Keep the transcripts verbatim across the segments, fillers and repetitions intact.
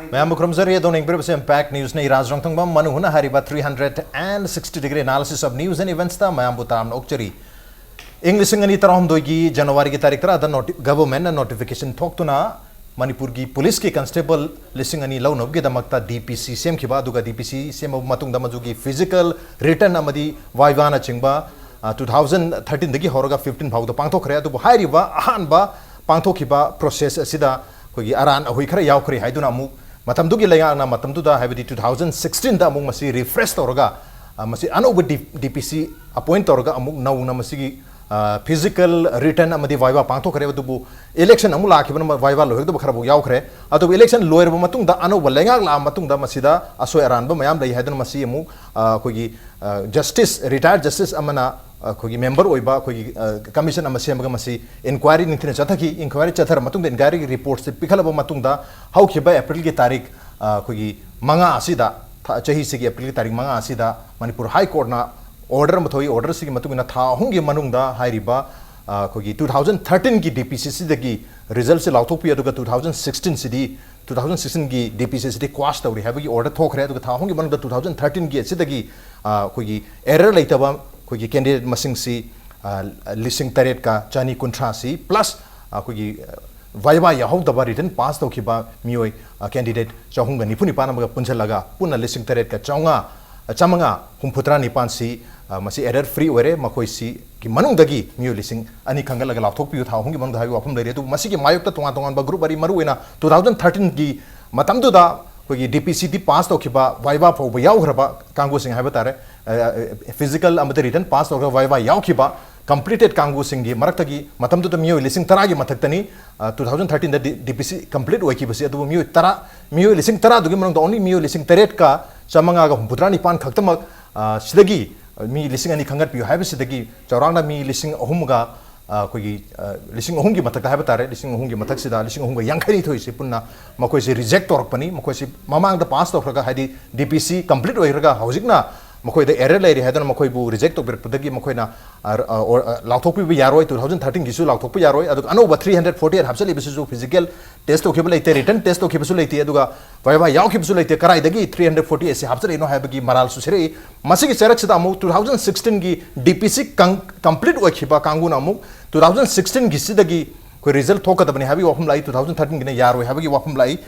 ꯃꯌꯥꯝꯕꯨ ꯈꯨꯔꯨꯝꯖꯔꯤ꯫ ꯑꯗꯣꯝꯅ ꯌꯦꯡꯕꯤꯔꯤꯕꯁꯤ Impact Newsꯅꯤ꯫ ꯔꯥꯖ ꯔꯣꯡꯊꯪꯕꯝ ꯃꯅꯨ ꯍꯨꯅ ꯍꯥꯏꯔꯤꯕ three hundred and sixty degree analysis of news and eventsꯇ ꯃꯌꯥꯝꯕꯨ ꯇꯔꯥꯝꯅ ꯑꯣꯛꯆꯔꯤ꯫ ꯏꯪ ꯂꯤꯁꯤꯡ ꯑꯅꯤ ꯇꯔꯥꯍꯨꯝꯗꯣꯏꯒꯤ ꯖꯅꯋꯥꯔꯤꯒꯤ ꯇꯥꯔꯤꯛ ꯇꯔꯥꯗ ꯅꯣꯇꯤ-, ꯒꯚꯔꯟꯃꯦꯟꯠꯅ ꯅꯣꯇꯤꯐꯤꯀꯦꯁꯟ ꯊꯣꯛꯇꯨꯅ ꯃꯅꯤꯄꯨꯔꯒꯤ ꯄꯨꯂꯤꯁꯀꯤ ꯀꯟꯁꯇꯦꯕꯜ ꯂꯤꯁꯤꯡ ꯑꯅꯤ ꯂꯧꯅꯕꯒꯤꯗꯃꯛꯇ ꯗꯤ ꯄꯤ ꯁꯤ ꯁꯦꯝꯈꯤꯕ, ꯑꯗꯨꯒ ꯗꯤ ꯄꯤ ꯁꯤ ꯁꯦꯝꯃꯕ ꯃꯇꯨꯡꯗ ꯃꯗꯨꯒꯤ ꯐꯤꯖꯤꯀꯦꯜ ꯔꯤꯇꯟ ꯑꯃꯗꯤ ꯚꯥꯏꯚꯥꯅꯆꯤꯡꯕ, ꯑ, two thousand thirteenꯗꯒꯤ ꯍꯧꯔꯒ fifteen ꯐꯥꯎꯗ ꯄꯥꯡꯊꯣꯛꯈ꯭ꯔꯦ꯫ ꯑꯗꯨꯕꯨ ꯍꯥꯏꯔꯤꯕ ꯑꯍꯥꯟꯕ ꯄꯥꯡꯊꯣꯛꯈꯤꯕ ꯄ꯭ꯔꯣꯁꯦꯁ ꯑꯁꯤꯗ ꯑꯩꯈꯣꯏꯒꯤ ꯑꯔꯥꯟ ꯑꯍꯣꯏ ꯈꯔ ꯌꯥꯎꯈ꯭ꯔꯦ ꯍꯥꯏꯗꯨꯅ ꯑꯃꯨꯛ ꯃꯇꯝꯗꯨꯒꯤ ꯂꯩꯉꯥꯛꯅ ꯃꯇꯝꯗꯨꯗ, ꯍꯥꯏꯕꯗꯤ two thousand sixteenꯗ ꯑꯃꯨꯛ ꯃꯁꯤ ꯔꯤꯐ꯭ꯔꯦꯁ ꯇꯧꯔꯒ, ꯑ, ꯃꯁꯤ ꯑꯅꯧꯕ ꯗꯤ-, ꯗꯤ ꯄꯤ ꯁꯤ ꯑꯦꯄꯣꯏꯟꯠ ꯇꯧꯔꯒ ꯑꯃꯨꯛ ꯅꯧꯅ ꯃꯁꯤꯒꯤ, ꯑ, ꯐꯤꯖꯤꯀꯦꯜ ꯔꯤꯇꯟ ꯑꯃꯗꯤ ꯚꯥꯏꯚꯥ ꯄꯥꯡꯊꯣꯛꯈ꯭ꯔꯦ꯫ ꯑꯗꯨꯕꯨ ꯏꯂꯦꯛꯁꯟ ꯑꯃꯨꯛ ꯂꯥꯛꯈꯤꯕꯅ ꯚꯥꯏꯚꯥ ꯂꯣꯏꯍꯧꯗꯕ ꯈꯔꯕꯨ ꯌꯥꯎꯈ꯭ꯔꯦ꯫ ꯑꯗꯨꯕꯨ ꯏꯂꯦꯛꯁꯟ ꯂꯣꯏꯔꯕ ꯃꯇꯨꯡꯗ ꯑꯅꯧꯕ ꯂꯩꯉꯥꯛ ꯂꯥꯛꯑ ꯃꯇꯨꯡꯗ ꯃꯁꯤꯗ ꯑꯁꯣꯏ ꯑꯔꯥꯟꯕ ꯃꯌꯥꯝ ꯂꯩ ꯍꯥꯏꯗꯨꯅ ꯃꯁꯤ ꯑꯃꯨꯛ, ꯑ, ꯑꯩꯈꯣꯏꯒꯤ, ꯑ, ꯖꯁꯇꯤꯁ, ꯔꯤꯇꯥꯌꯔ ꯖꯁꯇꯤꯁ ꯑꯃꯅ ꯑꯩꯈꯣꯏꯒꯤ ꯃꯦꯝꯕꯔ ꯑꯣꯏꯕ ꯑꯩꯈꯣꯏꯒꯤ, ꯑ, ꯀꯃꯤꯁꯟ ꯑꯃ ꯁꯦꯝꯃꯒ ꯃꯁꯤ ꯏꯟꯀ꯭ꯋꯥꯏꯔꯤ ꯅꯤꯡꯊꯤꯅ ꯆꯠꯊꯈꯤ꯫ ꯏꯟꯀ꯭ꯋꯥꯏꯔꯤ ꯆꯠꯊꯔ ꯃꯇꯨꯡꯗ ꯏꯟꯀ꯭ꯋꯥꯏꯔꯤꯒꯤ ꯔꯤꯄꯣꯔꯠꯁꯤ ꯄꯤꯈꯠꯂꯕ ꯃꯇꯨꯡꯗ ꯍꯧꯈꯤꯕ ꯑꯦꯄ꯭ꯔꯤꯜꯒꯤ ꯇꯥꯔꯤꯛ, ꯑ, ꯑꯩꯈꯣꯏꯒꯤ ꯃꯉꯥ ꯑꯁꯤꯗ, ꯊꯥ-, ꯆꯍꯤꯁꯤꯒꯤ ꯑꯦꯄ꯭ꯔꯤꯜꯒꯤ ꯇꯥꯔꯤꯛ ꯃꯉꯥ ꯑꯁꯤꯗ ꯃꯅꯤꯄꯨꯔ ꯍꯥꯏ ꯀꯣꯔꯠꯅ ꯑꯣꯔꯗꯔ ꯑꯃ ꯊꯣꯛꯏ꯫ ꯑꯣꯔꯗꯔꯁꯤꯒꯤ ꯃꯇꯨꯡ ꯏꯟꯅ ꯊꯥ ꯑꯍꯨꯝꯒꯤ ꯃꯅꯨꯡꯗ ꯍꯥꯏꯔꯤꯕ, ꯑ, ꯑꯩꯈꯣꯏꯒꯤ two thousand thirteenꯒꯤ ꯗꯤ ꯄꯤ ꯁꯤ ꯁꯤꯗꯒꯤ ꯔꯤꯖꯜꯠꯁꯦ ꯂꯥꯎꯊꯣꯛꯄꯤ, ꯑꯗꯨꯒ two thousand sixteenꯁꯤꯗꯤ, two thousand sixteenꯒꯤ ꯗꯤ ꯄꯤ ꯁꯤ ꯁꯤꯗꯤ ꯀ꯭ꯋꯥꯁ ꯇꯧꯔꯤ ꯍꯥꯏꯕꯒꯤ ꯑꯣꯔꯗꯔ ꯊꯣꯛꯈ꯭ꯔꯦ꯫ ꯑꯗꯨꯒ ꯊꯥ ꯑꯍꯨꯝꯒꯤ ꯃꯅꯨꯡꯗ two thousand thirteenꯒꯤ ꯑꯁꯤꯗꯒꯤ, ꯑ, ꯑꯩꯈꯣꯏꯒꯤ ꯑꯦꯔꯔ ꯂꯩꯇꯕ ꯑꯩꯈꯣꯏꯒꯤ ꯀꯦꯟꯗꯤꯗꯦꯠ ꯃꯁꯤꯡꯁꯤ, ꯑ, ꯂꯤꯁꯤꯡ ꯇꯔꯦꯠꯀ ꯆꯅꯤ ꯀꯨꯟꯊ꯭ꯔꯥꯁꯤ, ꯄ꯭ꯂꯁ ꯑꯩꯈꯣꯏꯒꯤ, ꯑ, ꯚꯥꯏꯚꯥ ꯌꯥꯎꯍꯧꯗꯕ ꯔꯤꯇꯟ ꯄꯥꯁ ꯇꯧꯈꯤꯕ ꯃꯤꯑꯣꯏ, ꯑ, ꯀꯦꯟꯗꯤꯗꯦꯠ ꯆꯍꯨꯝꯒ ꯅꯤꯐꯨ ꯅꯤꯄꯥꯟ ꯑꯃꯒ ꯄꯨꯟꯁꯤꯜꯂꯒ ꯄꯨꯟꯅ ꯂꯤꯁꯤꯡ ꯇꯔꯦꯠꯀ ꯆꯥꯝꯃꯉꯥ, ꯑ, ꯆꯥꯝꯃꯉꯥ ꯍꯨꯝꯐꯨꯇꯔꯥ ꯅꯤꯄꯥꯟꯁꯤ, ꯑ, ꯃꯁꯤ ꯑꯦꯔꯔ ꯐ꯭ꯔꯤ ꯑꯣꯏꯔꯦ꯫ ꯃꯈꯣꯏꯁꯤꯒꯤ ꯃꯅꯨꯡꯗꯒꯤ ꯃꯤꯑꯣꯏ ꯂꯤꯁꯤꯡ ꯑꯅꯤ ꯈꯟꯒꯠꯂꯒ ꯂꯥꯎꯊꯣꯛꯄꯤꯌꯨ ꯊꯥ ꯑꯍꯨꯝꯒꯤ ꯃꯅꯨꯡꯗ ꯍꯥꯏꯕꯒꯤ ꯋꯥꯐꯝ ꯂꯩꯔꯦ꯫ ꯑꯗꯨꯕꯨ ꯃꯁꯤꯒꯤ ꯃꯥꯌꯣꯛꯇ ꯇꯣꯉꯥꯟ ꯇꯣꯉꯥꯟꯕ ꯒ꯭ꯔꯨꯞ ꯃꯔꯤ, ꯃꯔꯨꯑꯣꯏꯅ two thousand thirteenꯒꯤ ꯃꯇꯝꯗꯨꯗ ꯑꯩꯈꯣꯏꯒꯤ ꯗꯤ ꯄꯤ ꯁꯤꯗꯤ ꯄꯥꯁ ꯇꯧꯈꯤꯕ, ꯚꯥꯏꯚꯥ ꯐꯥꯎꯕ ꯌꯥꯎꯈ꯭ꯔꯕ ꯀꯥꯡꯕꯨꯁꯤꯡ ꯍꯥꯏꯕ ꯇꯥꯔꯦ, ꯑ, ꯑ, ꯐꯤꯖꯤꯀꯦꯜ ꯑꯃꯗꯤ ꯔꯤꯇꯟ ꯄꯥꯁ ꯇꯧꯔꯒ ꯚꯥꯏꯚꯥ ꯌꯥꯎꯈꯤꯕ ꯀꯝꯄ꯭ꯂꯤꯇꯦꯠ ꯀꯥꯡꯕꯨꯁꯤꯡꯒꯤ ꯃꯔꯛꯇꯒꯤ ꯃꯇꯝꯗꯨꯗ ꯃꯤꯑꯣꯏ ꯂꯤꯁꯤꯡ ꯇꯔꯥꯒꯤ ꯃꯊꯛꯇꯅꯤ, ꯑ, two thousand thirteenꯗ ꯗꯤ-, ꯗꯤ ꯄꯤ ꯁꯤ ꯀꯝꯄ꯭ꯂꯤꯠ ꯑꯣꯏꯈꯤꯕꯁꯤ꯫ ꯑꯗꯨꯕꯨ ꯃꯤꯑꯣꯏ ꯇꯔꯥ, ꯃꯤꯑꯣꯏ ꯂꯤꯁꯤꯡ ꯇꯔꯥꯗꯨꯒꯤ ꯃꯅꯨꯡꯗ only ꯃꯤꯑꯣꯏ ꯂꯤꯁꯤꯡ ꯇꯔꯦꯠꯀ ꯆꯥꯝꯃꯉꯥꯒ ꯍꯨꯝꯐꯨꯇꯔꯥ ꯅꯤꯄꯥꯟ ꯈꯛꯇꯃꯛ, ꯑ, ꯁꯤꯗꯒꯤ ꯃꯤ ꯂꯤꯁꯤꯡ ꯑꯅꯤ ꯈꯟꯒꯠꯄꯤꯌꯨ ꯍꯥꯏꯕꯁꯤꯗꯒꯤ ꯆꯥꯎꯔꯥꯛꯅ ꯃꯤ ꯂꯤꯁꯤꯡ ꯑꯍꯨꯝꯒ, ꯑ, ꯑꯩꯈꯣꯏꯒꯤ, ꯑ, ꯂꯤꯁꯤꯡ ꯑꯍꯨꯝꯒꯤ ꯃꯊꯛꯇ ꯍꯥꯏꯕ ꯇꯥꯔꯦ, ꯂꯤꯁꯤꯡ ꯑꯍꯨꯝꯒꯤ ꯃꯊꯛꯁꯤꯗ ꯂꯤꯁꯤꯡ ꯑꯍꯨꯝꯒ ꯌꯥꯡꯈꯩ ꯅꯤꯊꯣꯏꯁꯤ ꯄꯨꯟꯅ ꯃꯈꯣꯏꯁꯤ ꯔꯤꯖꯦꯛ ꯇꯧꯔꯛꯄꯅꯤ꯫ ꯃꯈꯣꯏꯁꯤ ꯃꯃꯥꯡꯗ ꯄꯥꯁ ꯇꯧꯈ꯭ꯔꯒ, ꯍꯥꯏꯗꯤ ꯗꯤ ꯄꯤ ꯁꯤ ꯀꯝꯄ꯭ꯂꯤꯠ ꯑꯣꯏꯈ꯭ꯔꯒ ꯍꯧꯖꯤꯛꯅ, ꯃꯈꯣꯏꯗ error ꯂꯩꯔꯦ ꯍꯥꯏꯗꯨꯅ ꯃꯈꯣꯏꯕꯨ reject ꯇꯧꯕꯤꯔꯛꯄꯗꯒꯤ ꯃꯈꯣꯏꯅ, ꯑ, ꯑ, or, ꯑ, ꯂꯥꯎꯊꯣꯛꯄꯤꯕ ꯌꯥꯔꯣꯏ, two thousand thirteen ꯒꯤꯁꯨ ꯂꯥꯎꯊꯣꯛꯄ ꯌꯥꯔꯣꯏ꯫ ꯑꯗꯨꯒ ꯑꯅꯧꯕ three hundred forty eight ꯍꯥꯞꯆꯜꯂꯤꯕꯁꯤꯁꯨ physical test ꯇꯧꯈꯤꯕ ꯂꯩꯇꯦ, written test ꯇꯧꯈꯤꯕꯁꯨ ꯂꯩꯇꯦ, ꯑꯗꯨꯒ viva ꯌꯥꯎꯈꯤꯕꯁꯨ ꯂꯩꯇꯦ꯫ ꯀꯗꯥꯏꯗꯒꯤ three hundred forty eight ꯁꯤ ꯍꯥꯞꯆꯜꯂꯛꯏꯅꯣ ꯍꯥꯏꯕꯒꯤ ꯃꯔꯥꯜꯁꯨ ꯁꯤꯔꯛꯏ꯫ ꯃꯁꯤꯒꯤ ꯆꯩꯔꯛꯁꯤꯗ ꯑꯃꯨꯛ two thousand sixteen ꯒꯤ D P C ꯀꯪ-, complete ꯑꯣꯏꯈꯤꯕ ꯀꯥꯡꯕꯨꯅ ꯑꯃꯨꯛ two thousand sixteen ꯒꯤꯁꯤꯗꯒꯤ ꯑꯩꯈꯣꯏ result ꯊꯣꯛꯀꯗꯕꯅꯤ ꯍꯥꯏꯕꯒꯤ ꯋꯥꯐꯝ ꯂꯥꯛꯏ, two thousand thirteen ꯒꯤꯅ ꯌꯥꯔꯣꯏ ꯍꯥꯏꯕꯒꯤ ꯋꯥꯐꯝ ꯂꯥꯛꯏ꯫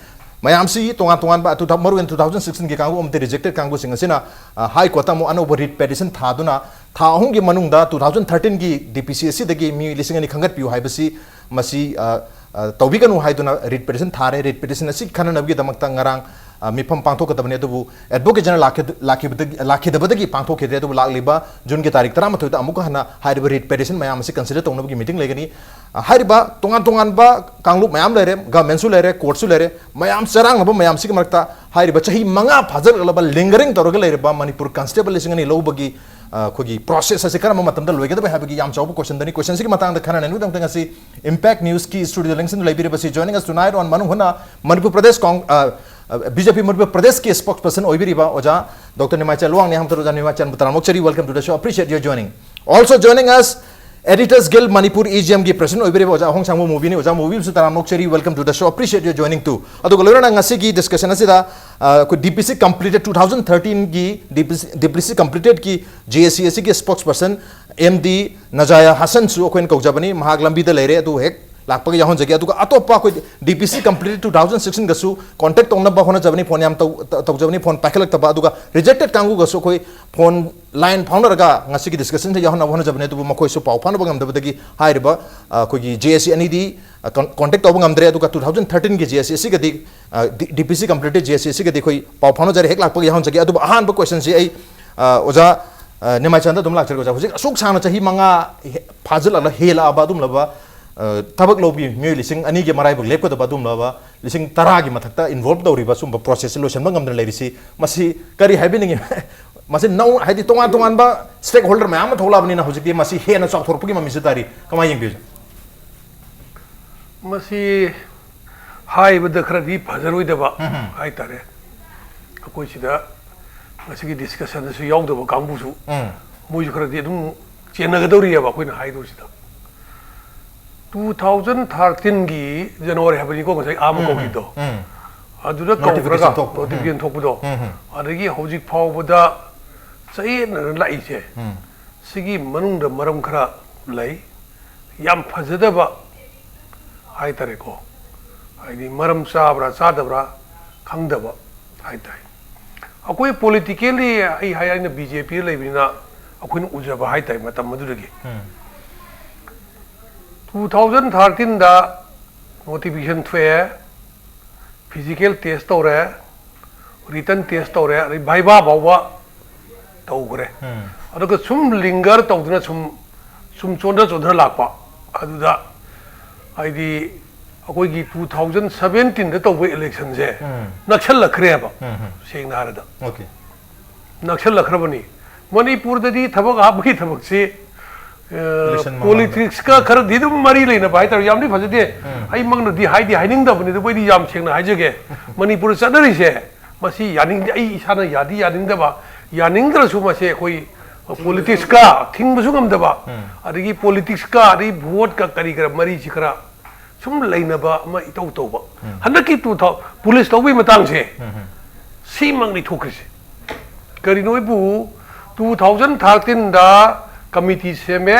ꯃꯌꯥꯝꯁꯤ ꯇꯣꯉꯥꯟ ꯇꯣꯉꯥꯟꯕ, ꯇꯨ ꯊꯥꯎ-, ꯃꯔꯨꯑꯣꯏꯅ two thousand sixteen ꯒꯤ ꯀꯥꯡꯕꯨ ꯑꯃꯗꯤ rejected ꯀꯥꯡꯕꯨꯁꯤꯡ ꯑꯁꯤꯅ, ꯑ, High Court ꯇ ꯑꯃꯨꯛ ꯑꯅꯧꯕ writ petition ꯊꯥꯗꯨꯅ ꯊꯥ ꯑꯍꯨꯝꯒꯤ ꯃꯅꯨꯡꯗ two thousand thirteen ꯒꯤ D P C ꯑꯁꯤꯗꯒꯤ ꯃꯤꯑꯣꯏ ꯂꯤꯁꯤꯡ ꯑꯅꯤ ꯈꯟꯒꯠꯄꯤꯌꯨ ꯍꯥꯏꯕꯁꯤ ꯃꯁꯤ, ꯑ, ꯑ, ꯇꯧꯕꯤꯒꯅꯨ ꯍꯥꯏꯗꯨꯅ writ petition ꯊꯥꯔꯦ꯫ Writ petition ꯑꯁꯤ ꯈꯟꯅꯅꯕꯒꯤꯗꯃꯛꯇ ꯉꯔꯥꯡ, ꯑ, ꯃꯤꯐꯝ ꯄꯥꯡꯊꯣꯛꯀꯗꯕꯅꯤ, ꯑꯗꯨꯕꯨ Advocate General ꯂꯥꯛꯈꯤ-, ꯂꯥꯛꯈꯤꯕꯗꯒꯤ, ꯂꯥꯛꯈꯤꯗꯕꯗꯒꯤ ꯄꯥꯡꯊꯣꯛꯈꯤꯗ꯭ꯔꯦ꯫ ꯑꯗꯨꯕꯨ ꯂꯥꯛꯂꯤꯕ June ꯒꯤ ꯇꯥꯔꯤꯛ ꯇꯔꯥꯃꯥꯊꯣꯏꯗ ꯑꯃꯨꯛꯀ ꯍꯟꯅ ꯍꯥꯏꯔꯤꯕ writ petition ꯃꯌꯥꯝ ꯑꯁꯤ consider ꯇꯧꯅꯕꯒꯤ meeting ꯂꯩꯒꯅꯤ꯫ ꯑ, ꯍꯥꯏꯔꯤꯕ ꯇꯣꯉꯥꯟ ꯇꯣꯉꯥꯟꯕ ꯀꯥꯡꯂꯨꯞ ꯃꯌꯥꯝ ꯂꯩꯔꯦ, government ꯁꯨ ꯂꯩꯔꯦ, court ꯁꯨ ꯂꯩꯔꯦ, ꯃꯌꯥꯝ ꯆꯔꯥꯡꯅꯕ ꯃꯌꯥꯝꯁꯤꯒꯤ ꯃꯔꯛꯇ ꯍꯥꯏꯔꯤꯕ ꯆꯍꯤ ꯃꯉꯥ ꯐꯥꯖꯤꯜꯂꯛꯂꯕ lingering ꯇꯧꯔꯒ ꯂꯩꯔꯤꯕ ꯃꯅꯤꯄꯨꯔ constable ꯂꯤꯁꯤꯡ ꯑꯅꯤ ꯂꯧꯕꯒꯤ, ꯑ, ꯑꯩꯈꯣꯏꯒꯤ process ꯑꯁꯤ ꯀꯔꯝꯕ ꯃꯇꯝꯗ ꯂꯣꯏꯒꯗꯕ ꯍꯥꯏꯕꯒꯤ ꯌꯥꯝ ꯆꯥꯎꯕ question ꯗꯅꯤ꯫ Question ꯁꯤꯒꯤ ꯃꯇꯥꯡꯗ ꯈꯟꯅꯅꯕꯒꯤꯗꯃꯛꯇ ꯉꯁꯤ Impact News ꯀꯤ studio the ꯂꯦꯡꯁꯤꯟꯗꯨꯅ ꯂꯩꯕꯤꯔꯤꯕꯁꯤ joining us tonight on ꯃꯅꯨꯡ ꯍꯨꯠꯅ ꯃꯅꯤꯄꯨꯔ ꯄ꯭ꯔꯗꯦꯁ ꯀꯣꯡ-, ꯑ, ꯑ, B J P ꯃꯅꯤꯄꯨꯔ ꯄ꯭ꯔꯗꯦꯁꯀꯤ spokesperson ꯑꯣꯏꯕꯤꯔꯤꯕ ꯑꯣꯖꯥ Doctor ꯅꯤꯃꯥꯏꯆꯟ ꯂꯨꯋꯥꯡꯅꯤ꯫ ꯑꯍꯥꯟꯕꯗ ꯑꯣꯖꯥ ꯅꯤꯃꯥꯏꯆꯟꯕꯨ ꯇꯔꯥꯝꯅ ꯑꯣꯛꯆꯔꯤ, welcome to the show, appreciate your joining. Also joining us, Editors Guild Manipur, E G M ꯒꯤ president ꯑꯣꯏꯕꯤꯔꯤꯕ ꯑꯣꯖꯥ ꯑꯍꯣꯡꯁꯥꯡꯕ ꯃꯨꯕꯤꯅꯤ꯫ ꯑꯣꯖꯥ ꯃꯨꯕꯤꯕꯨꯁꯨ ꯇꯔꯥꯝꯅ ꯑꯣꯛꯆꯔꯤ, welcome to the show, appreciate your joining too. ꯑꯗꯨꯒ ꯂꯣꯏꯅꯅ ꯉꯁꯤꯒꯤ discussion ꯑꯁꯤꯗ, ꯑ, ꯑꯩꯈꯣꯏ D P C completed two thousand thirteen ꯒꯤ D P C, D P C completed ꯀꯤ J A C ꯑꯁꯤꯒꯤ spokesperson M D ꯅꯖꯥꯌꯥ ꯍꯁꯟꯁꯨ ꯑꯩꯈꯣꯏꯅ ꯀꯧꯖꯕꯅꯤ꯫ ꯃꯍꯥꯛ ꯂꯝꯕꯤꯗ ꯂꯩꯔꯦ, ꯑꯗꯨ ꯍꯦꯛ ꯂꯥꯛꯄꯒ ꯌꯥꯎꯍꯟꯖꯒꯦ꯫ ꯑꯗꯨꯒ ꯑꯇꯣꯞꯄ ꯑꯩꯈꯣꯏ D P C completed two thousand sixteen ꯒꯁꯨ contact ꯇꯧꯅꯕ ꯍꯣꯠꯅꯖꯕꯅꯤ, phone ꯌꯥꯝ ꯇꯧ-, ꯇꯧꯖꯕꯅꯤ, phone ꯄꯥꯏꯈꯠꯂꯛꯇꯕ꯫ ꯑꯗꯨꯒ rejected ꯀꯥꯡꯕꯨꯒꯁꯨ ꯑꯩꯈꯣꯏ phone line ꯐꯥꯎꯅꯔꯒ ꯉꯁꯤꯒꯤ discussion ꯁꯦ ꯌꯥꯎꯍꯟꯅꯕ ꯍꯣꯠꯅꯖꯕꯅꯤ, ꯑꯗꯨꯕꯨ ꯃꯈꯣꯏꯁꯨ ꯄꯥꯎ ꯐꯥꯎꯅꯕ ꯉꯝꯗꯕꯗꯒꯤ ꯍꯥꯏꯔꯤꯕ, ꯑ, ꯑꯩꯈꯣꯏꯒꯤ J A C ꯑꯅꯤꯗꯤ, ꯑ, con-, contact ꯇꯧꯕ ꯉꯝꯗ꯭ꯔꯦ꯫ ꯑꯗꯨꯒ two thousand thirteen ꯒꯤ J A C ꯑꯁꯤꯒꯗꯤ, ꯑ, D-, D P C completed J A C ꯑꯁꯤꯒꯗꯤ ꯑꯩꯈꯣꯏ ꯄꯥꯎ ꯐꯥꯎꯅꯖꯔꯦ꯫ ꯍꯦꯛ ꯂꯥꯛꯄꯒ ꯌꯥꯎꯍꯟꯖꯒꯦ꯫ ꯑꯗꯨꯕꯨ ꯑꯍꯥꯟꯕ question ꯁꯤ ꯑꯩ, ꯑ, ꯑꯣꯖꯥ, ꯑ, ꯅꯤꯃꯥꯏꯆꯟꯗ ꯑꯗꯨꯝ ꯂꯥꯛꯆꯔꯒꯦ꯫ ꯑꯣꯖꯥ, ꯍꯧꯖꯤꯛ ꯑꯁꯨꯛ ꯁꯥꯡꯅ ꯆꯍꯤ ꯃꯉꯥ ꯍꯦ-, ꯐꯥꯖꯤꯜꯂꯛꯂ ꯍꯦꯜꯂꯛꯑꯕ ꯑꯗꯨꯝꯂꯕ, ꯑ, ꯊꯕꯛ ꯂꯧꯕꯤ ꯃꯤꯑꯣꯏ ꯂꯤꯁꯤꯡ ꯑꯅꯤꯒꯤ ꯃꯔꯥꯏꯕꯛ ꯂꯦꯞꯀꯗꯕ ꯑꯗꯨꯝꯂꯕ ꯂꯤꯁꯤꯡ ꯇꯔꯥꯒꯤ ꯃꯊꯛꯇ involve ꯇꯧꯔꯤꯕ ꯁꯨꯝꯕ process ꯁꯤ ꯂꯣꯏꯁꯤꯟꯕ ꯉꯝꯗꯅ ꯂꯩꯔꯤꯁꯤ, ꯃꯁꯤ ꯀꯔꯤ ꯍꯥꯏꯕꯤꯅꯤꯡꯉꯤ? ꯃꯁꯤ ꯅꯧ-, ꯍꯥꯏꯗꯤ ꯇꯣꯉꯥꯟ ꯇꯣꯉꯥꯟꯕ stakeholder ꯃꯌꯥꯝ ꯑꯃ ꯊꯣꯛꯂꯛꯑꯕꯅꯤꯅ ꯍꯧꯖꯤꯛꯇꯤ ꯃꯁꯤ ꯍꯦꯟꯅ ꯆꯥꯎꯊꯣꯔꯛꯄꯒꯤ ꯃꯃꯤꯁꯨ ꯇꯥꯔꯤ꯫ ꯀꯃꯥꯏꯅ ꯌꯦꯡꯕꯤꯔꯤ? ꯃꯁꯤ ꯍꯥꯏꯕꯗ ꯈꯔꯗꯤ ꯐꯖꯔꯣꯏꯗꯕ ꯎꯝ꯫ ꯍꯥꯏꯇꯥꯔꯦ꯫ ꯑꯩꯈꯣꯏ ꯁꯤꯗ ꯉꯁꯤꯒꯤ ꯗꯤꯁꯀꯁꯟꯗꯁꯨ ꯌꯥꯎꯗꯕ ꯀꯥꯡꯕꯨꯁꯨ ꯎꯝ꯫ ꯃꯣꯏꯁꯨ ꯈꯔꯗꯤ ꯑꯗꯨꯝ ꯆꯦꯟꯅꯒꯗꯧꯔꯤꯑꯕ ꯑꯩꯈꯣꯏꯅ ꯍꯥꯏꯗꯣꯏꯁꯤꯗ꯫ ꯇꯨ ꯊꯥꯎꯖꯟ ꯊꯥꯔꯇꯤꯟꯒꯤ ꯖꯅꯋꯥꯔꯤ ꯍꯥꯏꯕꯅꯤꯀꯣ, ꯉꯁꯥꯏ ꯑꯥ ꯑꯃ ꯎꯝ, ꯀꯧꯈꯤꯕꯗꯣ꯫ ꯎꯝ, ꯎꯝ꯫ ꯑꯗꯨꯗ ꯀꯧꯔꯒ ꯅꯣꯇꯤꯐꯤꯀꯦꯁꯟ ꯊꯣꯛꯄ꯫ ꯎꯝ꯫ ꯅꯣꯇꯤꯐꯤꯀꯦꯁꯟ ꯊꯣꯛꯄꯗꯣ꯫ ꯎꯝ, ꯎꯝ꯫ ꯑꯗꯒꯤ ꯍꯧꯖꯤꯛ ꯐꯥꯎꯕꯗ ꯆꯌꯦꯠꯅꯅ ꯂꯥꯛꯏꯁꯦ꯫ ꯎꯝ꯫ ꯁꯤꯒꯤ ꯃꯅꯨꯡꯗ ꯃꯔꯝ ꯈꯔ ꯂꯩ꯫ ꯌꯥꯝ ꯐꯖꯗꯕ ꯍꯥꯏꯇꯥꯔꯦꯀꯣ꯫ ꯍꯥꯏꯗꯤ ꯃꯔꯝ ꯆꯥꯕ꯭ꯔꯥ ꯆꯥꯗꯕ꯭ꯔꯥ ꯈꯪꯗꯕ ꯍꯥꯏꯇꯥꯔꯦ꯫ ꯑꯩꯈꯣꯏ politically ꯑꯩ ꯍꯥꯏ, ꯑꯩꯅ ꯕꯤ ꯖꯦ ꯄꯤꯗ ꯂꯩꯕꯅꯤꯅ ꯑꯩꯈꯣꯏꯅ ꯎꯖꯕ ꯍꯥꯏꯇꯥꯔꯦ, ꯃꯇꯝ ꯑꯗꯨꯗꯒꯤ꯫ ꯎꯝ꯫ ꯇꯨ ꯊꯥꯎꯖꯟ ꯊꯥꯔꯇꯤꯟꯗ ꯅꯣꯇꯤꯐꯤꯀꯦꯁꯟ ꯊꯣꯛꯑꯦ, ꯐꯤꯖꯤꯀꯦꯜ ꯇꯦꯁ ꯇꯧꯔꯦ, ꯔꯤꯇꯟ ꯇꯦꯁ ꯇꯧꯔꯦ, ꯑꯗꯩ ꯚꯥꯏꯕꯥ ꯐꯥꯎꯕ ꯇꯧꯈ꯭ꯔꯦ꯫ ꯎꯝ꯫ ꯑꯗꯨꯒ ꯁꯨꯝ ꯂꯤꯡꯒꯔ ꯇꯧꯗꯅ ꯁꯨꯝ, ꯁꯨꯝ ꯆꯣꯟꯊ ꯆꯣꯟꯊ ꯂꯥꯛꯄ꯫ ꯑꯗꯨꯗ ꯍꯥꯏꯗꯤ ꯑꯩꯈꯣꯏꯒꯤ ꯇꯨ ꯊꯥꯎꯖꯟ ꯁꯕꯦꯟꯇꯤꯟꯗ ꯇꯧꯕ ꯏꯂꯦꯛꯁꯟꯁꯦ ꯎꯝ꯫ ꯅꯛꯁꯜꯂꯛꯈ꯭ꯔꯦꯕ, ꯎꯝ, ꯎꯝ꯫ ꯁꯦꯡꯅ ꯍꯥꯏꯔꯗ꯫ ꯑꯣꯀꯦ꯫ ꯅꯛꯁꯜꯂꯛꯈ꯭ꯔꯕꯅꯤ꯫ ꯃꯅꯤꯄꯨꯔꯗꯗꯤ ꯊꯕꯛ ꯍꯥꯞꯄꯒꯤ ꯊꯕꯛꯁꯤ, ꯑ, ꯏꯂꯦꯛꯁꯟ ꯃꯃꯥꯡꯗ꯫ ꯄꯣꯂꯤꯇꯤꯛꯁꯀ ꯈꯔꯗꯤ ꯑꯗꯨꯝ ꯃꯔꯤ ꯂꯩꯅꯕ ꯍꯥꯏꯇꯥꯔꯦ꯫ ꯌꯥꯝꯗꯤ ꯐꯖꯗꯦ꯫ ꯎꯝ꯫ ꯑꯩꯃꯛꯅꯗꯤ ꯍꯥꯏꯗꯤ ꯍꯥꯏꯅꯤꯡꯗꯕꯅꯤ, ꯑꯗꯨꯕꯨ ꯑꯩꯗꯤ ꯌꯥꯝ ꯁꯦꯡꯅ ꯍꯥꯏꯖꯒꯦ꯫ ꯃꯅꯤꯄꯨꯔꯗ ꯆꯠꯅꯔꯤꯁꯦ, ꯃꯁꯤ ꯌꯥꯅꯤꯡꯗꯦ, ꯑꯩ ꯏꯁꯥꯅ ꯌꯥꯗꯤ ꯌꯥꯅꯤꯡꯗꯕ, ꯌꯥꯅꯤꯡꯗ꯭ꯔꯁꯨ ꯃꯁꯦ ꯑꯩꯈꯣꯏ ꯄꯣꯂꯤꯇꯤꯛꯁꯀ ꯊꯤꯡꯕꯁꯨ ꯉꯝꯗꯕ, ꯎꯝ꯫ ꯑꯗꯒꯤ ꯄꯣꯂꯤꯇꯤꯛꯁꯀ ꯑꯗꯒꯤ ꯚꯣꯠꯀ ꯀꯔꯤ ꯀꯔꯥ ꯃꯔꯤꯁꯤ ꯈꯔ ꯁꯨꯝ ꯂꯩꯅꯕ ꯑꯃ ꯏꯇꯧ ꯇꯧꯕ꯫ ꯎꯝ꯫ ꯍꯟꯗꯛꯀꯤ ꯇꯨ ꯊꯥꯎ-, ꯄꯨꯂꯤꯁ ꯂꯧꯕꯒꯤ ꯃꯇꯥꯡꯁꯦ, ꯎꯝ, ꯎꯝ꯫ ꯁꯤꯃꯛꯅꯤ ꯊꯣꯛꯈ꯭ꯔꯤꯁꯦ꯫ ꯀꯔꯤꯅꯣ ꯑꯩꯕꯨ ꯇꯨ ꯊꯥꯎꯖꯟ ꯊꯥꯔꯇꯤꯟꯗ ꯀꯃꯤꯇꯤ ꯁꯦꯝꯃꯦ꯫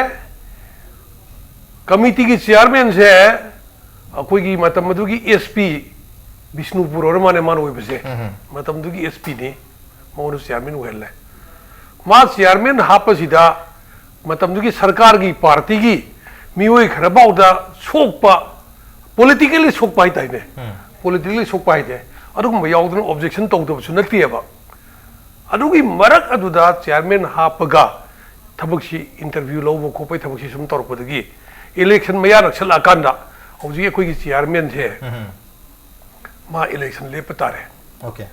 ꯀꯃꯤꯇꯤꯒꯤ ꯆꯤꯌꯥꯔꯃꯦꯟꯁꯦ ꯑꯩꯈꯣꯏꯒꯤ ꯃꯇꯝ ꯑꯗꯨꯒꯤ ꯑꯦꯁ ꯄꯤ ꯕꯤꯁꯅꯨꯄꯨꯔ ꯑꯣꯏꯔ ꯃꯥꯅꯦ ꯃꯥꯅ ꯑꯣꯏꯕꯁꯦ꯫ ꯎꯝ, ꯎꯝ꯫ ꯃꯇꯝꯗꯨꯒꯤ ꯑꯦꯁ ꯄꯤꯅꯤ꯫ ꯃꯉꯣꯟꯗ ꯆꯤꯌꯥꯔꯃꯦꯟ ꯑꯣꯏꯍꯜꯂꯦ꯫ ꯃꯥ ꯆꯤꯌꯥꯔꯃꯦꯟ ꯍꯥꯞꯄꯁꯤꯗ ꯃꯇꯝꯗꯨꯒꯤ ꯁꯔꯀꯥꯔꯒꯤ ꯄꯥꯔꯇꯤꯒꯤ ꯃꯤꯑꯣꯏ ꯈꯔꯐꯥꯎꯗ ꯁꯣꯛꯄ, politically ꯁꯣꯛꯄ ꯍꯥꯏꯇꯥꯔꯦꯅꯦ꯫ ꯎꯝ꯫ Politically ꯁꯣꯛꯄ ꯍꯥꯏꯁꯦ ꯑꯗꯨꯒꯨꯝꯕ ꯌꯥꯎꯗꯅ objection ꯇꯧꯗꯕꯁꯨ ꯅꯠꯇꯦꯕ꯫ ꯑꯗꯨꯒꯤ ꯃꯔꯛ ꯑꯗꯨꯗ ꯆꯤꯌꯥꯔꯃꯦꯟ ꯍꯥꯞꯄꯒ ꯊꯕꯛꯁꯤ, interview ꯂꯧꯕ ꯈꯣꯠꯄꯒꯤ ꯊꯕꯛꯁꯤ ꯁꯨꯝ ꯇꯧꯔꯛꯄꯗꯒꯤ election ꯃꯌꯥ ꯅꯛꯁꯜꯂꯛꯑꯀꯥꯟꯗ ꯍꯧꯖꯤꯛ ꯑꯩꯈꯣꯏꯒꯤ ꯆꯤꯌꯥꯔꯃꯦꯟꯁꯦ ꯎꯝ꯫ ꯃꯥ election ꯂꯦꯞꯄ ꯇꯥꯔꯦ꯫ ꯑꯣꯀꯦ꯫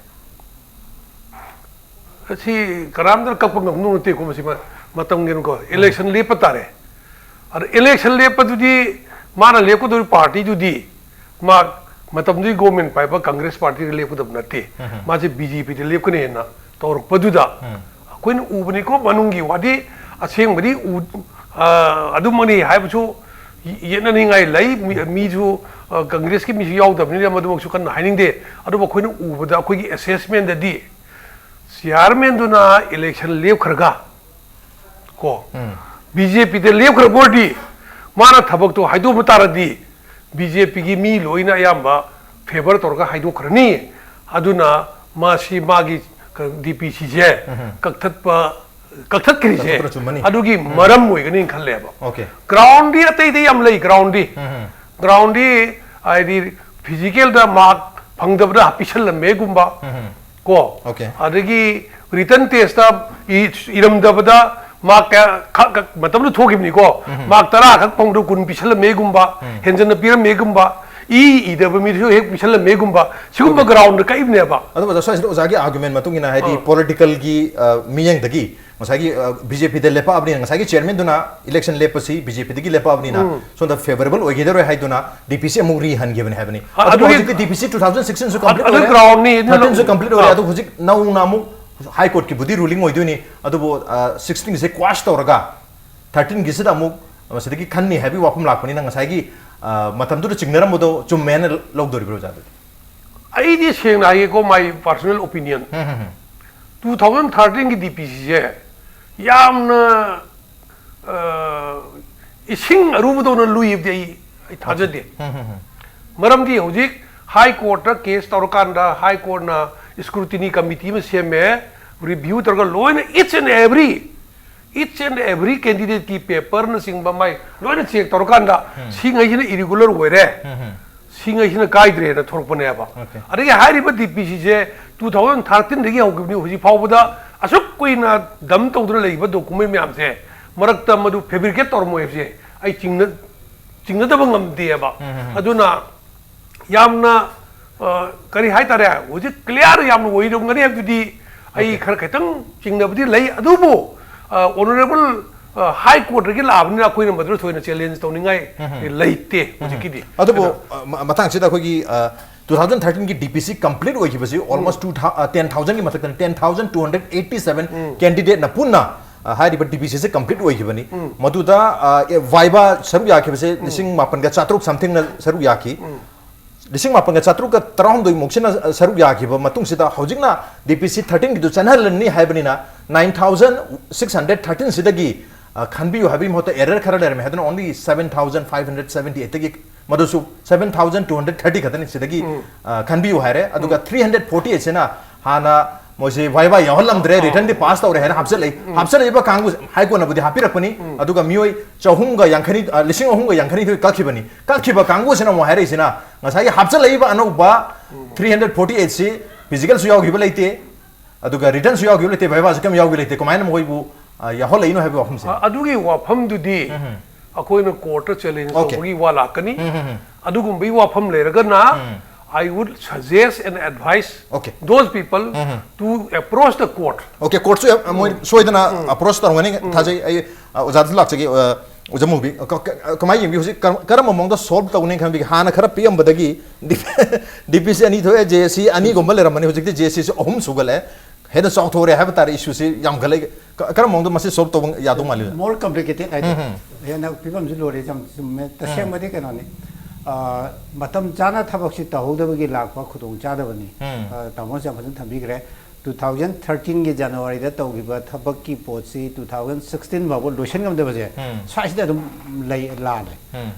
ꯁꯤ ꯀꯅꯥꯝꯇꯅ ꯀꯛꯄ ꯉꯝꯗꯧ ꯅꯠꯇꯦꯀꯣ, ꯃꯁꯤ ꯃ-, ꯃꯇꯝꯒꯤꯅꯀꯣ꯫ ꯎꯝ꯫ Election ꯂꯦꯞꯄ ꯇꯥꯔꯦ꯫ ꯑꯗ election ꯂꯦꯞꯄꯗꯨꯗꯤ ꯃꯥꯅ ꯂꯦꯞꯀꯗꯧꯔꯤꯕ ꯄꯥꯔꯇꯤꯗꯨꯗꯤ ꯃꯥ ꯃꯇꯝꯗꯨꯒꯤ government ꯄꯥꯏꯕ Congress ꯄꯥꯔꯇꯤꯗ ꯂꯦꯞꯀꯗꯕ ꯅꯠꯇꯦ꯫ ꯎꯝ꯫ ꯃꯥꯁꯦ ꯕꯤ ꯖꯦ ꯄꯤꯗ ꯂꯦꯞꯀꯅꯦꯅ ꯇꯧꯔꯛꯄꯗꯨꯗ ꯑꯩꯈꯣꯏꯅ ꯎꯕꯅꯤꯀꯣ, ꯃꯅꯨꯡꯒꯤ ꯋꯥꯗꯤ ꯑꯁꯦꯡꯕꯗꯤ ꯎ-, ꯑ, ꯑꯗꯨꯃꯛꯅꯤ ꯍꯥꯏꯕꯁꯨ ꯌꯦ-, ꯌꯦꯠꯅꯅꯤꯡꯉꯥꯏ ꯂꯩ꯫ ꯃꯤ-, ꯃꯤꯁꯨ, ꯑ, ꯀꯪꯒ꯭ꯔꯦꯁꯀꯤ ꯃꯤꯁꯨ ꯌꯥꯎꯗꯕꯅꯤꯅ ꯃꯗꯨꯃꯛꯁꯨ ꯀꯟꯅ ꯍꯥꯏꯅꯤꯡꯗꯦ꯫ ꯑꯗꯨꯕꯨ ꯑꯩꯈꯣꯏꯅ ꯎꯕꯗ ꯑꯩꯈꯣꯏꯒꯤ assessment ꯗꯗꯤ chairman ꯗꯨꯅ election ꯂꯦꯞꯈ꯭ꯔꯒ ꯀꯣ, ꯎꯝ꯫ BJP ꯗ ꯂꯦꯞꯈ꯭ꯔꯕ ꯑꯣꯏꯔꯗꯤ, ꯃꯥꯅ ꯊꯕꯛꯇꯣ ꯍꯥꯏꯗꯣꯛꯄ ꯇꯥꯔꯗꯤ, BJP ꯒꯤ ꯃꯤ ꯂꯣꯏꯅ ꯑꯌꯥꯝꯕ favour ꯇꯧꯔꯒ ꯍꯥꯏꯗꯣꯛꯈ꯭ꯔꯅꯤ꯫ ꯑꯗꯨꯅ ꯃꯥꯁꯤ ꯃꯥꯒꯤ ꯀ-, DPC ꯁꯦ ꯎꯝ꯫ ꯀꯛꯊꯠꯄ, ꯀꯛꯊꯠꯈ꯭ꯔꯤꯁꯦ ꯀꯛꯊꯠꯄꯅ ꯆꯨꯝꯃꯅꯤ꯫ ꯑꯗꯨꯒꯤ ꯎꯝ꯫ ꯃꯔꯝ ꯑꯣꯏꯒꯅꯤ ꯈꯜꯂꯦꯕ꯫ OK꯫ Ground ꯗꯤ ꯑꯇꯩꯗꯤ ꯌꯥꯝ ꯂꯩ, ground ꯗꯤ꯫ ꯎꯝ꯫ Ground ꯗꯤ ꯍꯥꯏꯗꯤ physical ꯗ mark ꯐꯪꯗꯕꯗ ꯄꯤꯁꯜꯂꯝꯃꯦꯒꯨꯝꯕ, ꯎꯝ꯫ ꯀꯣ? OK꯫ ꯑꯗꯒꯤ written test ꯇ ꯏ-, ꯏꯔꯝꯗꯕꯗ mark ꯀꯌꯥ ꯈꯛ, ꯈꯛ ꯃꯇꯝꯗꯨ ꯊꯣꯛꯈꯤꯕꯅꯤꯀꯣ꯫ ꯎꯝ꯫ Mark ꯇꯔꯥ ꯈꯛ ꯐꯪꯕꯗ ꯀꯨꯟ ꯄꯤꯁꯜꯂꯝꯃꯦꯒꯨꯝꯕ, ꯎꯝ꯫ ꯍꯦꯟꯖꯟꯅ ꯄꯤꯔꯝꯃꯦꯒꯨꯝꯕ, ꯏ ꯏꯗꯕ ꯃꯤꯗꯨꯁꯨ ꯍꯦꯛ ꯄꯤꯁꯜꯂꯝꯃꯦꯒꯨꯝꯕ, ꯁꯤꯒꯨꯝꯕ OK꯫ Ground ꯗ ꯀꯛꯏꯕꯅꯦꯕ꯫ ꯑꯗꯨꯕꯨ ꯑꯣꯖꯥ, ꯁ꯭ꯋꯥꯏꯁꯤꯗ ꯑꯣꯖꯥꯒꯤ argument ꯃꯇꯨꯡ ꯏꯟꯅ, ꯍꯥꯏꯗꯤ ꯑꯥ꯫ Political ꯒꯤ, ꯑ, ꯃꯤꯠꯌꯦꯡꯗꯒꯤ ꯉꯁꯥꯏꯒꯤ, ꯑ, BJP ꯗ ꯂꯦꯞꯄꯛꯑꯕꯅꯤꯅ, ꯉꯁꯥꯏꯒꯤ chairman ꯗꯨꯅ election ꯂꯦꯞꯄꯁꯤ BJP ꯗꯒꯤ ꯂꯦꯞꯄꯛꯑꯕꯅꯤꯅ ꯎꯝ꯫ ꯁꯣꯝꯗ favourable ꯑꯣꯏꯈꯤꯗꯔꯣꯏ ꯍꯥꯏꯗꯨꯅ DPC ꯑꯃꯨꯛ rehꯟꯈꯤꯕꯅꯦ ꯍꯥꯏꯕꯅꯤ꯫ ꯑ-, ꯑꯗꯨꯕꯨ ꯑꯗꯨꯒꯤ ꯍꯧꯖꯤꯛꯇꯤ DPC two thousand sixteen ꯁꯨ ꯑ-, complete ꯑꯗꯨ ꯑꯣꯏꯔꯦ꯫ Ground ꯅꯤ, ꯑꯗꯨ thirteen ꯁꯨ complete ꯑꯣꯏꯔꯦ꯫ ꯑ꯫ ꯑꯗꯨ ꯍꯧꯖꯤꯛ ꯅꯧꯅ ꯑꯃꯨꯛ high court ꯀꯤꯕꯨꯗꯤ ruling ꯑꯣꯏꯗꯣꯏꯅꯤ, ꯑꯗꯨꯕꯨ, ꯑ, sixteen ꯒꯤꯁꯦ quash ꯇꯧꯔꯒ thirteen ꯒꯤꯁꯤꯗ ꯑꯃꯨꯛ ꯃꯁꯤꯗꯒꯤ ꯈꯟꯅꯤ ꯍꯥꯏꯕꯒꯤ ꯋꯥꯐꯝ ꯂꯥꯛꯄꯅꯤꯅ, ꯉꯁꯥꯏꯒꯤ, ꯑ, ꯃꯇꯝꯗꯨꯗ ꯆꯤꯡꯅꯔꯝꯕꯗꯣ ꯆꯨꯝꯃꯦꯅ ꯂꯧꯗꯣꯔꯤꯕ꯭ꯔꯣ ꯑꯣꯖꯥ ꯑꯗꯨꯗꯤ? ꯑꯩꯗꯤ ꯁꯦꯡꯅ ꯍꯥꯏꯒꯦꯀꯣ, my personal opinion꯫ Um, um, um. Two thousand thirteen ꯒꯤ DPC ꯁꯦ ꯌꯥꯝꯅ, ꯑ, ꯏꯁꯤꯡ ꯑꯔꯨꯕꯗꯧꯅ ꯂꯨꯏꯕꯗꯤ ꯑꯩ, ꯑꯩ ꯊꯥꯖꯗꯦ꯫ ꯎꯝ, ꯎꯝ, ꯎꯝ꯫ ꯃꯔꯝꯗꯤ ꯍꯧꯖꯤꯛ high court ꯇ case ꯇꯧꯔꯀꯥꯟꯗ high court ꯅ scrutiny committee ꯑꯃ ꯁꯦꯝꯃꯦ, review ꯇꯧꯔꯒ ꯂꯣꯏꯅ each and every, each and every candidate ꯀꯤ paper ꯅꯆꯤꯡꯕ ꯃꯥꯏ ꯂꯣꯏꯅ check ꯇꯧꯔꯀꯥꯟꯗ ꯎꯝ꯫ ꯁꯤꯉꯩꯁꯤꯅ irregular ꯑꯣꯏꯔꯦ, ꯎꯝ, ꯎꯝ꯫ ꯁꯤꯉꯩꯁꯤꯅ ꯀꯥꯏꯗ꯭ꯔꯦꯅ ꯊꯣꯔꯛꯄꯅꯦꯕ꯫ OK꯫ ꯑꯗꯒꯤ ꯍꯥꯏꯔꯤꯕ DPC ꯁꯦ two thousand thirteen ꯗꯒꯤ ꯍꯧꯈꯤꯕꯅꯤ, ꯍꯧꯖꯤꯛ ꯐꯥꯎꯕꯗ ꯑꯁꯨꯛ ꯀꯨꯏꯅ dump ꯇꯧꯗꯨꯅ ꯂꯩꯔꯤꯕ document ꯃꯌꯥꯝꯁꯦ ꯃꯔꯛꯇ ꯃꯗꯨ fabricate ꯇꯧꯔꯝꯃꯣꯏ ꯍꯥꯏꯕꯁꯦ ꯑꯩ ꯆꯤꯡꯅ-, ꯆꯤꯡꯅꯗꯕ ꯉꯝꯗꯦꯕ꯫ ꯎꯝ, ꯎꯝ, ꯎꯝ꯫ ꯑꯗꯨꯅ ꯌꯥꯝꯅ, ꯑ, ꯀꯔꯤ ꯍꯥꯏꯇꯥꯔꯦ, ꯍꯧꯖꯤꯛ clear ꯌꯥꯝꯅ ꯑꯣꯏꯔꯝꯒꯅꯤ ꯍꯥꯏꯕꯗꯨꯗꯤ ꯑꯩ OK꯫ ꯈꯔ ꯈꯤꯇꯪ ꯆꯤꯡꯅꯕꯗꯤ ꯂꯩ, ꯑꯗꯨꯕꯨ, ꯑ, honourable, ꯑ, high court ꯇꯒꯤ ꯂꯥꯛꯑꯕꯅꯤꯅ ꯑꯩꯈꯣꯏꯅ ꯃꯗꯨꯗ ꯊꯣꯏꯅ challenge ꯇꯧꯅꯤꯡꯉꯥꯏ ꯎꯝ, ꯎꯝ꯫ ꯂꯩꯇꯦ ꯎꯝ, ꯎꯝ꯫ ꯍꯧꯖꯤꯛꯀꯤꯗꯤ꯫ ꯑꯗꯨꯕꯨ, ꯑꯗꯣ ꯑ, ꯃ-, ꯃꯇꯥꯡꯁꯤꯗ ꯑꯩꯈꯣꯏꯒꯤ, ꯑ, two thousand ꯊꯥꯔꯇꯤꯟꯒꯤ D P C complete ꯑꯣꯏꯈꯤꯕꯁꯤ ꯑꯣꯜꯃꯣꯁ ꯇꯨ ꯇꯦꯟ ꯊꯥꯎꯖꯟꯒꯤ ꯃꯊꯛꯇꯅꯤ, ten thousand two hundred eighty seven ꯀꯦꯟꯗꯤꯗꯦꯠꯅ ꯄꯨꯟꯅ ꯑ, ꯍꯥꯏꯔꯤꯕ ꯗꯤ ꯄꯤ ꯁꯤꯁꯦ ꯀꯝꯄ꯭ꯂꯤꯠ ꯑꯣꯏꯈꯤꯕꯅꯤ꯫ ꯃꯗꯨꯗ ꯑ, ꯑꯦ, ꯋꯥꯏꯕꯥ ꯁꯔꯨꯛ ꯌꯥꯈꯤꯕꯁꯦ ꯂꯤꯁꯤꯡ ꯃꯥꯄꯟꯒ ꯆꯥꯇ꯭ꯔꯨꯛ ꯁꯝꯊꯤꯡꯅ ꯁꯔꯨꯛ ꯌꯥꯈꯤ꯫ ꯂꯤꯁꯤꯡ ꯃꯥꯄꯟꯒ ꯆꯥꯇ꯭ꯔꯨꯛꯀ ꯇꯔꯥꯍꯨꯝꯗꯣꯏꯃꯨꯛꯁꯤꯅ ꯁꯔꯨꯛ ꯌꯥꯈꯤꯕ ꯃꯇꯨꯡꯁꯤꯗ ꯍꯧꯖꯤꯛꯅ ꯗꯤ ꯄꯤ ꯁꯤ ꯊꯥꯔꯇꯤꯟꯒꯤꯗꯨ ꯆꯠꯅꯍꯜꯂꯅꯤ ꯍꯥꯏꯕꯅꯤꯅ ꯅꯥꯏꯟ ꯊꯥꯎꯖꯟ ꯁꯤꯛꯁ ꯍꯟꯗ꯭ꯔꯦꯠ ꯊꯥꯔꯇꯤꯟꯁꯤꯗꯒꯤ, ꯑ, ꯈꯟꯕꯤꯌꯨ ꯍꯥꯏꯕꯒꯤ ꯃꯍꯨꯠꯇ ꯑꯦꯔꯔ ꯈꯔ ꯂꯩꯔꯝꯃꯦ ꯍꯥꯏꯗꯨꯅ only seven thousand five hundred seventy ꯑꯩꯠꯇꯒꯤ, ꯃꯗꯨꯁꯨ seven thousand two hundred thirty ꯈꯛꯇꯅꯤ꯫ ꯁꯤꯗꯒꯤ, ꯑ, ꯈꯟꯕꯤꯌꯨ ꯍꯥꯏꯔꯦ꯫ ꯑꯗꯨꯒ ꯊ꯭ꯔꯤ ꯍꯟꯗ꯭ꯔꯦꯠ ꯐꯣꯔꯇꯤ ꯑꯩꯠꯁꯤꯅ ꯍꯥꯟꯅ ꯃꯣꯏꯁꯦ ꯋꯥꯏ ꯋꯥꯏ ꯌꯥꯎꯍꯜꯂꯝꯗ꯭ꯔꯦ, ꯔꯤꯇꯟꯗꯤ ꯄꯥꯁ ꯇꯧꯔꯦ ꯍꯥꯏꯅ ꯍꯥꯞꯆꯜꯂꯛꯏ꯫ ꯍꯥꯞꯆꯜꯂꯛꯏꯕ ꯀꯥꯡꯕꯨ ꯍꯥꯏ ꯀꯣꯟꯅꯕꯨꯗꯤ ꯍꯥꯞꯄꯤꯔꯛꯄꯅꯤ꯫ ꯑꯗꯨꯒ ꯃꯤꯑꯣꯏ ꯆꯍꯨꯝꯒ ꯌꯥꯡꯈꯩ, ꯑ, ꯂꯤꯁꯤꯡ ꯑꯍꯨꯝꯒ ꯌꯥꯡꯈꯩꯅꯤꯊꯣꯏ ꯀꯛꯈꯤꯕꯅꯤ꯫ ꯀꯛꯈꯤꯕ ꯀꯥꯡꯕꯨꯁꯤꯅ ꯑꯃꯨꯛ ꯍꯥꯏꯔꯛꯏꯁꯤꯅ ꯉꯁꯥꯏꯒꯤ ꯍꯥꯞꯆꯜꯂꯛꯏꯕ ꯑꯅꯧꯕ ꯊ꯭ꯔꯤ ꯍꯟꯗ꯭ꯔꯦꯠ ꯐꯣꯔꯇꯤ ꯑꯩꯠꯁꯤ ꯐꯤꯖꯤꯀꯦꯜꯁꯨ ꯌꯥꯎꯈꯤꯕ ꯂꯩꯇꯦ, ꯑꯗꯨꯒ ꯔꯤꯇꯟꯁꯨ ꯌꯥꯎꯈꯤꯕ ꯂꯩꯇꯦ, ꯚꯥꯏꯕꯥꯁꯨ ꯀꯩꯝ ꯌꯥꯎꯈꯤꯕ ꯂꯩꯇꯦ꯫ ꯀꯃꯥꯏꯅ ꯃꯈꯣꯏꯕꯨ, ꯑ, ꯌꯥꯎꯍꯜꯂꯛꯏꯅꯣ ꯍꯥꯏꯕꯒꯤ ꯋꯥꯐꯝꯁꯦ꯫ ꯑ-, ꯑꯗꯨꯒꯤ ꯋꯥꯐꯝꯗꯨꯗꯤ ꯑꯩꯈꯣꯏꯅ ꯀꯣꯔꯠꯇ ꯆꯦꯂꯦꯟꯖ ꯇꯧꯕꯒꯤ ꯋꯥ ꯂꯥꯛꯀꯅꯤ꯫ ꯑꯗꯨꯒꯨꯝꯕꯒꯤ ꯋꯥꯐꯝ ꯂꯩꯔꯒꯅ, I would suggest and advise those people to approach the court. Okay, ꯀꯣꯔꯠꯁꯨ ꯌꯥꯝ, ꯃꯣꯏ ꯁꯣꯏꯗꯅ ꯑꯦꯄ꯭ꯔꯣꯆ ꯇꯧꯔꯝꯒꯅꯤ꯫ ꯊꯥꯖꯩ꯫ ꯑꯩ, ꯑ, ꯑꯣꯖꯥꯗꯁꯨ ꯂꯥꯛꯆꯒꯦ꯫ ꯑ, ꯑꯣꯖꯥ ꯃꯨꯕꯤ, ꯀ-, ꯀ-, ꯀꯃꯥꯏꯅ ꯌꯦꯡꯕꯤ? ꯍꯧꯖꯤꯛ ꯀꯔꯝ-, ꯀꯔꯝꯕ ꯃꯑꯣꯡꯗ ꯁꯣꯜꯕ ꯇꯧꯅꯤ ꯈꯟꯕꯤꯒꯦ? ꯍꯥꯟꯅ ꯈꯔ ꯄꯤꯛꯑꯝꯕꯗꯒꯤ ꯗꯤ ꯄꯤ ꯁꯤ ꯑꯅꯤ ꯊꯣꯛꯑꯦ, ꯖꯦ ꯑꯦ ꯁꯤ ꯑꯅꯤꯒꯨꯝꯕ ꯂꯩꯔꯝꯕꯅꯤ, ꯍꯧꯖꯤꯛꯇꯤ ꯖꯦ ꯑꯦ ꯁꯤꯁꯨ ꯑꯍꯨꯝ ꯁꯨꯒꯠꯂꯦ꯫ ꯍꯦꯟꯅ ꯆꯥꯎꯊꯣꯔꯦ ꯍꯥꯏꯕ ꯇꯥꯔꯦ, ꯏꯁꯨꯁꯤ ꯌꯥꯝꯈꯠꯂꯛꯏ꯫ ꯀ-, ꯀꯔꯝꯕ ꯃꯑꯣꯡꯗ ꯃꯁꯤ ꯁꯣꯜꯕ ꯇꯧꯕ ꯌꯥꯗꯧ ꯃꯥꯜꯂꯤ? More complicated ꯍꯥꯏꯇꯥꯔꯦ꯫ ꯍꯦꯟꯅ ꯐꯤꯕꯝꯁꯤ ꯂꯨꯔꯦ꯫ ꯌꯥꯝ ꯆꯨꯝꯃꯦ꯫ ꯇꯁꯦꯡꯕꯗꯤ ꯀꯩꯅꯣꯅꯤ, ꯑ, ꯃꯇꯝ ꯆꯥꯅ ꯊꯕꯛꯁꯤ ꯇꯧꯍꯧꯗꯕꯒꯤ ꯂꯥꯛꯄ ꯈꯨꯗꯣꯡ ꯆꯥꯗꯕꯅꯤ꯫ ꯑ, ꯇꯥꯃꯣꯅꯁꯨ ꯌꯥꯝ ꯐꯖꯅ ꯊꯝꯕꯤꯈ꯭ꯔꯦ꯫ ꯇꯨ ꯊꯥꯎꯖꯟ ꯊꯥꯔꯇꯤꯟꯒꯤ ꯖꯅꯋꯥꯔꯤꯗ ꯇꯧꯈꯤꯕ ꯊꯕꯛꯀꯤ ꯄꯣꯠꯁꯤ ꯇꯨ ꯊꯥꯎꯖꯟ ꯁꯤꯛꯁꯇꯤꯟ ꯐꯥꯎꯕ ꯂꯣꯏꯁꯤꯟ ꯉꯝꯗꯕꯁꯦ ꯁ꯭ꯋꯥꯏꯁꯤꯗ ꯑꯗꯨꯝ ꯂꯩ, ꯂꯥꯜꯂꯦ꯫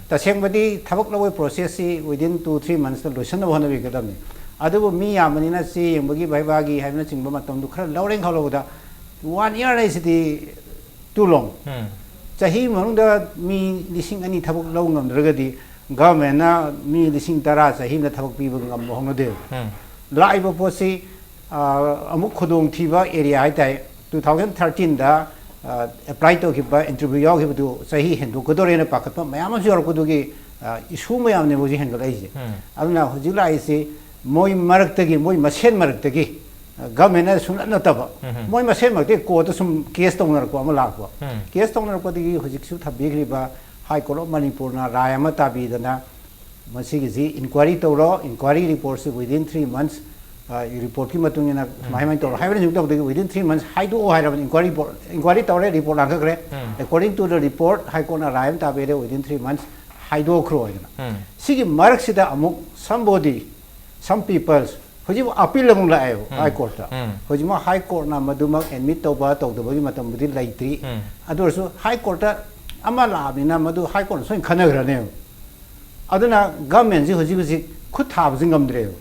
ꯇꯁꯦꯡꯕꯗꯤ ꯊꯕꯛ ꯂꯧꯕꯒꯤ ꯄ꯭ꯔꯣꯁꯦꯁꯁꯤ within two three monthsꯇ ꯂꯣꯏꯁꯤꯟꯅꯕ ꯍꯣꯠꯅꯕꯤꯒꯗꯕꯅꯤ꯫ ꯑꯗꯨꯕꯨ ꯃꯤ ꯌꯥꯝꯕꯅꯤꯅ ꯆꯦ ꯌꯦꯡꯕꯒꯤ, ꯚꯥꯏꯕꯥꯒꯤ ꯍꯥꯏꯕꯅꯆꯤꯡꯕ ꯃꯇꯝꯗꯨ ꯈꯔ ꯂꯧꯔꯦꯅ ꯈꯜꯂꯣꯕꯗ, one year ꯍꯥꯏꯁꯤꯗꯤ too long꯫ ꯆꯍꯤ ꯃꯅꯨꯡꯗ ꯃꯤ ꯂꯤꯁꯤꯡ ꯑꯅꯤ ꯊꯕꯛ ꯂꯧ ꯉꯝꯗ꯭ꯔꯒꯗꯤ ꯒꯚꯔꯟꯃꯦꯟꯅ ꯃꯤ ꯂꯤꯁꯤꯡ ꯇꯔꯥ ꯆꯍꯤ ꯑꯃꯗ ꯊꯕꯛ ꯄꯤꯕ ꯉꯝꯕ ꯍꯧꯅꯗꯦꯕ꯫ ꯂꯥꯛꯏꯕ ꯄꯣꯠꯁꯤ, ꯑ, ꯑꯃꯨꯛ ꯈꯨꯗꯣꯡꯊꯤꯕ ꯑꯦꯔꯤꯌꯥ ꯍꯥꯏꯇꯥꯔꯦ, ꯇꯨ ꯊꯥꯎꯖꯟ ꯊꯥꯔꯇꯤꯟꯗ, ꯑ, ꯑꯦꯄ꯭ꯂꯥꯏ ꯇꯧꯈꯤꯕ, ꯏꯟꯇꯔꯚ꯭ꯌꯨ ꯌꯥꯎꯈꯤꯕꯗꯨ ꯆꯍꯤ ꯍꯦꯟꯗꯣꯛꯀꯗꯧꯔꯦꯅ ꯄꯥꯈꯠꯄ ꯃꯌꯥꯝ ꯑꯃꯁꯨ ꯌꯥꯎꯔꯛꯄꯗꯨꯒꯤ, ꯑ, ꯏꯁꯨ ꯃꯌꯥꯝꯅꯦꯕ ꯍꯧꯖꯤꯛ ꯍꯦꯟꯒꯠꯂꯛꯏꯁꯦ꯫ ꯑꯗꯨꯅ ꯍꯧꯖꯤꯛ ꯂꯥꯛꯏꯁꯤ ꯃꯣꯏ ꯃꯔꯛꯇꯒꯤ, ꯃꯣꯏ ꯃꯁꯦꯟ ꯃꯔꯛꯇꯒꯤ, ꯑ, ꯒꯚꯔꯟꯃꯦꯟꯅ ꯁꯨꯡꯅꯠ ꯅꯠꯇꯕ, ꯃꯣꯏ ꯃꯁꯦꯟ ꯃꯔꯛꯇꯒꯤ ꯀꯣꯔꯠꯇ ꯁꯨꯝ ꯀꯦꯁ ꯇꯧꯅꯔꯛꯄ ꯑꯃ ꯂꯥꯛꯄ꯫ ꯀꯦꯁ ꯇꯧꯅꯔꯛꯄꯗꯒꯤ ꯍꯧꯖꯤꯛꯁꯨ ꯊꯝꯕꯤꯈ꯭ꯔꯤꯕ ꯍꯥꯏ ꯀꯣꯔꯠ ꯑꯣꯐ ꯃꯅꯤꯄꯨꯔꯅ ꯔꯥꯏ ꯑꯃ ꯇꯥꯕꯤꯗꯅ, ꯃꯁꯤꯒꯤꯁꯤ ꯏꯟꯀ꯭ꯋꯥꯏꯔꯤ ꯇꯧꯔꯣ, ꯏꯟꯀ꯭ꯋꯥꯏꯔꯤ ꯔꯤꯄꯣꯔꯠꯁꯤ within three months, ꯔꯤꯄꯣꯔꯠꯀꯤ ꯃꯇꯨꯡ ꯏꯟꯅ ꯁꯨꯃꯥꯏ ꯁꯨꯃꯥꯏꯅ ꯇꯧꯔꯣ ꯍꯥꯏꯕꯅꯆꯤꯡꯕ ꯇꯧꯗꯒꯤ within three months ꯍꯥꯏꯗꯣꯛꯑꯣ ꯍꯥꯏꯔꯕꯅꯤ꯫ ꯏꯟꯀ꯭ꯋꯥꯏꯔꯤ ꯔꯤꯄꯣꯔꯠ, ꯏꯟꯀ꯭ꯋꯥꯏꯔꯤ ꯇꯧꯔꯦ, ꯔꯤꯄꯣꯔꯠ ꯂꯥꯡꯈꯠꯈ꯭ꯔꯦ꯫ According to the report, ꯍꯥꯏ ꯀꯣꯔꯠꯅ ꯔꯥꯏ ꯑꯃ ꯇꯥꯕꯤꯔꯦ, within three months ꯍꯥꯏꯗꯣꯛꯈ꯭ꯔꯣ ꯍꯥꯏꯗꯅ꯫ ꯁꯤꯒꯤ ꯃꯔꯛꯁꯤꯗ ꯑꯃꯨꯛ somebody, some peoples, ꯍꯧꯖꯤꯛ ꯑꯄꯤꯜ ꯑꯃꯨꯛ ꯂꯥꯛꯑꯦꯕ ꯍꯥꯏ ꯀꯣꯔꯠꯇ꯫ ꯍꯧꯖꯤꯛꯃꯛ ꯍꯥꯏ ꯀꯣꯔꯠꯅ ꯃꯗꯨꯃꯛ ꯑꯦꯗꯃꯤꯠ ꯇꯧꯕ ꯇꯧꯗꯕꯒꯤ ꯃꯇꯝꯕꯨꯗꯤ ꯂꯩꯇ꯭ꯔꯤ꯫ ꯑꯗꯨ ꯑꯣꯏꯔꯁꯨ ꯍꯥꯏ ꯀꯣꯔꯠꯇ ꯑꯃ ꯂꯥꯛꯑꯕꯅꯤꯅ ꯃꯗꯨ ꯍꯥꯏ ꯀꯣꯔꯠꯅ ꯁꯣꯏꯅ ꯈꯟꯅꯈ꯭ꯔꯅꯦꯕ꯫ ꯑꯗꯨꯅ ꯒꯚꯔꯟꯃꯦꯟꯁꯤ ꯍꯧꯖꯤꯛ ꯍꯧꯖꯤꯛ ꯈꯨꯠ ꯊꯥꯕꯁꯤ ꯉꯝꯗ꯭ꯔꯦꯕ꯫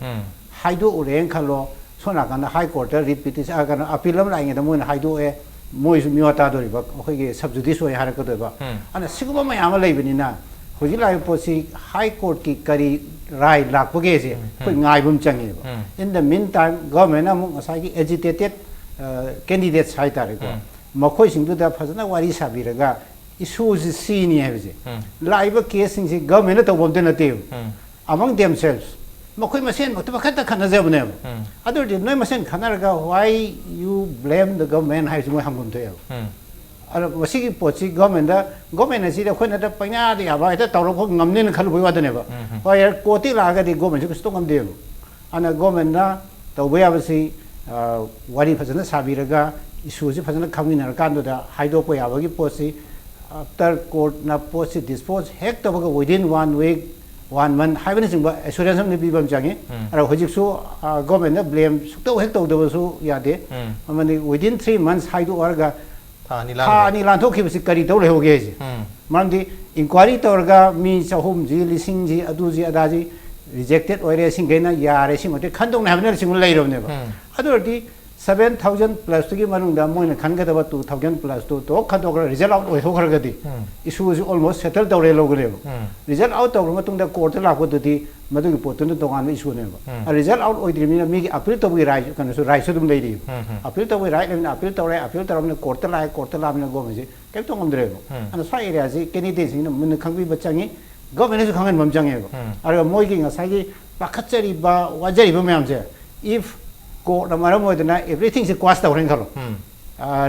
ꯍꯥꯏꯗꯣꯛꯎꯔꯦꯅ ꯈꯜꯂꯣ, ꯁꯣꯝ ꯅꯥꯀꯟꯗ ꯍꯥꯏ ꯀꯣꯔꯠꯇ ꯔꯤꯠ ꯄꯤꯇꯤꯁꯟ, ꯑ, ꯀꯩꯅꯣ, ꯑꯄꯤꯜ ꯑꯃ ꯂꯥꯛꯏꯉꯩꯗ ꯃꯣꯏꯅ ꯍꯥꯏꯗꯣꯛꯑꯦ, ꯃꯣꯏꯁꯨ ꯃꯤꯋꯥ ꯇꯥꯗꯣꯔꯤꯕ, ꯑꯩꯈꯣꯏꯒꯤ ꯁꯕꯖꯨꯗꯤꯁ ꯑꯣꯏ ꯍꯥꯏꯔꯛꯀꯗꯣꯏꯕ꯫ ꯑꯗꯨꯅ ꯁꯤꯒꯨꯝꯕ ꯃꯌꯥꯝ ꯑꯃ ꯂꯩꯕꯅꯤꯅ ꯍꯧꯖꯤꯛ ꯂꯥꯛꯏꯕ ꯄꯣꯠꯁꯤ ꯍꯥꯏ ꯀꯣꯔꯠꯀꯤ ꯀꯔꯤ ꯔꯥꯏ ꯂꯥꯛꯄꯒꯦꯁꯦ ꯑꯩꯈꯣꯏ ꯉꯥꯏꯕ ꯑꯃ ꯆꯪꯉꯦꯕ꯫ In the meantime, ꯒꯚꯔꯟꯃꯦꯟꯅ ꯑꯃꯨꯛ ꯉꯁꯥꯏꯒꯤ ꯑꯦꯖꯤꯇꯦꯇꯦꯠ ꯀꯦꯟꯗꯤꯗꯦꯠꯁ ꯍꯥꯏꯇꯥꯔꯦꯀꯣ, ꯃꯈꯣꯏꯁꯤꯡꯗꯨꯗ ꯐꯖꯅ ꯋꯥꯔꯤ ꯁꯥꯕꯤꯔꯒ ꯏꯁꯨꯁꯤ ꯁꯤꯅꯤ ꯍꯥꯏꯕꯁꯦ, ꯂꯥꯛꯏꯕ ꯀꯦꯁꯁꯤꯡꯁꯤ ꯒꯚꯔꯟꯃꯦꯟꯅ ꯇꯧꯕ ꯑꯝꯇ ꯅꯠꯇꯦꯕ꯫ Among themselves, ꯃꯈꯣꯏ ꯃꯁꯦꯟꯃꯛꯇ ꯃꯈꯟꯇ ꯈꯠꯅꯖꯕꯅꯦꯕ꯫ ꯑꯗꯨ ꯑꯣꯏꯔꯗꯤ ꯅꯣꯏ ꯃꯁꯦꯟ ꯈꯠꯅꯔꯒ why you blame the government ꯍꯥꯏꯕꯁꯤ ꯃꯣꯏ ꯍꯪꯐꯝ ꯊꯣꯛꯑꯦꯕ꯫ ꯑꯗꯣ ꯃꯁꯤꯒꯤ ꯄꯣꯠꯁꯤ ꯒꯚꯔꯟꯃꯦꯟꯗ, ꯒꯚꯔꯟꯃꯦꯟ ꯑꯁꯤꯗꯤ ꯑꯩꯈꯣꯏꯅ ꯍꯦꯛꯇ ꯄꯪꯌꯥꯗ ꯌꯥꯕ, ꯍꯦꯛꯇ ꯇꯧꯔꯛꯄ ꯉꯝꯅꯦꯅ ꯈꯜꯂꯨꯕꯒꯤ ꯋꯥꯗꯅꯦꯕ꯫ ꯍꯣꯏ, ꯀꯣꯔꯠꯇꯒꯤ ꯂꯥꯛꯑꯒꯗꯤ ꯒꯚꯔꯟꯃꯦꯟꯁꯨ ꯀꯩꯁꯨ ꯇꯧ ꯉꯝꯗꯦꯕ꯫ ꯑꯗꯨꯅ ꯒꯚꯔꯟꯃꯦꯟꯅ ꯇꯧꯕ ꯌꯥꯕꯁꯤ, ꯑ, ꯋꯥꯔꯤ ꯐꯖꯅ ꯁꯥꯕꯤꯔꯒ, ꯏꯁꯨꯁꯤ ꯐꯖꯅ ꯈꯪꯃꯤꯟꯅꯔꯀꯥꯟꯗꯨꯗ ꯍꯥꯏꯗꯣꯛꯄ ꯌꯥꯕꯒꯤ ꯄꯣꯠꯁꯤ, after ꯀꯣꯔꯠꯅ ꯄꯣꯠꯁꯤ ꯗꯤꯁꯄꯣꯖ ꯍꯦꯛ ꯇꯧꯕꯒ within one week, one month ꯍꯥꯏꯕꯅꯆꯤꯡꯕ ꯑꯦꯁꯨꯔꯦꯟꯁ ꯑꯃꯗꯤ ꯄꯤꯕ ꯑꯃ ꯆꯪꯉꯤ꯫ ꯑꯗꯣ ꯍꯧꯖꯤꯛꯁꯨ, ꯑ, ꯒꯚꯔꯟꯃꯦꯟꯅ ꯕ꯭ꯂꯦꯝ ꯁꯨꯛꯇꯧ ꯍꯦꯛ ꯇꯧꯗꯕꯁꯨ ꯌꯥꯗꯦ꯫ ꯑꯃꯗꯤ within three months ꯍꯥꯏꯗꯣꯛꯑꯒ ꯊꯥ ꯑꯅꯤ ꯊꯥ ꯂꯥꯟꯈ꯭ꯔꯦ꯫ ꯑꯅꯤ ꯂꯥꯟꯊꯣꯛꯈꯤꯕꯁꯤ ꯀꯔꯤ ꯇꯧ ꯂꯩꯍꯧꯒꯦ ꯍꯥꯏꯁꯦ? ꯃꯔꯝꯗꯤ ꯏꯟꯀ꯭ꯋꯥꯏꯔꯤ ꯇꯧꯔꯒ ꯃꯤ ꯆꯍꯨꯝꯁꯤ, ꯂꯤꯁꯤꯡꯁꯤ, ꯑꯗꯨꯁꯤ, ꯑꯗꯥꯁꯤ ꯔꯤꯖꯦꯛꯇꯦꯠ ꯑꯣꯏꯔꯦ, ꯁꯤꯡꯈꯩꯅ ꯌꯥꯔꯦ, ꯁꯤꯃꯛꯇꯤ ꯈꯟꯗꯣꯛꯅꯤ ꯍꯥꯏꯕꯅ ꯁꯤꯒꯨꯝꯕ ꯂꯩꯔꯕꯅꯦꯕ꯫ ꯑꯗꯨ ꯑꯣꯏꯔꯗꯤ seven thousand plus ꯇꯨꯒꯤ ꯃꯅꯨꯡꯗ ꯃꯣꯏꯅ ꯈꯟꯒꯗꯕ two thousand plus ꯇꯨ ꯇꯣꯛ ꯈꯟꯗꯣꯛꯈ꯭ꯔ, ꯔꯤꯖꯜ ꯑꯥꯎꯠ ꯑꯣꯏꯊꯣꯛꯈ꯭ꯔꯒꯗꯤ ꯏꯁꯨꯁꯤ almost settle ꯇꯧꯔꯦ ꯂꯧꯒꯅꯦꯕ꯫ ꯔꯤꯖꯜ ꯑꯥꯎꯠ ꯇꯧꯈ꯭ꯔ ꯃꯇꯨꯡꯗ ꯀꯣꯔꯠꯇ ꯂꯥꯛꯄꯗꯨꯗꯤ ꯃꯗꯨꯒꯤ ꯄꯣꯠꯇꯨꯅ ꯇꯣꯉꯥꯟꯕ ꯏꯁꯨꯅꯦꯕ꯫ ꯔꯤꯖꯜ ꯑꯥꯎꯠ ꯑꯣꯏꯗ꯭ꯔꯤꯕꯅꯤꯅ ꯃꯤꯒꯤ ꯑꯄꯤꯜ ꯇꯧꯕꯒꯤ ꯔꯥꯏꯠ, ꯀꯩꯅꯣꯁꯨ, ꯔꯥꯏꯠꯁꯨ ꯑꯗꯨꯝ ꯂꯩꯔꯤꯕ꯫ ꯑꯄꯤꯜ ꯇꯧꯕꯒꯤ ꯔꯥꯏꯠ ꯂꯩꯕꯅꯤꯅ ꯑꯄꯤꯜ ꯇꯧꯔꯦ, ꯑꯄꯤꯜ ꯇꯧꯔꯕꯅꯤꯅ ꯀꯣꯔꯠꯇ ꯂꯥꯛꯑꯦ, ꯀꯣꯔꯠꯇ ꯂꯥꯛꯑꯕꯅꯤꯅ ꯒꯣꯃꯦꯟꯁꯤ ꯀꯩꯝ ꯇꯧ ꯉꯝꯗ꯭ꯔꯦꯕ꯫ ꯑꯗꯨꯅ ꯁ꯭ꯋꯥꯏ ꯑꯦꯔꯤꯌꯥꯁꯤ ꯀꯦꯟꯗꯤꯗꯦꯠꯁꯤꯡꯅ ꯃꯨꯟꯅ ꯈꯪꯕꯤꯕ ꯆꯪꯉꯤ, ꯒꯣꯃꯦꯟꯅꯁꯨ ꯈꯪꯍꯟꯕ ꯑꯃ ꯆꯪꯉꯦꯕ꯫ ꯑꯗꯨꯒ ꯃꯣꯏꯒꯤ ꯉꯁꯥꯏꯒꯤ ꯄꯥꯈꯠꯆꯔꯤꯕ, ꯋꯥꯖꯔꯤꯕ ꯃꯌꯥꯝꯁꯦ, if ꯀꯣꯔꯠꯅ ꯃꯔꯝ ꯑꯣꯏꯗꯅ everything ꯁꯤ ꯀ꯭ꯋꯥꯁ ꯇꯧꯔꯦꯅ ꯈꯜꯂꯣ,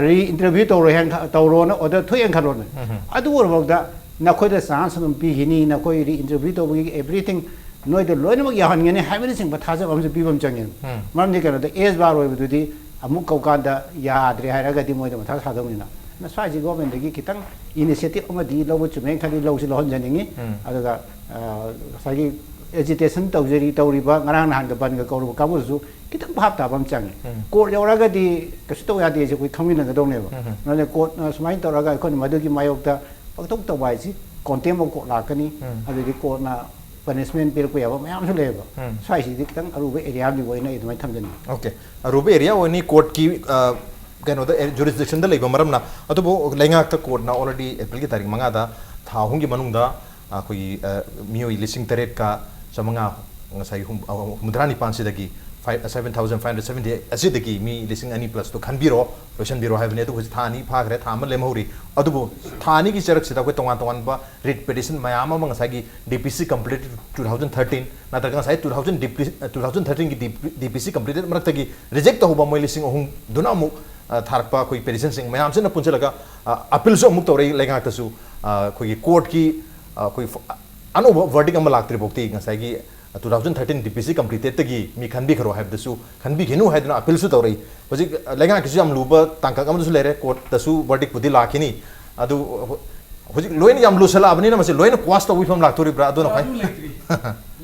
ꯔꯤ ꯏꯟꯇꯔꯚ꯭ꯌꯨ ꯇꯧꯔꯣꯏ ꯍꯥꯏꯅ ꯈ-, ꯇꯧꯔꯣꯅ ꯑꯣꯔꯗꯔ ꯊꯣꯛꯑꯦꯅ ꯈꯜꯂꯣꯅꯦ꯫ ꯑꯗꯨ ꯑꯣꯏꯔꯐꯥꯎꯗ ꯅꯈꯣꯏꯗ ꯆꯥꯟꯁ ꯑꯗꯨꯝ ꯄꯤꯈꯤꯅꯤ, ꯅꯈꯣꯏ ꯔꯤ ꯏꯟꯇꯔꯚ꯭ꯌꯨ ꯇꯧꯕꯒꯤ ꯑꯦꯚ꯭ꯔꯤꯊꯤꯡ ꯅꯣꯏꯗ ꯂꯣꯏꯅꯃꯛ ꯌꯥꯎꯍꯟꯒꯅꯤ ꯍꯥꯏꯕꯅꯆꯤꯡꯕ ꯊꯥꯖꯕ ꯑꯃꯁꯨ ꯄꯤꯕ ꯑꯃ ꯆꯪꯉꯦ꯫ ꯎꯝ꯫ ꯃꯔꯝꯗꯤ ꯀꯩꯅꯣꯗ ꯑꯦꯖ ꯕꯥꯔ ꯑꯣꯏꯕꯗꯨꯗꯤ ꯑꯃꯨꯛ ꯀꯧꯀꯥꯟꯗ ꯌꯥꯗ꯭ꯔꯦ ꯍꯥꯏꯔꯒꯗꯤ ꯃꯣꯏꯗ ꯃꯊꯥ ꯁꯥꯗꯧꯅꯤꯅ꯫ ꯃꯁꯥꯏꯁꯤ ꯒꯣꯔꯃꯦꯟꯗꯒꯤ ꯈꯤꯇꯪ ꯏꯅꯤꯁꯤꯌꯦꯇꯤꯚ ꯑꯃꯗꯤ ꯂꯧꯕ ꯆꯨꯝꯃꯦꯅ ꯈꯜꯂꯤ, ꯂꯧꯁꯤ ꯂꯧꯍꯟꯖꯅꯤꯡꯉꯤ꯫ ꯎꯝ꯫ ꯑꯗꯨꯒ, ꯑ, ꯉꯁꯥꯏꯒꯤ ꯑꯦꯖꯤꯇꯦꯁꯟ ꯇꯧꯖꯔꯤ, ꯇꯧꯔꯤꯕ ꯉꯔꯥꯡ ꯅꯍꯥꯟꯒ ꯕꯟꯒ ꯀꯧꯔꯨꯕ ꯀꯥꯡꯕꯨꯗꯨꯁꯨ ꯈꯤꯇꯪ ꯚꯥꯞ ꯇꯥꯕ ꯑꯃ ꯆꯪꯉꯤ꯫ ꯎꯝ꯫ ꯀꯣꯔꯠ ꯌꯧꯔꯒꯗꯤ ꯀꯩꯁꯨ ꯇꯧ ꯌꯥꯗꯦ ꯍꯥꯏꯁꯦ ꯑꯩꯈꯣꯏ ꯈꯪꯃꯤꯟꯅꯒꯗꯧꯅꯦꯕ꯫ ꯎꯝ꯫ ꯑꯗꯨꯅ ꯀꯣꯔꯠꯅ ꯁꯨꯃꯥꯏꯅ ꯇꯧꯔꯒ ꯑꯩꯈꯣꯏꯅ ꯃꯗꯨꯒꯤ ꯃꯥꯌꯣꯛꯇ ꯄꯪꯇꯧ ꯇꯧꯕ ꯍꯥꯏꯁꯤ ꯀꯣꯟꯇꯦꯝ ꯑꯣꯐ ꯀꯣꯔꯠ ꯂꯥꯛꯀꯅꯤ꯫ ꯎꯝ꯫ ꯑꯗꯨꯗꯤ ꯀꯣꯔꯠꯅ ꯄꯅꯤꯁꯃꯦꯟ ꯄꯤꯔꯛꯄ ꯌꯥꯕ ꯃꯌꯥꯝꯁꯨ ꯂꯩꯌꯦꯕ꯫ ꯎꯝ꯫ ꯁ꯭ꯋꯥꯏꯁꯤꯗꯤ ꯈꯤꯇꯪ ꯑꯔꯨꯕ ꯑꯦꯔꯤꯌꯥ ꯑꯃꯗꯤ ꯑꯣꯏꯅ ꯑꯩ ꯑꯗꯨꯃꯥꯏꯅ ꯊꯝꯖꯅꯤꯡꯉꯤ꯫ ꯑꯣꯀꯦ, ꯑꯔꯨꯕ ꯑꯦꯔꯤꯌꯥ ꯑꯣꯏꯅꯤ꯫ ꯀꯣꯔꯠꯀꯤ, ꯑ, ꯀꯩꯅꯣꯗ, ꯑꯦ, ꯖꯨꯔꯤꯁꯗꯤꯛꯁꯟꯗ ꯂꯩꯕ ꯃꯔꯝꯅ꯫ ꯑꯗꯨꯕꯨ ꯂꯩꯉꯥꯛꯇ ꯀꯣꯔꯠꯅ ꯑꯣꯜꯔꯦꯗꯤ ꯑꯦꯄ꯭ꯔꯤꯜꯒꯤ ꯇꯥꯔꯤꯛ ꯃꯉꯥꯗ ꯊꯥ ꯑꯍꯨꯝꯒꯤ ꯃꯅꯨꯡꯗ ꯑꯩꯈꯣꯏꯒꯤ, ꯑ, ꯃꯤꯑꯣꯏ ꯂꯤꯁꯤꯡ ꯇꯔꯦꯠꯀ ꯆꯥꯃꯉꯥ, ꯉꯁꯥꯏꯒꯤ ꯍꯨꯝ-, ꯑ, ꯍꯨꯝꯐꯨꯇꯔꯥ ꯅꯤꯄꯥꯟꯁꯤꯗꯒꯤ five, seven thousand five hundred seventy ꯑꯁꯤꯗꯒꯤ ꯃꯤ ꯂꯤꯁꯤꯡ ꯑꯅꯤ ꯄ꯭ꯂꯁꯇꯣ ꯈꯟꯕꯤꯔꯣ, ꯂꯣꯏꯁꯤꯟꯕꯤꯔꯣ ꯍꯥꯏꯕꯅꯤ꯫ ꯑꯗꯨꯕꯨ ꯍꯧꯖꯤꯛ ꯊꯥ ꯑꯅꯤ ꯐꯥꯈ꯭ꯔꯦ, ꯊꯥ ꯑꯃ ꯂꯦꯝꯍꯧꯔꯤ꯫ ꯑꯗꯨꯕꯨ ꯊꯥ ꯑꯅꯤꯒꯤ ꯆꯔꯛꯁꯤꯗ ꯑꯩꯈꯣꯏ ꯇꯣꯉꯥꯟ ꯇꯣꯉꯥꯟꯕ ꯔꯤꯠ ꯄꯦꯇꯤꯁꯟ ꯃꯌꯥꯝ ꯑꯃ ꯉꯁꯥꯏꯒꯤ D P C completed two thousand thirteen ꯅꯠꯇ꯭ꯔꯒ ꯉꯁꯥꯏ two thousand, two thousand thirteenꯒꯤ D P C completed ꯃꯔꯛꯇꯒꯤ ꯔꯤꯖꯦꯛ ꯇꯧꯍꯧꯕ ꯃꯣꯏ ꯂꯤꯁꯤꯡ ꯑꯍꯨꯝꯗꯨꯅ ꯑꯃꯨꯛ, ꯑ, ꯊꯥꯔꯛꯄ ꯑꯩꯈꯣꯏ ꯄꯦꯇꯤꯁꯟꯁꯤꯡ ꯃꯌꯥꯝꯁꯤꯅ ꯄꯨꯟꯁꯤꯜꯂꯒ, ꯑ, ꯑꯄꯤꯜꯁꯨ ꯑꯃꯨꯛ ꯇꯧꯔꯛꯏ ꯂꯩꯉꯥꯛꯇꯁꯨ꯫ ꯑ, ꯑꯩꯈꯣꯏꯒꯤ ꯀꯣꯔꯠꯀꯤ, ꯑ, ꯑꯩꯈꯣꯏ ꯐ-, ꯑꯅꯧꯕ ꯚꯔꯗꯤꯛ ꯑꯃ ꯂꯥꯛꯇ꯭ꯔꯤ ꯐꯥꯎꯗꯤ ꯉꯁꯥꯏꯒꯤ two thousand thirteen D P C completedꯇꯒꯤ ꯃꯤ ꯈꯟꯕꯤꯈ꯭ꯔꯣ ꯍꯥꯏꯕꯗꯨꯁꯨ ꯈꯟꯕꯤꯈꯤꯅꯨ ꯍꯥꯏꯗꯨꯅ ꯑꯄꯤꯜꯁꯨ ꯇꯧꯔꯛꯏ꯫ ꯍꯧꯖꯤꯛ, ꯑ, ꯂꯩꯉꯥꯛꯀꯤꯁꯨ ꯌꯥꯝ ꯂꯨꯕ ꯇꯥꯡꯀꯛ ꯑꯃꯗꯁꯨ ꯂꯩꯔꯦ, ꯀꯣꯔꯠꯇꯁꯨ ꯚꯔꯗꯤꯛꯄꯨꯗꯤ ꯂꯥꯛꯈꯤꯅꯤ꯫ ꯑꯗꯨ ꯍꯧ-, ꯍꯧꯖꯤꯛ ꯂꯣꯏꯅ ꯌꯥꯝ ꯂꯨꯁꯜꯂꯛꯑꯕꯅꯤꯅ ꯃꯁꯤ ꯂꯣꯏꯅ ꯀ꯭ꯋꯥꯁ ꯇꯧꯕꯒꯤ ꯐꯤꯕꯝ ꯂꯥꯛꯇꯣꯔꯤꯕ꯭ꯔꯥ? ꯑꯗꯨꯅ ꯈ꯭ꯋꯥꯏ ꯑꯗꯨ ꯂꯩꯇ꯭ꯔꯤ꯫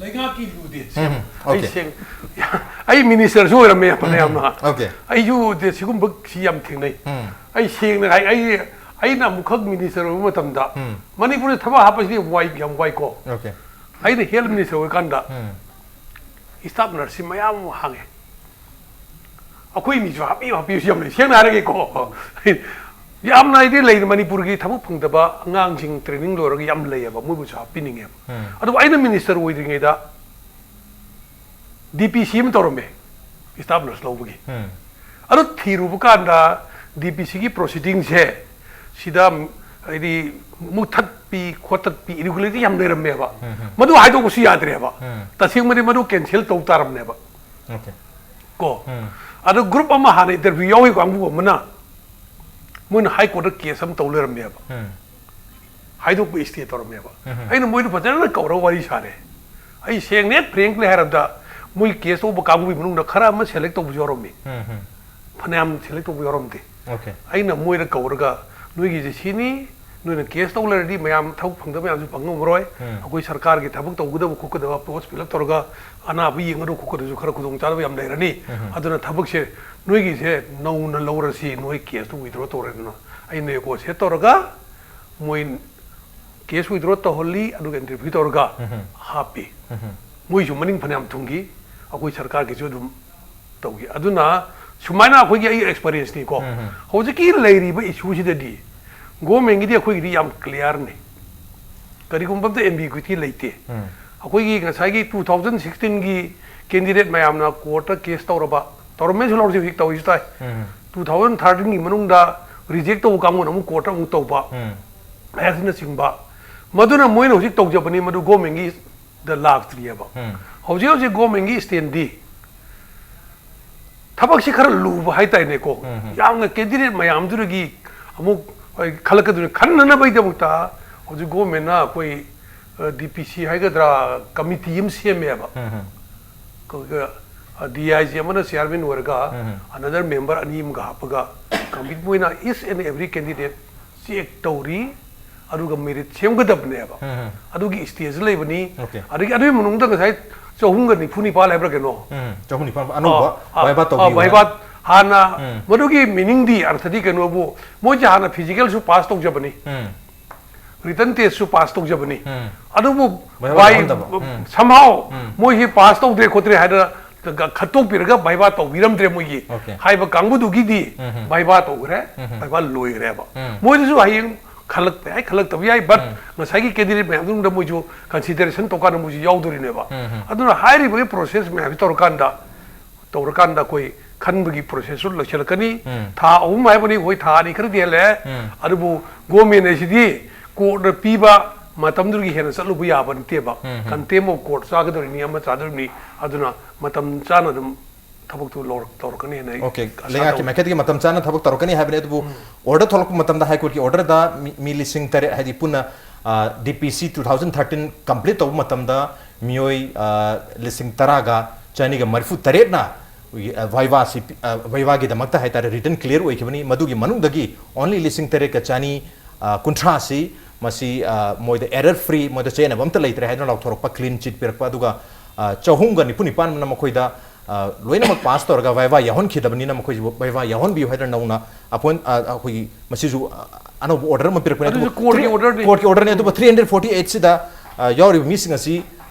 ꯂꯩꯉꯥꯛꯀꯤ ꯂꯨꯗꯦ꯫ ꯎꯝ, ꯑꯩ ꯑꯣꯀꯦ꯫ ꯁꯦꯡ-, ꯑꯩ ꯃꯤꯅꯤꯁꯇꯔꯁꯨ ꯑꯣꯏꯔꯝꯃꯦ ꯐꯅꯌꯥꯝꯅ꯫ ꯎꯝ, ꯑꯣꯀꯦ꯫ ꯑꯩꯁꯨ ꯗꯦ ꯁꯤꯒꯨꯝꯕ ꯁꯤ ꯌꯥꯝ ꯊꯦꯡꯅꯩ꯫ ꯎꯝ꯫ ꯑꯩ ꯁꯦꯡꯅ ꯍꯥꯏ, ꯑꯩ, ꯑꯩꯅ ꯑꯃꯨꯛꯈꯛ ꯃꯤꯅꯤꯁꯇꯔ ꯑꯣꯏꯕ ꯃꯇꯝꯗ ꯎꯝ꯫ ꯃꯅꯤꯄꯨꯔꯗ ꯊꯕꯛ ꯍꯥꯞꯄꯁꯤꯗꯤ ꯌꯥꯝ ꯋꯥꯏ, ꯌꯥꯝ ꯋꯥꯏꯀꯣ꯫ ꯑꯣꯀꯦ꯫ ꯑꯩꯅ ꯍꯦꯜꯊ ꯃꯤꯅꯤꯁꯇꯔ ꯑꯣꯏꯔꯀꯥꯟꯗ ꯎꯝ꯫ ꯁ꯭ꯇꯥꯐ ꯅꯔꯁꯁꯤ ꯃꯌꯥꯝ ꯑꯃ ꯍꯥꯡꯉꯦ꯫ ꯑꯩꯈꯣꯏ ꯃꯤꯁꯨ ꯍꯥꯞꯄꯤꯌꯨ, ꯍꯥꯞꯄꯤꯌꯨꯁꯨ ꯌꯥꯝ ꯂꯩ꯫ ꯁꯦꯡꯅ ꯍꯥꯏꯔꯒꯦꯀꯣ, ꯌꯥꯝꯅ ꯍꯥꯏꯗꯤ ꯂꯩ, ꯃꯅꯤꯄꯨꯔꯒꯤ ꯊꯕꯛ ꯐꯪꯗꯕ ꯑꯉꯥꯡꯁꯤꯡ ꯇ꯭ꯔꯦꯅꯤꯡ ꯂꯣꯏꯔꯒ ꯌꯥꯝ ꯂꯩꯌꯦꯕ, ꯃꯣꯏꯕꯨꯁꯨ ꯍꯥꯞꯄꯤꯅꯤꯡꯉꯦꯕ꯫ ꯎꯝ꯫ ꯑꯗꯨꯕꯨ ꯑꯩꯅ ꯃꯤꯅꯤꯁꯇꯔ ꯑꯣꯏꯗ꯭ꯔꯤꯉꯩꯗ ꯗꯤ ꯄꯤ ꯁꯤ ꯑꯃ ꯇꯧꯔꯝꯃꯦ, ꯁ꯭ꯇꯥꯐ ꯅꯔꯁ ꯂꯧꯕꯒꯤ꯫ ꯎꯝ꯫ ꯑꯗꯨ ꯊꯤꯔꯨꯕ ꯀꯥꯟꯗ ꯗꯤ ꯄꯤ ꯁꯤꯒꯤ ꯄ꯭ꯔꯣꯁꯤꯗꯤꯡꯁꯦ ꯁꯤꯗ ꯍꯥꯏꯗꯤ ꯃꯨꯊꯠꯄꯤ ꯈꯣꯠꯇꯠꯄꯤ ꯏꯔꯤꯒꯨꯂꯔꯤꯇꯤ ꯌꯥꯝ ꯂꯩꯔꯝꯃꯦꯕ꯫ ꯎꯝ, ꯎꯝ꯫ ꯃꯗꯨ ꯍꯥꯏꯗꯣꯛꯄꯁꯨ ꯌꯥꯗ꯭ꯔꯦꯕ꯫ ꯎꯝ꯫ ꯇꯁꯦꯡꯕꯗꯤ ꯃꯗꯨ ꯀꯦꯟꯁꯦꯜ ꯇꯧ ꯇꯥꯔꯝꯅꯦꯕ꯫ ꯑꯣꯀꯦ꯫ ꯀꯣ꯫ ꯎꯝ꯫ ꯑꯗꯣ ꯒ꯭ꯔꯨꯞ ꯑꯃ ꯍꯥꯟꯅ ꯏꯟꯇꯔꯚ꯭ꯌꯨ ꯌꯥꯎꯈꯤ ꯀꯥꯡꯕꯨ ꯑꯃꯅ ꯃꯣꯏꯅ ꯍꯥꯏ ꯀꯣꯔꯠꯇ ꯀꯦꯁ ꯑꯃ ꯇꯧ ꯂꯩꯔꯝꯃꯦꯕ꯫ ꯎꯝ꯫ ꯍꯥꯏꯗꯣꯛꯄ stay ꯇꯧꯔꯝꯃꯦꯕ꯫ ꯑꯩꯅ ꯃꯣꯏꯗ ꯐꯖꯅ ꯀꯧꯔꯒ ꯋꯥꯔꯤ ꯁꯥꯔꯦ꯫ ꯑꯩ ꯁꯦꯡꯅ ꯍꯦꯛ frankly ꯍꯥꯏꯔꯕꯗ, ꯃꯣꯏ case ꯇꯧꯕ ꯀꯥꯡꯕꯨꯒꯤ ꯃꯅꯨꯡꯗ ꯈꯔ ꯑꯃ select ꯇꯧꯕꯁꯨ ꯌꯥꯎꯔꯝꯃꯤ, ꯐꯅꯌꯥꯝ select ꯇꯧꯕ ꯌꯥꯎꯔꯝꯗꯦ꯫ Okay. ꯑꯩꯅ ꯃꯣꯏꯗ ꯀꯧꯔꯒ, "ꯅꯣꯏꯒꯤꯁꯦ ꯁꯤꯅꯤ, ꯅꯣꯏꯅ case ꯇꯧ ꯂꯩꯔꯗꯤ ꯃꯌꯥꯝ ꯊꯕꯛ ꯐꯪꯗꯕ ꯃꯌꯥꯝꯁꯨ ꯐꯪ ꯉꯝꯃꯔꯣꯏ꯫ ꯑꯩꯈꯣꯏ ꯁꯔꯀꯥꯔꯒꯤ ꯊꯕꯛ ꯇꯧꯒꯗꯕ ꯈꯣꯠꯀꯗꯕ post fill up ꯇꯧꯔꯒ ꯑꯅꯥꯕ ꯌꯦꯡꯒꯗꯕ ꯈꯣꯠꯀꯗꯕꯁꯨ ꯈꯔ ꯈꯨꯗꯣꯡꯆꯥꯗꯕ ꯌꯥꯝ ꯂꯩꯔꯅꯤ꯫ ꯑꯗꯨꯅ ꯊꯕꯛꯁꯦ ꯅꯣꯏꯒꯤꯁꯦ ꯅꯧꯅ ꯂꯧꯔꯁꯤ, ꯅꯣꯏ case ꯇꯨ withdraw ꯇꯧꯔꯦꯗꯅ"꯫ ꯑꯩꯅ negotiate ꯇꯧꯔꯒ ꯃꯣꯏ case withdraw ꯇꯧꯍꯜꯂꯤ, ꯑꯗꯨꯒ interview ꯇꯧꯔꯒ ꯍꯥꯞꯄꯤ꯫ ꯃꯣꯏꯁꯨ ꯃꯅꯤꯡ ꯐꯅꯌꯥꯝ ꯊꯨꯡꯈꯤ, ꯑꯩꯈꯣꯏ ꯁꯔꯀꯥꯔꯒꯤꯁꯨ ꯑꯗꯨꯝ ꯇꯧꯈꯤ꯫ ꯑꯗꯨꯅ ꯁꯨꯃꯥꯏꯅ ꯑꯩꯈꯣꯏꯒꯤ, ꯑꯩ experience ꯅꯤꯀꯣ, ꯍꯧꯖꯤꯛꯀꯤ ꯂꯩꯔꯤꯕ issue ꯁꯤꯗꯗꯤ government ꯀꯤꯗꯤ ꯑꯩꯈꯣꯏꯒꯤꯗꯤ ꯌꯥꯝ clear ꯅꯤ, ꯀꯔꯤꯒꯨꯝꯕ ꯑꯝꯇ ambiguity ꯂꯩꯇꯦ꯫ ꯑꯩꯈꯣꯏꯒꯤ ꯉꯁꯥꯏꯒꯤ two thousand sixteen ꯒꯤ candidate ꯃꯌꯥꯝꯅ court ꯇ case ꯇꯧꯔꯕ, ꯇꯧꯔꯝꯃꯦꯁꯨ ꯂꯧꯔꯁꯤ, ꯍꯧꯖꯤꯛ ꯇꯧꯔꯤꯁꯨ ꯇꯥꯏ꯫ Two thousand thirteen ꯒꯤ ꯃꯅꯨꯡꯗ reject ꯇꯧꯕ ꯀꯥꯡꯕꯨꯅ ꯑꯃꯨꯛ court ꯇ ꯑꯃꯨꯛ ꯇꯧꯕ, ꯑꯁꯤꯅꯆꯤꯡꯕ, ꯃꯗꯨꯅ ꯃꯣꯏꯅ ꯍꯧꯖꯤꯛ ꯇꯧꯖꯕꯅꯤ, ꯃꯗꯨ government ꯀꯤꯗ ꯂꯥꯛꯇ꯭ꯔꯤꯑꯕ꯫ ꯍꯧꯖꯤꯛ ꯍꯧꯖꯤꯛ government ꯀꯤ stand ꯗꯤ ꯊꯕꯛꯁꯤ ꯈꯔ ꯂꯨꯕ ꯍꯥꯏꯇꯥꯔꯦꯅꯦꯀꯣ꯫ ꯌꯥꯝꯅ candidate ꯃꯌꯥꯝꯗꯨꯗꯒꯤ ꯑꯃꯨꯛ, ꯑꯩ, ꯈꯜꯂꯛꯀꯗꯣꯏꯅꯤ꯫ ꯈꯟꯅꯅꯕꯒꯤꯗꯃꯛꯇ ꯍꯧꯖꯤꯛ government ꯅ ꯑꯩꯈꯣꯏ, ꯑ, D P C ꯍꯥꯏꯒꯗ꯭ꯔꯥ, committee ꯑꯃ ꯁꯦꯝꯃꯦꯕ꯫ ꯑꯩꯈꯣꯏꯒꯤ, ꯑ, D I G ꯑꯃꯅ chairman ꯑꯣꯏꯔꯒ, another member ꯑꯅꯤ ꯑꯃꯒ ꯍꯥꯞꯄꯒ, committee ꯃꯣꯏꯅ each and every candidate check ꯇꯧꯔꯤ, ꯑꯗꯨꯒ merit ꯁꯦꯝꯒꯗꯕꯅꯦꯕ꯫ ꯑꯗꯨꯒꯤ stage ꯂꯩꯕꯅꯤ꯫ Okay. ꯑꯗꯒꯤ ꯑꯗꯨꯒꯤ ꯃꯅꯨꯡꯗ ꯉꯁꯥꯏ ꯆꯍꯨꯝꯒ ꯅꯤꯐꯨ ꯅꯤꯄꯥꯜ ꯍꯥꯏꯕ꯭ꯔꯥ ꯀꯩꯅꯣ? ꯎꯝ, ꯆꯍꯨꯝ ꯅꯤꯄꯥꯜ ꯑꯅꯧꯕ ꯑ, viva ꯑ, ꯇꯧꯕꯤꯌꯨ viva ꯍꯥꯏꯅ꯫ ꯍꯥꯟꯅ ꯎꯝ. ꯃꯗꯨꯒꯤ meaning ꯗꯤ, ꯑꯔꯊꯗꯤ ꯀꯩꯅꯣꯕꯨ, ꯃꯣꯏꯁꯦ ꯍꯥꯟꯅ physical ꯁꯨ pass ꯇꯧꯖꯕꯅꯤ, ꯎꯝ. written test ꯁꯨ pass ꯇꯧꯖꯕꯅꯤ꯫ ꯎꯝ. ꯑꯗꯨꯕꯨ Viva by, ꯇꯧꯍꯟꯗꯕ꯫ ꯎꯝ. somehow ꯎꯝ. ꯃꯣꯏꯁꯤ pass ꯇꯧꯗ꯭ꯔꯦ ꯈꯣꯠꯇ꯭ꯔꯦ ꯍꯥꯏꯗꯅ ꯈ-, ꯈ-, ꯈꯠꯇꯣꯛꯄꯤꯔꯒ viva ꯇꯧꯕꯤꯔꯝꯗ꯭ꯔꯦ ꯃꯣꯏꯒꯤ Okay. ꯍꯥꯏꯕ ꯀꯥꯡꯕꯨꯗꯨꯒꯤꯗꯤ ꯎꯝ. viva ꯇꯧꯈ꯭ꯔꯦ, ꯎꯝ. viva ꯂꯣꯏꯈ꯭ꯔꯦꯕ꯫ ꯎꯝ. ꯃꯣꯏꯗꯁꯨ ꯍꯌꯦꯡ ꯈꯜꯂꯛꯄ ꯌꯥꯏ, ꯈꯜꯂꯛꯇꯕ ꯌꯥꯏ, but ꯎꯝ. ꯉꯁꯥꯏꯒꯤ candidate ꯃꯌꯥꯝꯗꯨꯗ ꯃꯣꯏꯁꯨ consideration ꯇꯧꯀꯥꯟꯗ ꯃꯣꯏꯁꯨ ꯌꯥꯎꯗꯣꯔꯤꯅꯦꯕ꯫ ꯎꯝ. ꯑꯗꯨꯅ ꯍꯥꯏꯔꯤꯕꯒꯤ process ꯃꯌꯥꯝꯁꯤ ꯇꯧꯔꯀꯥꯟꯗ, ꯇꯧꯔꯀꯥꯟꯗ ꯑꯩꯈꯣꯏ ꯈꯟꯕꯒꯤ process ꯁꯨ ꯂꯣꯏꯁꯤꯜꯂꯛꯀꯅꯤ꯫ ꯎꯝ. ꯊꯥ ꯑꯍꯨꯝ ꯍꯥꯏꯕꯅꯤ, ꯍꯣꯏ, ꯊꯥ ꯑꯅꯤ ꯈꯔꯗꯤ ꯍꯦꯜꯂꯦ꯫ ꯎꯝ. ꯑꯗꯨꯕꯨ government ꯍꯥꯏꯁꯤꯗꯤ court ꯅ ꯄꯤꯕ ꯃꯇꯝꯗꯨꯒꯤ ꯍꯦꯟꯅ ꯆꯠꯂꯨꯕ ꯌꯥꯕ ꯅꯠꯇꯦꯕ꯫ ꯎꯝ. Contempt of court ꯆꯥꯒꯗꯧꯔꯤꯅꯤ, ꯑꯃ ꯆꯥꯗꯧꯔꯤꯅꯤ, ꯑꯗꯨꯅ ꯃꯇꯝ ꯆꯥꯅ ꯑꯗꯨꯝ ꯊꯕꯛꯇꯨ ꯂꯧꯔꯛ- ꯇꯧꯔꯛꯀꯅꯤ ꯍꯥꯏꯅ ꯑꯩ ꯑꯣꯀꯦ ꯑꯥꯁꯥ ꯂꯩꯉꯥꯛꯀꯤ ꯇꯧꯏ꯫ ꯃꯥꯏꯀꯩꯗꯒꯤ ꯃꯇꯝ ꯆꯥꯅ ꯊꯕꯛ ꯇꯧꯔꯛꯀꯅꯤ ꯍꯥꯏꯕꯅꯤ꯫ ꯑꯗꯨꯕꯨ ꯑꯣꯔꯗꯔ ꯊꯣꯛꯂꯛꯄ ꯃꯇꯝꯗ ꯍꯥꯏ ꯀꯣꯔꯠꯀꯤ ꯑꯣꯔꯗꯔꯗ ꯃꯤ ꯃꯤ ꯂꯤꯁꯤꯡ ꯇꯔꯦꯠ, ꯍꯥꯏꯗꯤ ꯄꯨꯟꯅ ꯗꯤ ꯄꯤ ꯁꯤ ꯇꯨ ꯊꯥꯎꯖꯟ ꯊꯥꯔꯇꯤꯟ ꯀꯝꯄ꯭ꯂꯤꯠ ꯇꯧꯕ ꯃꯇꯝꯗ ꯃꯤꯑꯣꯏ ꯂꯤꯁꯤꯡ ꯇꯔꯥꯒ ꯆꯅꯤꯒ ꯃꯔꯤꯐꯨ ꯇꯔꯦꯠꯅ ꯚꯥꯏꯚꯥꯁꯤ ꯚꯥꯏꯚꯥꯒꯤꯗꯃꯛꯇ ꯍꯥꯏꯇꯥꯔꯦ ꯔꯤꯇꯟ ꯀ꯭ꯂꯤꯌꯥꯔ ꯑꯣꯏꯈꯤꯕꯅꯤ꯫ ꯃꯗꯨꯒꯤ ꯃꯅꯨꯡꯗꯒꯤ ꯑꯣꯟꯂꯤ ꯂꯤꯁꯤꯡ ꯇꯔꯦꯠꯀ ꯆꯅꯤ ꯀꯨꯟꯊ꯭ꯔꯥꯁꯤ ꯃꯁꯤ ꯃꯣꯏꯗ ꯑꯦꯔꯔ ꯐ꯭ꯔꯤ, ꯃꯣꯏꯗ ꯆꯌꯦꯠꯅꯕ ꯑꯝꯇ ꯂꯩꯇ꯭ꯔꯦ ꯍꯥꯏꯗꯨꯅ ꯂꯥꯎꯊꯣꯔꯛꯄ ꯀ꯭ꯂꯤꯟ ꯆꯤꯠ ꯄꯤꯔꯛꯄ꯫ ꯑꯗꯨꯒ ꯆꯍꯨꯝꯒ ꯅꯤꯐꯨ ꯅꯤꯄꯥꯟꯅ ꯃꯈꯣꯏꯗ ꯂꯣꯏꯅꯃꯛ ꯄꯥꯁ ꯇꯧꯔꯒ ꯚꯥꯏꯚꯥ ꯌꯥꯎꯍꯟꯈꯤꯗꯕꯅꯤꯅ ꯃꯈꯣꯏꯁꯤꯕꯨ ꯚꯥꯏꯚꯥ ꯌꯥꯎꯍꯟꯕꯤꯌꯨ ꯍꯥꯏꯗꯅ ꯅꯧꯅ ꯑꯄꯣꯏꯟ ꯑꯩꯈꯣꯏꯒꯤ ꯃꯁꯤꯁꯨ ꯑꯅꯧꯕ ꯑꯣꯔꯗꯔ ꯑꯃ ꯄꯤꯔꯛꯄꯅꯦ꯫ ꯑꯗꯨꯁꯨ ꯑꯗꯨꯕꯨ ꯀꯣꯔꯠꯀꯤ three- ꯑꯣꯔꯗꯔꯅꯤ꯫ ꯀꯣꯔꯠꯀꯤ ꯑꯣꯔꯗꯔꯅꯦ꯫ ꯑꯗꯨꯕꯨ ꯊ꯭ꯔꯤ ꯍꯟꯗ꯭ꯔꯦꯠ ꯐꯣꯔꯇꯤ ꯑꯩꯠꯁꯤꯗ ꯌꯥꯎꯔꯤꯕ ꯃꯤꯁꯤꯡ ꯑꯁꯤ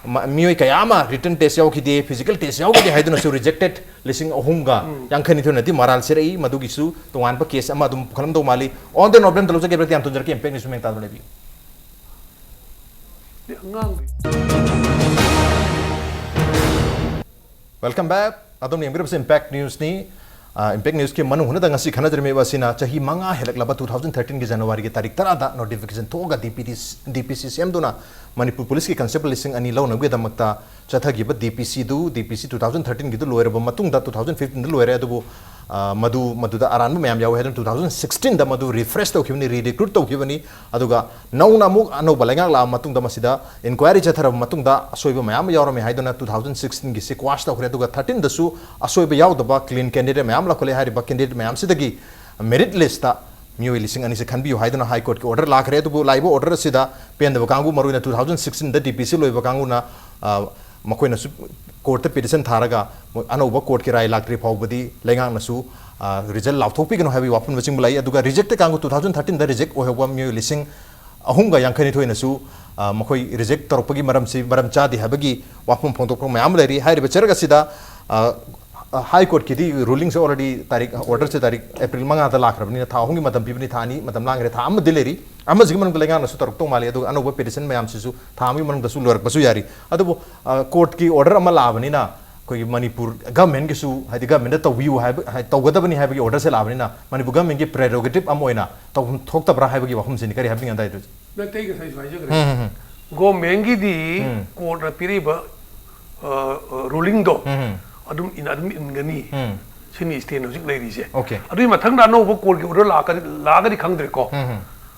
ꯃꯤꯑꯣꯏ ꯀꯌꯥ ꯑꯃ ꯔꯤꯇꯟ ꯇꯦꯁ ꯌꯥꯎꯈꯤꯗꯦ, ꯐꯤꯖꯤꯀꯦꯜ ꯇꯦꯁ ꯌꯥꯎꯈꯤꯗꯦ ꯍꯥꯏꯗꯨꯅꯁꯨ ꯔꯤꯖꯦꯛꯇꯦꯠ ꯂꯤꯁꯤꯡ ꯑꯍꯨꯝꯒ ꯌꯥꯡꯈꯩ ꯅꯤꯊꯣꯏꯅꯗꯤ ꯃꯔꯥꯜ ꯁꯤꯔꯛꯏ꯫ ꯃꯗꯨꯒꯤꯁꯨ ꯇꯣꯉꯥꯟꯕ ꯀꯦꯁ ꯑꯃ ꯑꯗꯨꯝ ꯄꯨꯈꯠꯂꯝꯗꯧ ꯃꯥꯜꯂꯤ꯫ ꯑꯣꯟ ꯗ ꯅꯣꯕꯦꯝꯗ ꯂꯧꯖꯒꯦ ꯌꯥꯝ ꯊꯨꯖꯔꯛꯀꯦ ꯏꯝꯄꯦꯛ ꯅ꯭ꯌꯨꯁ ꯃꯦꯡ ꯇꯥꯗꯨꯅ ꯂꯩꯕꯤꯌꯨ꯫ ꯑꯉꯥꯡ ꯋꯦꯜꯀꯝ ꯕꯦꯛ꯫ ꯑꯗꯣꯝꯅ ꯌꯦꯡꯕꯤꯔꯤꯕꯁꯤ ꯏꯝꯄꯦꯛ ꯅ꯭ꯌꯨꯁꯅꯤ꯫ ꯏꯝꯄꯦꯛ ꯅ꯭ꯌꯨꯁꯀꯤ ꯃꯅꯨꯡ ꯍꯨꯠꯅꯗ ꯉꯁꯤ ꯈꯟꯅꯖꯔꯝꯃꯤꯕ ꯑꯁꯤꯅ ꯆꯍꯤ ꯃꯉꯥ ꯍꯦꯜꯂꯛꯂꯕ ꯇꯨ ꯊꯥꯎꯖꯟ ꯊꯥꯔꯇꯤꯟꯒꯤ ꯖꯅꯋꯥꯔꯤꯒꯤ ꯇꯥꯔꯤꯛ ꯇꯔꯥꯗ ꯅꯣꯇꯤꯐꯤꯀꯦꯁꯟ ꯊꯣꯛꯑꯒ ꯗꯤ ꯄꯤ ꯇꯤ ꯗꯤ ꯄꯤ ꯁꯤ ꯁꯦꯝꯗꯨꯅ ꯃꯅꯤꯄꯨꯔ ꯄꯨꯂꯤꯁꯀꯤ ꯀꯟꯁꯇꯦꯕꯜ ꯂꯤꯁꯤꯡ ꯑꯅꯤ ꯂꯧꯅꯕꯒꯤꯗꯃꯛꯇ ꯆꯠꯊꯈꯤꯕ ꯗꯤ ꯄꯤ ꯁꯤꯗꯨ ꯗꯤ ꯄꯤ ꯁꯤ ꯇꯨ ꯊꯥꯎꯖꯟ ꯊꯥꯔꯇꯤꯟꯒꯤꯗꯨ ꯂꯣꯏꯔꯕ ꯃꯇꯨꯡꯗ ꯇꯨ ꯊꯥꯎꯖꯟ ꯐꯤꯐꯇꯤꯟꯗ ꯂꯣꯏꯔꯦ꯫ ꯑꯗꯨꯕꯨ ꯃꯗꯨ ꯃꯗꯨꯗ ꯑꯔꯥꯟꯕ ꯃꯌꯥꯝ ꯌꯥꯎꯋꯦ ꯍꯥꯏꯗꯨꯅ ꯇꯨ ꯊꯥꯎꯖꯟ ꯁꯤꯛꯁꯇꯤꯟꯗ ꯃꯗꯨ ꯔꯤꯐ꯭ꯔꯦꯁ ꯇꯧꯈꯤꯕꯅꯤ, ꯔꯤ ꯔꯤꯀ꯭ꯔꯨꯠ ꯇꯧꯈꯤꯕꯅꯤ꯫ ꯑꯗꯨꯒ ꯅꯧꯅ ꯑꯃꯨꯛ ꯑꯅꯧꯕ ꯂꯩꯉꯥꯛ ꯂꯥꯛꯑꯕ ꯃꯇꯨꯡꯗ ꯃꯁꯤꯗ ꯏꯟꯀ꯭ꯋꯥꯏꯔꯤ ꯆꯠꯊꯔꯕ ꯃꯇꯨꯡꯗ ꯑꯁꯣꯏꯕ ꯃꯌꯥꯝ ꯑꯃ ꯌꯥꯎꯔꯝꯃꯦ ꯍꯥꯏꯗꯨꯅ ꯇꯨ ꯊꯥꯎꯖꯟ ꯁꯤꯛꯁꯇꯤꯟꯒꯤꯁꯤ ꯀ꯭ꯋꯥꯁ ꯇꯧꯈ꯭ꯔꯦ꯫ ꯑꯗꯨꯒ ꯊꯥꯔꯇꯤꯟꯗꯁꯨ ꯑꯁꯣꯏꯕ ꯌꯥꯎꯗꯕ ꯀ꯭ꯂꯤꯟ ꯀꯦꯟꯗꯤꯗꯦꯠ ꯃꯌꯥꯝ ꯂꯧꯈꯠꯂꯦ꯫ ꯍꯥꯏꯔꯤꯕ ꯀꯦꯟꯗꯤꯗꯦꯠ ꯃꯌꯥꯝꯁꯤꯗꯒꯤ ꯃꯦꯔꯤꯠ ꯂꯤꯁꯇ ꯃꯤꯑꯣꯏ ꯂꯤꯁꯤꯡ ꯑꯅꯤꯁꯦ ꯈꯟꯕꯤꯌꯨ ꯍꯥꯏꯗꯨꯅ ꯍꯥꯏ ꯀꯣꯔꯠꯀꯤ ꯑꯣꯔꯗꯔ ꯂꯥꯛꯈ꯭ꯔꯦ꯫ ꯑꯗꯨꯕꯨ ꯂꯥꯛꯏꯕ ꯑꯣꯔꯗꯔ ꯑꯁꯤꯗ ꯄꯦꯟꯗꯕ ꯀꯥꯡꯕꯨ, ꯃꯔꯨꯑꯣꯏꯅ ꯇꯨ ꯊꯥꯎꯖꯟ ꯁꯤꯛꯁꯇꯤꯟꯗ ꯗꯤ ꯄꯤ ꯁꯤ ꯂꯣꯏꯕ ꯀꯥꯡꯕꯨꯅ ꯃꯈꯣꯏꯅꯁꯨ ꯀꯣꯔꯠꯇ ꯄꯤꯇꯤꯁꯟ ꯊꯥꯔꯒ ꯑꯅꯧꯕ ꯀꯣꯔꯠꯀꯤ ꯔꯥꯏ ꯂꯥꯛꯇ꯭ꯔꯤ ꯐꯥꯎꯕꯗꯤ ꯂꯩꯉꯥꯛꯅꯁꯨ ꯔꯤꯖꯜ ꯂꯥꯎꯊꯣꯛꯄꯤꯒꯅꯨ ꯍꯥꯏꯕꯒꯤ ꯋꯥꯐꯝꯅꯆꯤꯡꯕ ꯂꯩ꯫ ꯑꯗꯨꯒ ꯔꯤꯖꯦꯛꯇꯦꯠ ꯀꯥꯡꯕꯨ ꯇꯨ ꯊꯥꯎꯖꯟ ꯊꯥꯔꯇꯤꯟꯗ ꯔꯤꯖꯦꯛ ꯑꯣꯏꯍꯧꯕ ꯃꯤꯑꯣꯏ ꯂꯤꯁꯤꯡ ꯑꯍꯨꯝꯒ ꯌꯥꯡꯈꯩ ꯅꯤꯊꯣꯏꯅꯁꯨ ꯃꯈꯣꯏ ꯔꯤꯖꯦꯛ ꯇꯧꯔꯛꯄꯒꯤ ꯃꯔꯝꯁꯤ ꯃꯔꯝ ꯆꯥꯗꯦ ꯍꯥꯏꯕꯒꯤ ꯋꯥꯐꯝ ꯐꯣꯡꯗꯣꯛꯄ ꯃꯌꯥꯝ ꯑꯃ ꯂꯩꯔꯤ꯫ ꯍꯥꯏꯔꯤꯕ ꯆꯔꯛ ꯑꯁꯤꯗ ꯍꯥꯏ ꯀꯣꯔꯠꯀꯤꯗꯤ ꯔꯨꯂꯤꯡꯁꯦ ꯑꯣꯜꯔꯦꯗꯤ ꯇꯥꯔꯤꯛ ꯑꯣꯔꯗꯔꯁꯦ ꯇꯥꯔꯤꯛ ꯑꯦꯄ꯭ꯔꯤꯜ ꯃꯉꯥꯗ ꯂꯥꯛꯈ꯭ꯔꯕꯅꯤꯅ ꯊꯥ ꯑꯍꯨꯝꯒꯤ ꯃꯇꯝ ꯄꯤꯕꯅꯤ꯫ ꯊꯥ ꯑꯅꯤ ꯃꯇꯝ ꯂꯥꯡꯈ꯭ꯔꯦ, ꯊꯥ ꯑꯃꯗꯤ ꯂꯩꯔꯤ꯫ ꯑꯃꯁꯤꯒꯤ ꯃꯅꯨꯡꯗ ꯂꯩꯉꯥꯛꯅꯁꯨ ꯇꯧꯔꯛꯇꯧ ꯃꯥꯜꯂꯤ꯫ ꯑꯗꯨꯒ ꯑꯅꯧꯕ ꯄꯤꯇꯤꯁꯟ ꯃꯌꯥꯝꯁꯤꯁꯨ ꯊꯥ ꯑꯃꯒꯤ ꯃꯅꯨꯡꯗꯁꯨ ꯂꯣꯏꯔꯛꯄꯁꯨ ꯌꯥꯔꯤ꯫ ꯑꯗꯨꯕꯨ ꯀꯣꯔꯠꯀꯤ ꯑꯣꯔꯗꯔ ꯑꯃ ꯂꯥꯛꯑꯕꯅꯤꯅ ꯑꯩꯈꯣꯏꯒꯤ ꯃꯅꯤꯄꯨꯔ ꯒꯃꯦꯟꯒꯤꯁꯨ, ꯍꯥꯏꯗꯤ ꯒꯃꯦꯟꯗ ꯇꯧꯕꯤꯌꯨ ꯍꯥꯏꯕ, ꯍꯥꯏ- ꯇꯧꯒꯗꯕꯅꯤ ꯍꯥꯏꯕꯒꯤ ꯑꯣꯔꯗꯔꯁꯦ ꯂꯥꯛꯑꯕꯅꯤꯅ ꯃꯅꯤꯄꯨꯔ ꯒꯃꯦꯟꯒꯤ ꯄ꯭ꯔꯦꯔꯣꯒꯦꯇꯤꯞ ꯑꯃ ꯑꯣꯏꯅ ꯇꯧꯐꯝ ꯊꯣꯛꯇꯕ꯭ꯔꯥ ꯍꯥꯏꯕꯒꯤ ꯋꯥꯐꯝꯁꯤꯅꯤ꯫ ꯀꯔꯤ ꯍꯥꯏꯕꯤꯅꯤꯡꯉꯤ ꯑꯗꯥꯏꯗꯨ? ꯅꯠꯇꯦ, ꯑꯩ ꯉꯁꯥꯏꯁꯨ ꯍꯥꯏꯖꯈ꯭ꯔꯦ꯫ ꯎꯝ, ꯎꯝ, ꯎꯝ꯫ ꯒꯣꯔꯃꯦꯟꯒꯤꯗꯤ ꯎꯝ꯫ ꯀꯣꯔꯠꯅ ꯄꯤꯔꯤꯕ ꯔꯨꯂꯤꯡꯗꯣ ꯎꯝ, ꯎꯝ꯫ ꯑꯗꯨꯝ ꯏꯟ ꯑꯗꯨꯝ ꯏꯟꯒꯅꯤ꯫ ꯎꯝ. ꯁꯤꯅꯤ ꯏꯁꯇꯦꯅ ꯍꯧꯖꯤꯛ ꯂꯩꯔꯤꯁꯦ꯫ Okay. ꯑꯗꯨꯒꯤ ꯃꯊꯪꯗ ꯑꯅꯧꯕ ꯀꯣꯔꯠꯀꯤ ꯑꯣꯔꯗꯔ ꯂꯥꯛꯀꯗꯤ ꯂꯥꯛꯑꯒꯗꯤ ꯈꯪꯗ꯭ꯔꯦꯀꯣ꯫ ꯎꯝ.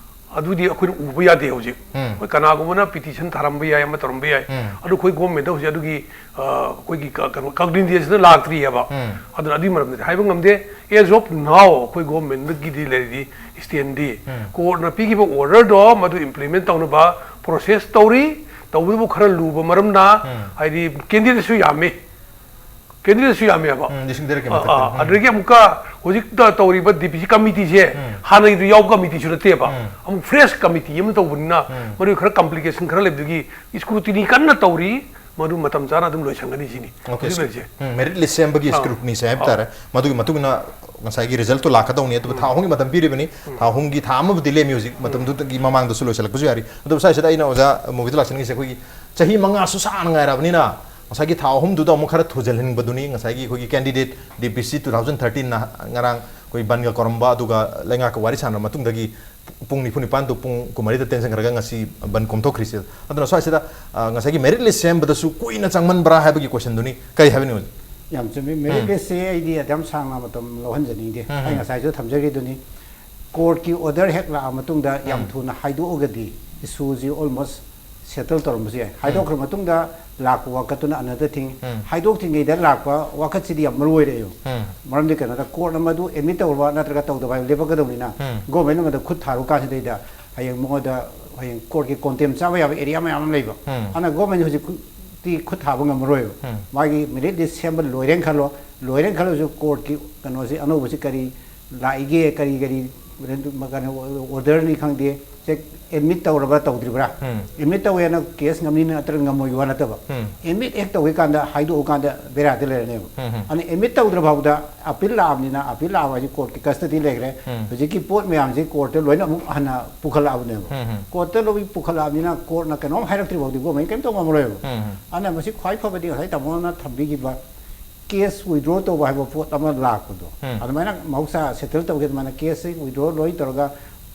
ꯑꯗꯨꯗꯤ ꯑꯩꯈꯣꯏꯅ ꯎꯕ ꯌꯥꯗꯦ ꯍꯧꯖꯤꯛ꯫ ꯎꯝ. ꯍꯣꯏ, ꯀꯅꯥꯒꯨꯝꯕꯅ ꯄꯤꯇꯤꯁꯟ ꯊꯥꯔꯝꯕ ꯌꯥꯏ, ꯑꯃ ꯇꯧꯔꯝꯕ ꯌꯥꯏ꯫ ꯎꯝ. ꯑꯗꯨ ꯑꯩꯈꯣꯏ ꯒꯣꯔꯃꯦꯟꯗ ꯍꯧꯖꯤꯛ ꯑꯗꯨꯒꯤ ꯑ, ꯑꯩꯈꯣꯏꯒꯤ ꯀ- ꯀꯩꯅꯣ ꯀꯛꯅꯤꯡꯗꯦꯁꯤꯗ ꯂꯥꯛꯇ꯭ꯔꯤꯑꯕ꯫ ꯎꯝ. ꯑꯗꯨꯅ ꯑꯗꯨꯒꯤ ꯃꯔꯝꯗꯗꯤ ꯍꯥꯏꯕ ꯉꯝꯗꯦ꯫ As of now ꯑꯩꯈꯣꯏ ꯒꯣꯔꯃꯦꯟꯗꯒꯤꯗꯤ ꯂꯩꯔꯤꯗꯤ ꯏꯁꯇꯦꯟꯗꯤ ꯎꯝ. ꯀꯣꯔꯠꯅ ꯄꯤꯈꯤꯕ ꯑꯣꯔꯗꯔꯗꯣ ꯃꯗꯨ ꯏꯝꯄ꯭ꯂꯤꯃꯦꯟ ꯇꯧꯅꯕ ꯄ꯭ꯔꯣꯁꯦꯁ ꯇꯧꯔꯤ꯫ ꯇꯧꯕꯗꯨꯕꯨ ꯈꯔ ꯂꯨꯕ ꯃꯔꯝꯅ ꯎꯝ. ꯍꯥꯏꯗꯤ ꯀꯦꯟꯗꯤꯗꯦꯠꯁꯨ ꯌꯥꯝꯃꯤ꯫ ꯀꯦꯟꯗꯤꯗꯦꯠꯁꯨ ꯌꯥꯝꯃꯦꯕ꯫ ꯎꯝ, ꯂꯤꯁꯤꯡ ꯇꯔꯦꯠꯀꯤ ꯑ, ꯃꯊꯛꯇ꯫ ꯑ, ꯎꯝ. ꯑꯗꯨꯗꯒꯤ ꯑꯃꯨꯛꯀ ꯍꯧꯖꯤꯛꯇ ꯇꯧꯔꯤꯕ ꯗꯤ ꯄꯤ ꯁꯤ ꯀꯃꯤꯇꯤꯁꯦ ꯎꯝ. ꯍꯥꯟꯅꯒꯤꯗꯨ ꯌꯥꯎꯕ ꯀꯃꯤꯇꯤꯁꯨ ꯅꯠꯇꯦꯕ꯫ ꯎꯝ. ꯑꯃꯨꯛ ꯐ꯭ꯔꯦꯁ ꯀꯃꯤꯇꯤ ꯑꯃ ꯇꯧꯕꯅꯤꯅ ꯎꯝ. ꯃꯗꯨ ꯈꯔ ꯀꯝꯄ꯭ꯂꯤꯀꯦꯁꯟ ꯈꯔ ꯂꯩꯕꯗꯨꯒꯤ ꯁ꯭ꯀ꯭ꯔꯨꯇꯤꯅꯤ ꯀꯟꯅ ꯇꯧꯔꯤ꯫ ꯃꯗꯨ ꯃꯇꯝ ꯆꯥꯅ ꯑꯗꯨꯝ ꯂꯣꯏꯁꯟꯒꯅꯤ ꯁꯤꯅꯤ꯫ Okay. ꯍꯧꯖꯤꯛ ꯂꯩꯔꯤꯁꯦ꯫ ꯎꯝ, ꯃꯦꯔꯤꯠ ꯂꯤꯁ ꯁꯦꯝꯕꯒꯤ ꯑꯥ. ꯁ꯭ꯀ꯭ꯔꯨꯇꯤꯅꯤꯁꯦ ꯍꯥꯏꯕ ꯑꯥ. ꯇꯥꯔꯦ꯫ ꯃꯗꯨꯒꯤ ꯃꯇꯨꯡ ꯏꯟꯅ ꯉꯁꯥꯏꯒꯤ ꯔꯤꯖꯜꯇꯣ ꯂꯥꯛꯀꯗꯧꯅꯤ꯫ ꯑꯗꯨꯕꯨ ꯊꯥ ꯑꯍꯨꯝꯒꯤ ꯃꯇꯝ ꯄꯤꯔꯤꯕꯅꯤ꯫ ꯊꯥ ꯑꯍꯨꯝꯒꯤ, ꯊꯥ ꯑꯃꯕꯨꯗꯤ ꯂꯦꯝꯃꯤ ꯍꯧꯖꯤꯛ꯫ ꯃꯇꯝꯗꯨꯗꯒꯤ ꯃꯃꯥꯡꯗꯁꯨ ꯂꯣꯏꯁꯤꯜꯂꯛꯄꯁꯨ ꯌꯥꯔꯤ꯫ ꯑꯗꯨꯕꯨ ꯁ꯭ꯋꯥꯏꯁꯤꯗ ꯑꯩꯅ ꯑꯣꯖꯥ ꯃꯣꯍꯤꯠꯇ ꯂꯥꯛꯆꯅꯤꯡꯉꯤꯁꯦ, ꯑꯩꯈꯣꯏꯒꯤ ꯆꯍꯤ ꯃꯉꯥꯁꯨ ꯁꯥꯡꯅ ꯉꯥꯏꯔꯕꯅꯤꯅ ꯉꯁꯥꯏꯒꯤ ꯊꯥ ꯑꯍꯨꯝꯗꯨꯗ ꯑꯃꯨꯛ ꯈꯔ ꯊꯨꯖꯜꯍꯟꯕꯗꯨꯅꯤ꯫ ꯉꯁꯥꯏꯒꯤ ꯑꯩꯈꯣꯏꯒꯤ ꯀꯦꯟꯗꯤꯗꯦꯠ ꯗꯤ ꯄꯤ ꯁꯤ two thousand thirteen ꯅ ꯉꯔꯥꯡ ꯑꯩꯈꯣꯏ ꯕꯟꯒ ꯀꯧꯔꯝꯕ, ꯑꯗꯨꯒ ꯂꯩꯉꯥꯛꯀ ꯋꯥꯔꯤ ꯁꯥꯟꯅꯔꯕ ꯃꯇꯨꯡꯗꯒꯤ ꯄꯨꯡ ꯅꯤꯐꯨ ꯅꯤꯄꯥꯟꯗꯨ ꯄꯨꯡ ꯀꯨꯟꯃꯔꯤꯗ ꯇꯦꯟꯁꯤꯟꯈ꯭ꯔꯒ ꯉꯁꯤ ꯕꯟ ꯀꯣꯝꯊꯣꯛꯈ꯭ꯔꯤꯁꯦ꯫ ꯑꯗꯨꯅ ꯁ꯭ꯋꯥꯏꯁꯤꯗ, ꯑ, ꯉꯁꯥꯏꯒꯤ ꯃꯦꯔꯤꯠ ꯂꯤꯁ ꯁꯦꯝꯕꯗꯁꯨ ꯀꯨꯏꯅ ꯆꯪꯃꯟꯕ꯭ꯔꯥ ꯍꯥꯏꯕꯒꯤ ꯀꯣꯏꯁꯟꯗꯨꯅꯤ꯫ ꯀꯔꯤ ꯍꯥꯏꯕꯤꯅꯤꯡꯕ? ꯌꯥꯝ ꯆꯨꯝꯃꯤ꯫ ꯃꯦꯔꯤꯠ ꯂꯤꯁꯁꯦ ꯑꯩꯗꯤ ꯑꯗꯨꯝ ꯁꯥꯡꯅ ꯃꯇꯝ ꯂꯧꯍꯟꯖꯅꯤꯡꯗꯦ꯫ ꯎꯝ. ꯑꯩ ꯉꯁꯥꯏꯁꯨ ꯊꯝꯖꯈꯤꯗꯨꯅꯤ, ꯀꯣꯔꯠꯀꯤ ꯑꯣꯔꯗꯔ ꯍꯦꯛ ꯂꯥꯛꯑ ꯃꯇꯨꯡꯗ ꯌꯥꯝ ꯎꯝ. ꯊꯨꯅ ꯍꯥꯏꯗꯣꯛꯑꯒꯗꯤ ꯏꯁꯨꯁꯤ ꯑꯣꯜꯃꯣꯁ ꯁꯦꯇꯜ ꯇꯧꯔꯝꯕꯁꯨ ꯌꯥꯏ꯫ ꯍꯥꯏꯗꯣꯛꯈ꯭ꯔ ꯃꯇꯨꯡꯗ ꯂꯥꯛꯄ ꯋꯥꯀꯠꯇꯨꯅ ꯑꯅꯗꯔ ꯊꯤꯡ꯫ ꯎꯝ. ꯍꯥꯏꯗꯣꯛꯇ꯭ꯔꯤꯉꯩꯗ ꯂꯥꯛꯄ ꯋꯥꯀꯠꯁꯤꯗꯤ ꯌꯥꯝ ꯃꯔꯨ ꯑꯣꯏꯔꯛꯑꯦꯕ꯫ ꯎꯝ. ꯃꯔꯝꯗꯤ ꯀꯩꯅꯣꯗ ꯀꯣꯔꯠ ꯑꯃꯗꯨ ꯑꯦꯗꯃꯤꯠ ꯇꯧꯔꯕ ꯅꯠꯇ꯭ꯔꯒ ꯇꯧꯗꯕ ꯍꯥꯏꯕ ꯂꯦꯞꯄꯛꯀꯗꯧꯅꯤꯅ, ꯎꯝ. ꯒꯣꯔꯃꯦꯟ ꯑꯃꯗ ꯈꯨꯠ ꯊꯥꯔꯨ ꯀꯥꯟꯁꯤꯗꯩꯗ ꯍꯌꯦꯡ ꯃꯉꯣꯟꯗ ꯍꯌꯦꯡ ꯀꯣꯔꯠꯀꯤ ꯀꯣꯟꯇꯦꯝ ꯆꯥꯕ ꯌꯥꯕ ꯑꯦꯔꯤꯌꯥ ꯃꯌꯥꯝ ꯑꯃ ꯂꯩꯕ꯫ ꯎꯝ. ꯑꯗꯨꯅ ꯒꯣꯔꯃꯦꯟ ꯍꯧꯖꯤꯛꯇꯤ ꯈꯨꯠ ꯊꯥꯕ ꯉꯝꯃꯔꯣꯏꯕ꯫ ꯎꯝ. ꯃꯥꯒꯤ ꯃꯦꯔꯤꯠ ꯂꯤꯁ ꯁꯦꯝꯕ ꯂꯣꯏꯔꯦꯅ ꯈꯜꯂꯣ, ꯂꯣꯏꯔꯦꯅ ꯈꯜꯂꯁꯨ ꯀꯣꯔꯠꯀꯤ ꯀꯩꯅꯣꯁꯤ ꯑꯅꯧꯕꯁꯤ ꯀꯔꯤ ꯂꯥꯛꯏꯒꯦ, ꯀꯔꯤ ꯀꯔꯤ ꯀꯩꯅꯣ ꯑꯣꯔꯗꯔꯅꯤ ꯈꯪꯗꯦ, ꯆꯦꯛ ꯑꯦꯗꯃꯤꯠ ꯇꯧꯔꯕ꯭ꯔꯥ ꯇꯧꯗ꯭ꯔꯤꯕ꯭ꯔꯥ? ꯎꯝ. ꯑꯦꯗꯃꯤꯠ ꯇꯧꯋꯦꯅ ꯀꯦꯁ ꯉꯝꯅꯤ ꯅꯠꯇ꯭ꯔꯒ ꯉꯝꯃꯣꯏ ꯋꯥ ꯅꯠꯇꯕ, ꯎꯝ. ꯑꯦꯗꯃꯤꯠ ꯍꯦꯛ ꯇꯧꯈꯤꯀꯥꯟꯗ ꯍꯥꯏꯗꯣꯛꯑꯀꯥꯟꯗ ꯕꯦꯔꯥꯗꯤ ꯂꯩꯔꯅꯦꯕ꯫ ꯎꯝ, ꯎꯝ. ꯑꯗꯨꯅ ꯑꯦꯗꯃꯤꯠ ꯇꯧꯗ꯭ꯔ ꯐꯥꯎꯗ ꯑꯄꯤꯜ ꯂꯥꯛꯑꯕꯅꯤꯅ, ꯑꯄꯤꯜ ꯂꯥꯛꯑꯕ ꯍꯥꯏꯁꯦ ꯀꯣꯔꯠꯀꯤ ꯀꯁꯇꯗꯤ ꯂꯩꯈ꯭ꯔꯦ꯫ ꯎꯝ. ꯍꯧꯖꯤꯛꯀꯤ ꯄꯣꯠ ꯃꯌꯥꯝꯁꯦ ꯀꯣꯔꯠꯇ ꯂꯣꯏꯅ ꯑꯃꯨꯛ ꯍꯟꯅ ꯄꯨꯈꯠꯂꯛꯑꯕꯅꯦꯕ꯫ ꯎꯝ, ꯎꯝ. ꯀꯣꯔꯠꯇ ꯂꯣꯏ ꯄꯨꯈꯠꯂꯛꯑꯕꯅꯤꯅ ꯀꯣꯔꯠꯅ ꯀꯩꯅꯣꯝ ꯍꯥꯏꯔꯛꯇ꯭ꯔꯤ ꯐꯥꯎꯗꯤ ꯒꯣꯔꯃꯦꯟ ꯀꯩꯝ ꯇꯧ ꯉꯝꯃꯔꯣꯏꯕ꯫ ꯎꯝ, ꯎꯝ. ꯑꯗꯨꯅ ꯃꯁꯤ ꯈ꯭ꯋꯥꯏ ꯐꯕꯗꯤ ꯉꯁꯥꯏ ꯇꯥꯃꯣꯅ ꯊꯝꯕꯤꯈꯤꯕ ꯀꯦꯁ ꯋꯤꯗ꯭ꯔꯣ ꯇꯧꯕ ꯍꯥꯏꯕ ꯄꯣꯠ ꯑꯃ ꯂꯥꯛꯄꯗꯣ, ꯎꯝ. ꯑꯗꯨꯃꯥꯏꯅ ꯃꯍꯧꯁꯥ ꯁꯦꯇꯜ ꯇꯧꯒꯦ ꯑꯗꯨꯃꯥꯏꯅ ꯀꯦꯁꯁꯦ ꯋꯤꯗ꯭ꯔꯣ ꯂꯣꯏ ꯇꯧꯔꯒ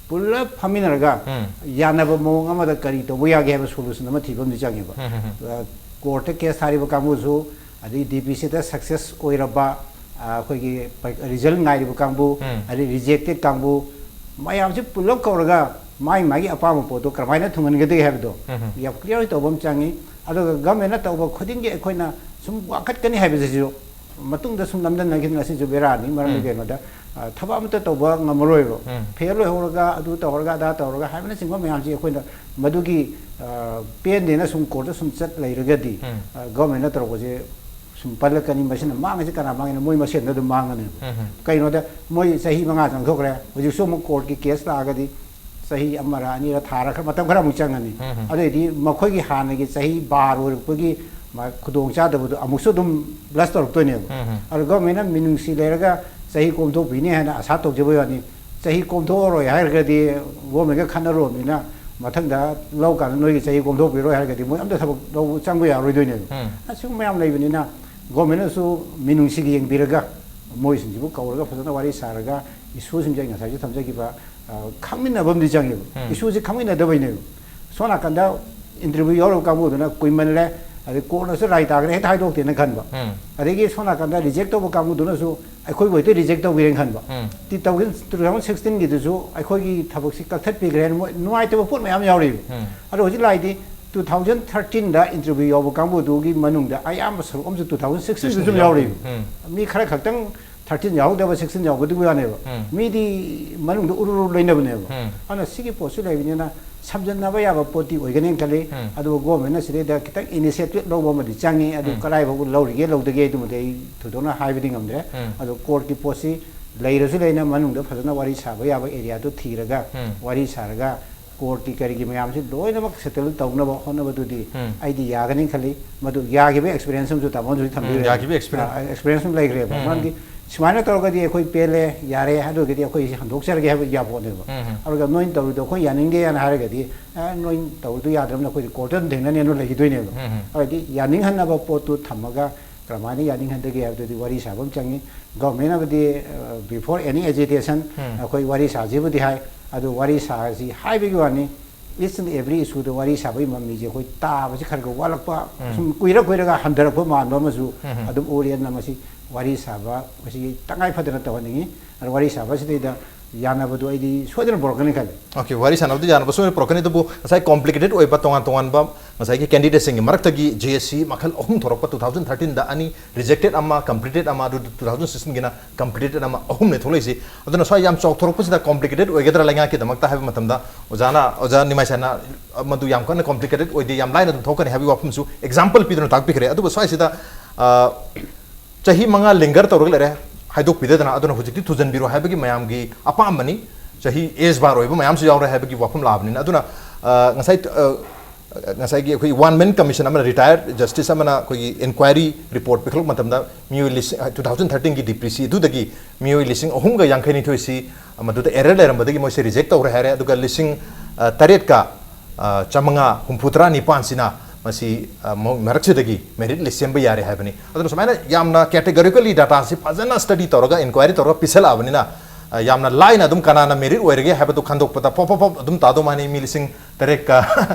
ꯄꯨꯂꯞ ꯐꯝꯃꯤꯟꯅꯔꯒ ꯎꯝ. ꯌꯥꯅꯕ ꯃꯑꯣꯡ ꯑꯃꯗ ꯀꯔꯤ ꯇꯧꯕ ꯌꯥꯒꯦ ꯍꯥꯏꯕ ꯁꯣꯂꯨꯁꯟ ꯑꯃ ꯊꯤꯕ ꯑꯃꯗꯤ ꯆꯪꯉꯦꯕ꯫ ꯎꯝ, ꯎꯝ, ꯎꯝ. ꯑ, ꯀꯣꯔꯠꯇ ꯀꯦꯁ ꯊꯥꯔꯤꯕ ꯀꯥꯡꯕꯨꯁꯨ ꯑꯗꯒꯤ ꯗꯤ ꯄꯤ ꯁꯤꯗ ꯁꯛꯁꯦꯁ ꯑꯣꯏꯔꯕ, ꯑ, ꯑꯩꯈꯣꯏꯒꯤ ꯄ-, ꯔꯤꯖꯜ ꯉꯥꯏꯔꯤꯕ ꯀꯥꯡꯕꯨ, ꯎꯝ. ꯑꯗꯩ ꯔꯤꯖꯦꯛꯇꯦꯠ ꯀꯥꯡꯕꯨ, ꯃꯌꯥꯝꯁꯤ ꯄꯨꯂꯞ ꯀꯧꯔꯒ ꯃꯥꯏ ꯃꯥꯒꯤ ꯑꯄꯥꯝꯕ ꯄꯣꯠꯇꯣ ꯀꯔꯝꯍꯥꯏꯅ ꯊꯨꯡꯍꯟꯒꯗꯒꯦ ꯍꯥꯏꯕꯗꯣ ꯎꯝ. ꯌꯥꯝ ꯀ꯭ꯂꯤꯌꯥꯔ ꯑꯣꯏ ꯇꯧꯕ ꯑꯃ ꯆꯪꯉꯤ꯫ ꯑꯗꯨꯒ ꯒꯚꯔꯟꯃꯦꯟꯅ ꯇꯧꯕ ꯈꯨꯗꯤꯡꯒꯤ ꯑꯩꯈꯣꯏꯅ ꯁꯨꯝ ꯋꯥꯀꯠꯀꯅꯤ ꯍꯥꯏꯕꯁꯤꯁꯨ ꯃꯇꯨꯡꯗ ꯁꯨꯝ ꯅꯝꯗꯅꯈꯤꯗꯅ ꯑꯁꯤꯁꯨ ꯕꯦꯔꯥꯅꯤ꯫ ꯃꯔꯝꯗꯤ ꯎꯝ. ꯀꯩꯅꯣꯗ, ꯑ, ꯊꯕꯛ ꯑꯃꯠꯇ ꯇꯧꯕ ꯉꯝꯃꯔꯣꯏꯕ꯫ ꯎꯝ. ꯐꯦꯜ ꯑꯣꯏꯍꯧꯔꯒ, ꯑꯗꯨ ꯇꯧꯔꯒ, ꯑꯗꯥ ꯇꯧꯔꯒ ꯍꯥꯏꯕꯅꯆꯤꯡꯕ ꯃꯌꯥꯝꯁꯤ ꯑꯩꯈꯣꯏꯅ ꯃꯗꯨꯒꯤ, ꯑ, ꯄꯦꯟꯗꯦꯅ ꯁꯨꯝ ꯀꯣꯔꯠꯇ ꯁꯨꯝ ꯆꯠ ꯂꯩꯔꯒꯗꯤ, ꯎꯝ. ꯑ, ꯒꯚꯔꯟꯃꯦꯟꯠꯅ ꯇꯧꯔꯛꯄꯁꯦ ꯁꯨꯝ ꯄꯜꯂꯛꯀꯅꯤ꯫ ꯃꯁꯤꯅ ꯃꯥꯡꯉꯤꯁꯦ ꯀꯅꯥ ꯃꯥꯡꯉꯤꯅꯣ? ꯃꯣꯏ ꯃꯁꯦꯟꯗ ꯑꯗꯨꯝ ꯃꯥꯡꯉꯅꯦꯕ꯫ ꯎꯝ. ꯀꯩꯅꯣꯗ ꯃꯣꯏ ꯆꯍꯤ ꯃꯉꯥ ꯆꯪꯊꯣꯛꯈ꯭ꯔꯦ, ꯍꯧꯖꯤꯛꯁꯨ ꯑꯃꯨꯛ ꯀꯣꯔꯠꯀꯤ ꯀꯦꯁ ꯂꯥꯛꯑꯒꯗꯤ ꯆꯍꯤ ꯑꯃꯔ ꯑꯅꯤꯔ ꯊꯥꯔ ꯈꯔ ꯃꯇꯝ ꯈꯔ ꯑꯃꯨꯛ ꯆꯪꯉꯅꯤ꯫ ꯎꯝ. ꯑꯗꯨꯑꯣꯏꯗꯤ ꯃꯈꯣꯏꯒꯤ ꯍꯥꯟꯅꯒꯤ ꯆꯍꯤ ꯕꯥꯔ ꯑꯣꯏꯔꯛꯄꯒꯤ ꯃꯥ-, ꯈꯨꯗꯣꯡꯆꯥꯗꯕꯗꯣ ꯑꯃꯨꯛꯁꯨ ꯑꯗꯨꯝ ꯄ꯭ꯂꯁ ꯇꯧꯔꯛꯇꯣꯏꯅꯦꯕ꯫ ꯎꯝ. ꯑꯗꯣ ꯒꯚꯔꯟꯃꯦꯟꯠꯅ ꯃꯤꯅꯨꯡꯁꯤ ꯂꯩꯔꯒ ꯆꯍꯤ ꯀꯣꯝꯊꯣꯛꯄꯤꯅꯤ ꯍꯥꯏꯅ ꯑꯁꯥ ꯇꯧꯖꯕꯩ ꯋꯥꯅꯤ꯫ ꯆꯍꯤ ꯀꯣꯝꯊꯣꯛꯑꯔꯣꯏ ꯍꯥꯏꯔꯒꯗꯤ ꯒꯣꯔꯃꯦꯟꯒ ꯈꯟꯅꯔꯨꯔꯕꯅꯤꯅ ꯃꯊꯪꯗ ꯂꯧꯀꯥꯟꯗ ꯅꯣꯏꯒꯤ ꯆꯍꯤ ꯀꯣꯝꯊꯣꯛꯄꯤꯔꯣꯏ ꯍꯥꯏꯔꯒꯗꯤ ꯃꯣꯏ ꯑꯝꯇ ꯊꯕꯛ ꯂꯧꯕ ꯆꯪꯕ ꯌꯥꯔꯣꯏꯗꯣꯏꯅꯦꯕ꯫ ꯎꯝ. ꯑꯁꯤꯒꯨꯝꯕ ꯃꯌꯥꯝ ꯂꯩꯕꯅꯤꯅ ꯒꯣꯔꯃꯦꯟꯅꯁꯨ ꯃꯤꯅꯨꯡꯁꯤꯒ ꯌꯦꯡꯕꯤꯔꯒ ꯃꯣꯏꯁꯤꯡꯁꯤꯕꯨ ꯀꯧꯔꯒ ꯐꯖꯅ ꯋꯥꯔꯤ ꯁꯥꯔꯒ ꯏꯁꯨꯁꯤꯡꯁꯦ ꯑꯩ ꯉꯁꯥꯏꯁꯨ ꯊꯝꯖꯈꯤꯕ, ꯑ, ꯈꯪꯃꯤꯟꯅꯕ ꯑꯃꯗꯤ ꯆꯪꯉꯦꯕ꯫ ꯎꯝ. ꯏꯁꯨꯁꯦ ꯈꯪꯃꯤꯟꯅꯗꯕꯩꯅꯦꯕ꯫ ꯁꯣꯝ ꯅꯥꯀꯟꯗ ꯏꯟꯇꯔꯚ꯭ꯌꯨ ꯌꯥꯎꯔꯕ ꯀꯥꯡꯕꯨꯗꯨꯅ ꯀꯨꯏꯃꯜꯂꯦ, ꯑꯗꯩ ꯀꯣꯔꯠꯅꯁꯨ ꯔꯥꯏ ꯇꯥꯈ꯭ꯔꯦ ꯍꯦꯛꯇ ꯍꯥꯏꯗꯣꯛꯇꯦꯅ ꯈꯟꯕ꯫ ꯎꯝ. ꯑꯗꯒꯤ ꯁꯣꯝ ꯅꯥꯀꯟꯗ ꯔꯤꯖꯦꯛ ꯇꯧꯕ ꯀꯥꯡꯕꯨꯗꯨꯅꯁꯨ ꯑꯩꯈꯣꯏꯕꯨ ꯍꯦꯛꯇ ꯔꯤꯖꯦꯛ ꯇꯧꯕꯤꯔꯦꯅ ꯈꯟꯕ꯫ ꯎꯝ. ꯇꯨ ꯊꯥꯎꯖꯟ, ꯇꯨ ꯊꯥꯎꯖꯟ ꯁꯤꯛꯁꯇꯤꯟꯒꯤꯗꯨꯁꯨ ꯑꯩꯈꯣꯏꯒꯤ ꯊꯕꯛꯁꯤ ꯀꯛꯊꯠꯄꯤꯈ꯭ꯔꯦꯅ ꯃꯣꯏ ꯅꯨꯡꯉꯥꯏꯇꯕ ꯄꯣꯠ ꯃꯌꯥꯝ ꯌꯥꯎꯔꯤꯕ꯫ ꯎꯝ. ꯑꯗꯣ ꯍꯧꯖꯤꯛ ꯂꯥꯛꯏꯗꯤ ꯇꯨ ꯊꯥꯎꯖꯟ ꯊꯥꯔꯇꯤꯟꯗ ꯏꯟꯇꯔꯚ꯭ꯌꯨ ꯌꯥꯎꯕ ꯀꯥꯡꯕꯨꯗꯨꯒꯤ ꯃꯅꯨꯡꯗ ꯑꯌꯥꯝꯕ ꯁꯔꯨꯛ ꯑꯃꯁꯨ ꯇꯨ ꯊꯥꯎꯖꯟ ꯁꯤꯛꯁꯇꯤꯟꯗ ꯁꯨꯝ ꯌꯥꯎꯔꯤꯕ꯫ ꯎꯝ. ꯃꯤ ꯈꯔ ꯈꯛꯇꯪ ꯊꯥꯔꯇꯤꯟ ꯌꯥꯎꯍꯧꯗꯕ, ꯁꯤꯛꯁꯇꯤꯟ ꯌꯥꯎꯍꯧꯗꯕꯗꯨꯒꯤ ꯋꯥꯅꯦꯕ꯫ ꯎꯝ. ꯃꯤꯗꯤ ꯃꯅꯨꯡꯗ ꯎꯔꯨ ꯎꯔꯨ ꯂꯩꯅꯕꯅꯦꯕ꯫ ꯎꯝ. ꯑꯗꯨꯅ ꯁꯤꯒꯤ ꯄꯣꯠꯁꯤ ꯂꯩꯕꯅꯤꯅ ꯁꯝꯖꯟꯅꯕ ꯌꯥꯕ ꯄꯣꯠꯇꯤ ꯑꯣꯏꯒꯅꯤ ꯈꯜꯂꯤ꯫ ꯎꯝ. ꯑꯗꯨꯒ ꯒꯣꯔꯃꯦꯟꯅ ꯁꯤꯗꯩꯗ ꯈꯤꯇꯪ ꯏꯅꯤꯁꯤꯌꯦꯇꯤꯚ ꯂꯧꯕ ꯑꯃꯗꯤ ꯆꯪꯉꯤ꯫ ꯑꯗꯨ ꯎꯝ. ꯀꯗꯥꯏ ꯐꯥꯎꯕ ꯂꯧꯔꯤꯒꯦ, ꯂꯧꯗꯒꯦ, ꯑꯗꯨꯃꯗꯤ ꯑꯩ ꯊꯣꯏꯗꯣꯛꯅ ꯍꯥꯏꯕꯗꯤ ꯉꯝꯗ꯭ꯔꯦ꯫ ꯎꯝ. ꯑꯗꯣ ꯀꯣꯔꯠꯀꯤ ꯄꯣꯠꯁꯤ ꯂꯩꯔꯁꯨ ꯂꯩꯅ ꯃꯅꯨꯡꯗ ꯐꯖꯅ ꯋꯥꯔꯤ ꯁꯥꯕ ꯌꯥꯕ ꯑꯦꯔꯤꯌꯥꯗꯨ ꯊꯤꯔꯒ ꯎꯝ. ꯋꯥꯔꯤ ꯁꯥꯔꯒ ꯀꯣꯔꯠꯀꯤ ꯀꯔꯤꯒꯤ ꯃꯌꯥꯝꯁꯤ ꯂꯣꯏꯅꯃꯛ ꯁꯦꯇꯜ ꯇꯧꯅꯕ ꯍꯣꯠꯅꯕꯗꯨꯗꯤ ꯎꯝ. ꯑꯩꯗꯤ ꯌꯥꯒꯅꯤ ꯈꯜꯂꯤ꯫ ꯃꯗꯨ ꯌꯥꯈꯤꯕ ꯑꯦꯛꯁꯄꯤꯔꯤꯌꯦꯟꯁ ꯑꯃꯁꯨ ꯇꯥꯃꯣꯅꯁꯨ ꯊꯝꯕꯤꯔꯦ꯫ ꯌꯥꯈꯤꯕ ꯑꯦꯛꯁꯄꯤꯔꯤꯌꯦꯟꯁ꯫ ꯑ, ꯑꯦꯛꯁꯄꯤꯔꯤꯌꯦꯟꯁ ꯑꯃ ꯂꯩꯈ꯭ꯔꯦꯕ꯫ ꯎꯝ. ꯃꯔꯝꯗꯤ ꯁꯨꯃꯥꯏꯅ ꯇꯧꯔꯒꯗꯤ ꯑꯩꯈꯣꯏ ꯄꯦꯜꯂꯦ, ꯌꯥꯔꯦ, ꯑꯗꯨ ꯑꯣꯏꯔꯒꯗꯤ ꯑꯩꯈꯣꯏ ꯍꯟꯗꯣꯛꯆꯔꯒꯦ ꯍꯥꯏꯕ ꯌꯥꯄꯣꯠꯅꯦꯕ꯫ ꯎꯝ. ꯑꯗꯨꯒ ꯅꯣꯏꯅ ꯇꯧꯔꯤꯗꯣ ꯑꯩꯈꯣꯏ ꯌꯥꯅꯤꯡꯗꯦꯅ ꯍꯥꯏꯔꯒꯗꯤ, ꯑ, ꯅꯣꯏꯅ ꯇꯧꯔꯤꯗꯣ ꯌꯥꯗ꯭ꯔꯕꯅꯤꯅ ꯑꯩꯈꯣꯏꯗꯤ ꯀꯣꯔꯠꯇ ꯑꯗꯨꯝ ꯊꯦꯡꯅꯅꯤ ꯑꯗꯨꯝ ꯂꯩꯈꯤꯗꯣꯏꯅꯦꯕ꯫ ꯎꯝ. ꯑꯗꯨꯗꯤ ꯌꯥꯅꯤꯡꯍꯟꯅꯕ ꯄꯣꯠꯇꯨ ꯊꯝꯃꯒ ꯀꯔꯝꯍꯥꯏꯅ ꯌꯥꯅꯤꯡꯍꯟꯗꯒꯦ ꯍꯥꯏꯕꯗꯨꯗꯤ ꯋꯥꯔꯤ ꯁꯥꯕ ꯑꯃ ꯆꯪꯉꯤ꯫ ꯒꯚꯔꯟꯃꯦꯟꯠ ꯑꯃꯗꯤ, ꯑ, before any agitation ꯎꯝ. ꯑꯩꯈꯣꯏ ꯋꯥꯔꯤ ꯁꯥꯁꯤꯕꯨꯗꯤ ꯍꯥꯏ, ꯑꯗꯨ ꯋꯥꯔꯤ ꯁꯥꯁꯤ ꯍꯥꯏꯕꯒꯤ ꯋꯥꯅꯤ꯫ Each and every issue ꯗ ꯋꯥꯔꯤ ꯁꯥꯕꯒꯤ ꯃꯃꯤꯁꯦ ꯑꯩꯈꯣꯏ ꯇꯥꯕꯁꯤ ꯈꯔ ꯈꯔ ꯋꯥꯠꯂꯛꯄ, ꯎꯝ꯫ ꯁꯨꯝ ꯀꯨꯏꯔ ꯀꯨꯏꯔꯒ ꯍꯟꯊꯔꯛꯄ ꯃꯥꯟꯕ ꯑꯃꯁꯨ ꯎꯝ꯫ ꯑꯗꯨꯝ ꯎꯔꯤ꯫ ꯑꯗꯨꯅ ꯃꯁꯤ ꯋꯥꯔꯤ ꯁꯥꯕ ꯃꯁꯤ ꯇꯉꯥꯏ ꯐꯗꯅ ꯇꯧꯍꯟꯅꯤꯡꯉꯤ꯫ ꯑꯗꯣ ꯋꯥꯔꯤ ꯁꯥꯕꯁꯤꯗꯩꯗ ꯌꯥꯅꯕꯗꯣ ꯑꯩꯗꯤ ꯁꯣꯏꯗꯅ ꯄꯨꯔꯛꯀꯅꯤ ꯈꯜꯂꯤ꯫ ꯑꯣꯀꯦ, ꯋꯥꯔꯤ ꯁꯥꯟꯅꯕꯗꯤ ꯌꯥꯅꯕ ꯁꯣꯏꯗꯅ ꯄꯨꯔꯛꯀꯅꯤ, ꯑꯗꯨꯕꯨ ꯉꯁꯥꯏ complicated ꯑꯣꯏꯕ ꯇꯣꯉꯥꯟ ꯇꯣꯉꯥꯟꯕ ꯉꯁꯥꯏꯒꯤ candidate ꯁꯤꯡꯒꯤ ꯃꯔꯛꯇꯒꯤ J S C ꯃꯈꯜ ꯑꯍꯨꯝ ꯊꯣꯔꯛꯄ, two thousand thirteen ꯗ ꯑꯅꯤ rejected ꯑꯃ, completed ꯑꯃ, ꯑꯗꯨ two thousand sixteen ꯒꯤꯅ completed ꯑꯃ, ꯑꯍꯨꯝꯅꯦ ꯊꯣꯛꯂꯛꯏꯁꯤ꯫ ꯑꯗꯨꯅ ꯁ꯭ꯋꯥꯏ ꯌꯥꯝ ꯆꯥꯎꯊꯣꯔꯛꯄꯁꯤꯗ complicated ꯑꯣꯏꯒꯗ꯭ꯔꯥ ꯂꯩꯉꯥꯛꯀꯤꯗꯃꯛꯇ ꯍꯥꯏꯕ ꯃꯇꯝꯗ ꯑꯣꯖꯥꯅ, ꯑꯣꯖꯥ ꯅꯤꯃꯥꯏꯁꯥꯅ ꯃꯗꯨ ꯌꯥꯝ ꯀꯟꯅ complicated ꯑꯣꯏꯗꯦ, ꯌꯥꯝ ꯂꯥꯏꯅ ꯑꯗꯨꯝ ꯊꯣꯛꯀꯅꯤ ꯍꯥꯏꯕꯒꯤ ꯋꯥꯐꯝꯁꯨ example ꯄꯤꯗꯨꯅ ꯇꯥꯛꯄꯤꯈ꯭ꯔꯦ꯫ ꯑꯗꯨꯕꯨ ꯁ꯭ꯋꯥꯏꯁꯤꯗ, ꯑ, ꯆꯍꯤ ꯃꯉꯥ linger ꯇꯧꯔꯒ ꯂꯩꯔꯦ, ꯍꯥꯏꯗꯣꯛꯄꯤꯗꯗꯅ, ꯑꯗꯨꯅ ꯍꯧꯖꯤꯛꯇꯤ ꯊꯨꯖꯟꯕꯤꯔꯣ ꯍꯥꯏꯕꯒꯤ ꯃꯌꯥꯝꯒꯤ ꯑꯄꯥꯝꯕꯅꯤ꯫ ꯆꯍꯤ age bar ꯑꯣꯏꯕ ꯃꯌꯥꯝꯁꯨ ꯌꯥꯎꯔꯦ ꯍꯥꯏꯕꯒꯤ ꯋꯥꯐꯝ ꯂꯥꯛꯑꯕꯅꯤꯅ꯫ ꯑꯗꯨꯅ, ꯑ, ꯉꯁꯥꯏ, ꯑ, ꯉꯁꯥꯏꯒꯤ ꯑꯩꯈꯣꯏ one man commission ꯑꯃꯅ, retired justice ꯑꯃꯅ ꯑꯩꯈꯣꯏꯒꯤ inquiry report ꯄꯤꯈꯠꯂꯛꯄ ꯃꯇꯝꯗ ꯃꯤꯑꯣꯏ ꯂꯤꯁꯤꯡ, two thousand thirteen ꯒꯤ D P C ꯑꯗꯨꯗꯒꯤ ꯃꯤꯑꯣꯏ ꯂꯤꯁꯤꯡ ꯑꯍꯨꯝꯒ ꯌꯥꯡꯈꯩ ꯅꯤꯊꯣꯏꯁꯤ ꯃꯗꯨꯗ error ꯂꯩꯔꯝꯕꯗꯒꯤ ꯃꯣꯏꯁꯦ reject ꯇꯧꯈ꯭ꯔꯦ ꯍꯥꯏꯔꯦ꯫ ꯑꯗꯨꯒ ꯂꯤꯁꯤꯡ, ꯑ, ꯇꯔꯦꯠꯀ, ꯑ, ꯆꯥꯃꯉꯥ ꯍꯨꯝꯐꯨꯇꯔꯥ ꯅꯤꯄꯥꯟꯁꯤꯅ ꯃꯁꯤ, ꯑ, ꯃ-, ꯃꯔꯛꯁꯤꯗꯒꯤ merit list ꯁꯦꯝꯕ ꯌꯥꯔꯦ ꯍꯥꯏꯕꯅꯤ꯫ ꯑꯗꯨꯅ ꯁꯨꯃꯥꯏꯅ ꯌꯥꯝꯅ categorically data ꯁꯤ ꯐꯖꯅ study ꯇꯧꯔꯒ, inquiry ꯇꯧꯔꯒ ꯄꯤꯁꯜꯂꯛꯑꯕꯅꯤꯅ, ꯑ, ꯌꯥꯝꯅ ꯂꯥꯏꯅ ꯑꯗꯨꯝ ꯀꯅꯥꯅ merit ꯑꯣꯏꯔꯒꯦ ꯍꯥꯏꯕꯗꯨ ꯈꯟꯗꯣꯛꯄꯗ ꯄꯣꯞ ꯄꯣꯞ ꯄꯣꯞ ꯑꯗꯨꯝ ꯇꯥꯗꯧ ꯃꯥꯅꯤ꯫ ꯃꯤ ꯂꯤꯁꯤꯡ ꯇꯔꯦꯠꯀ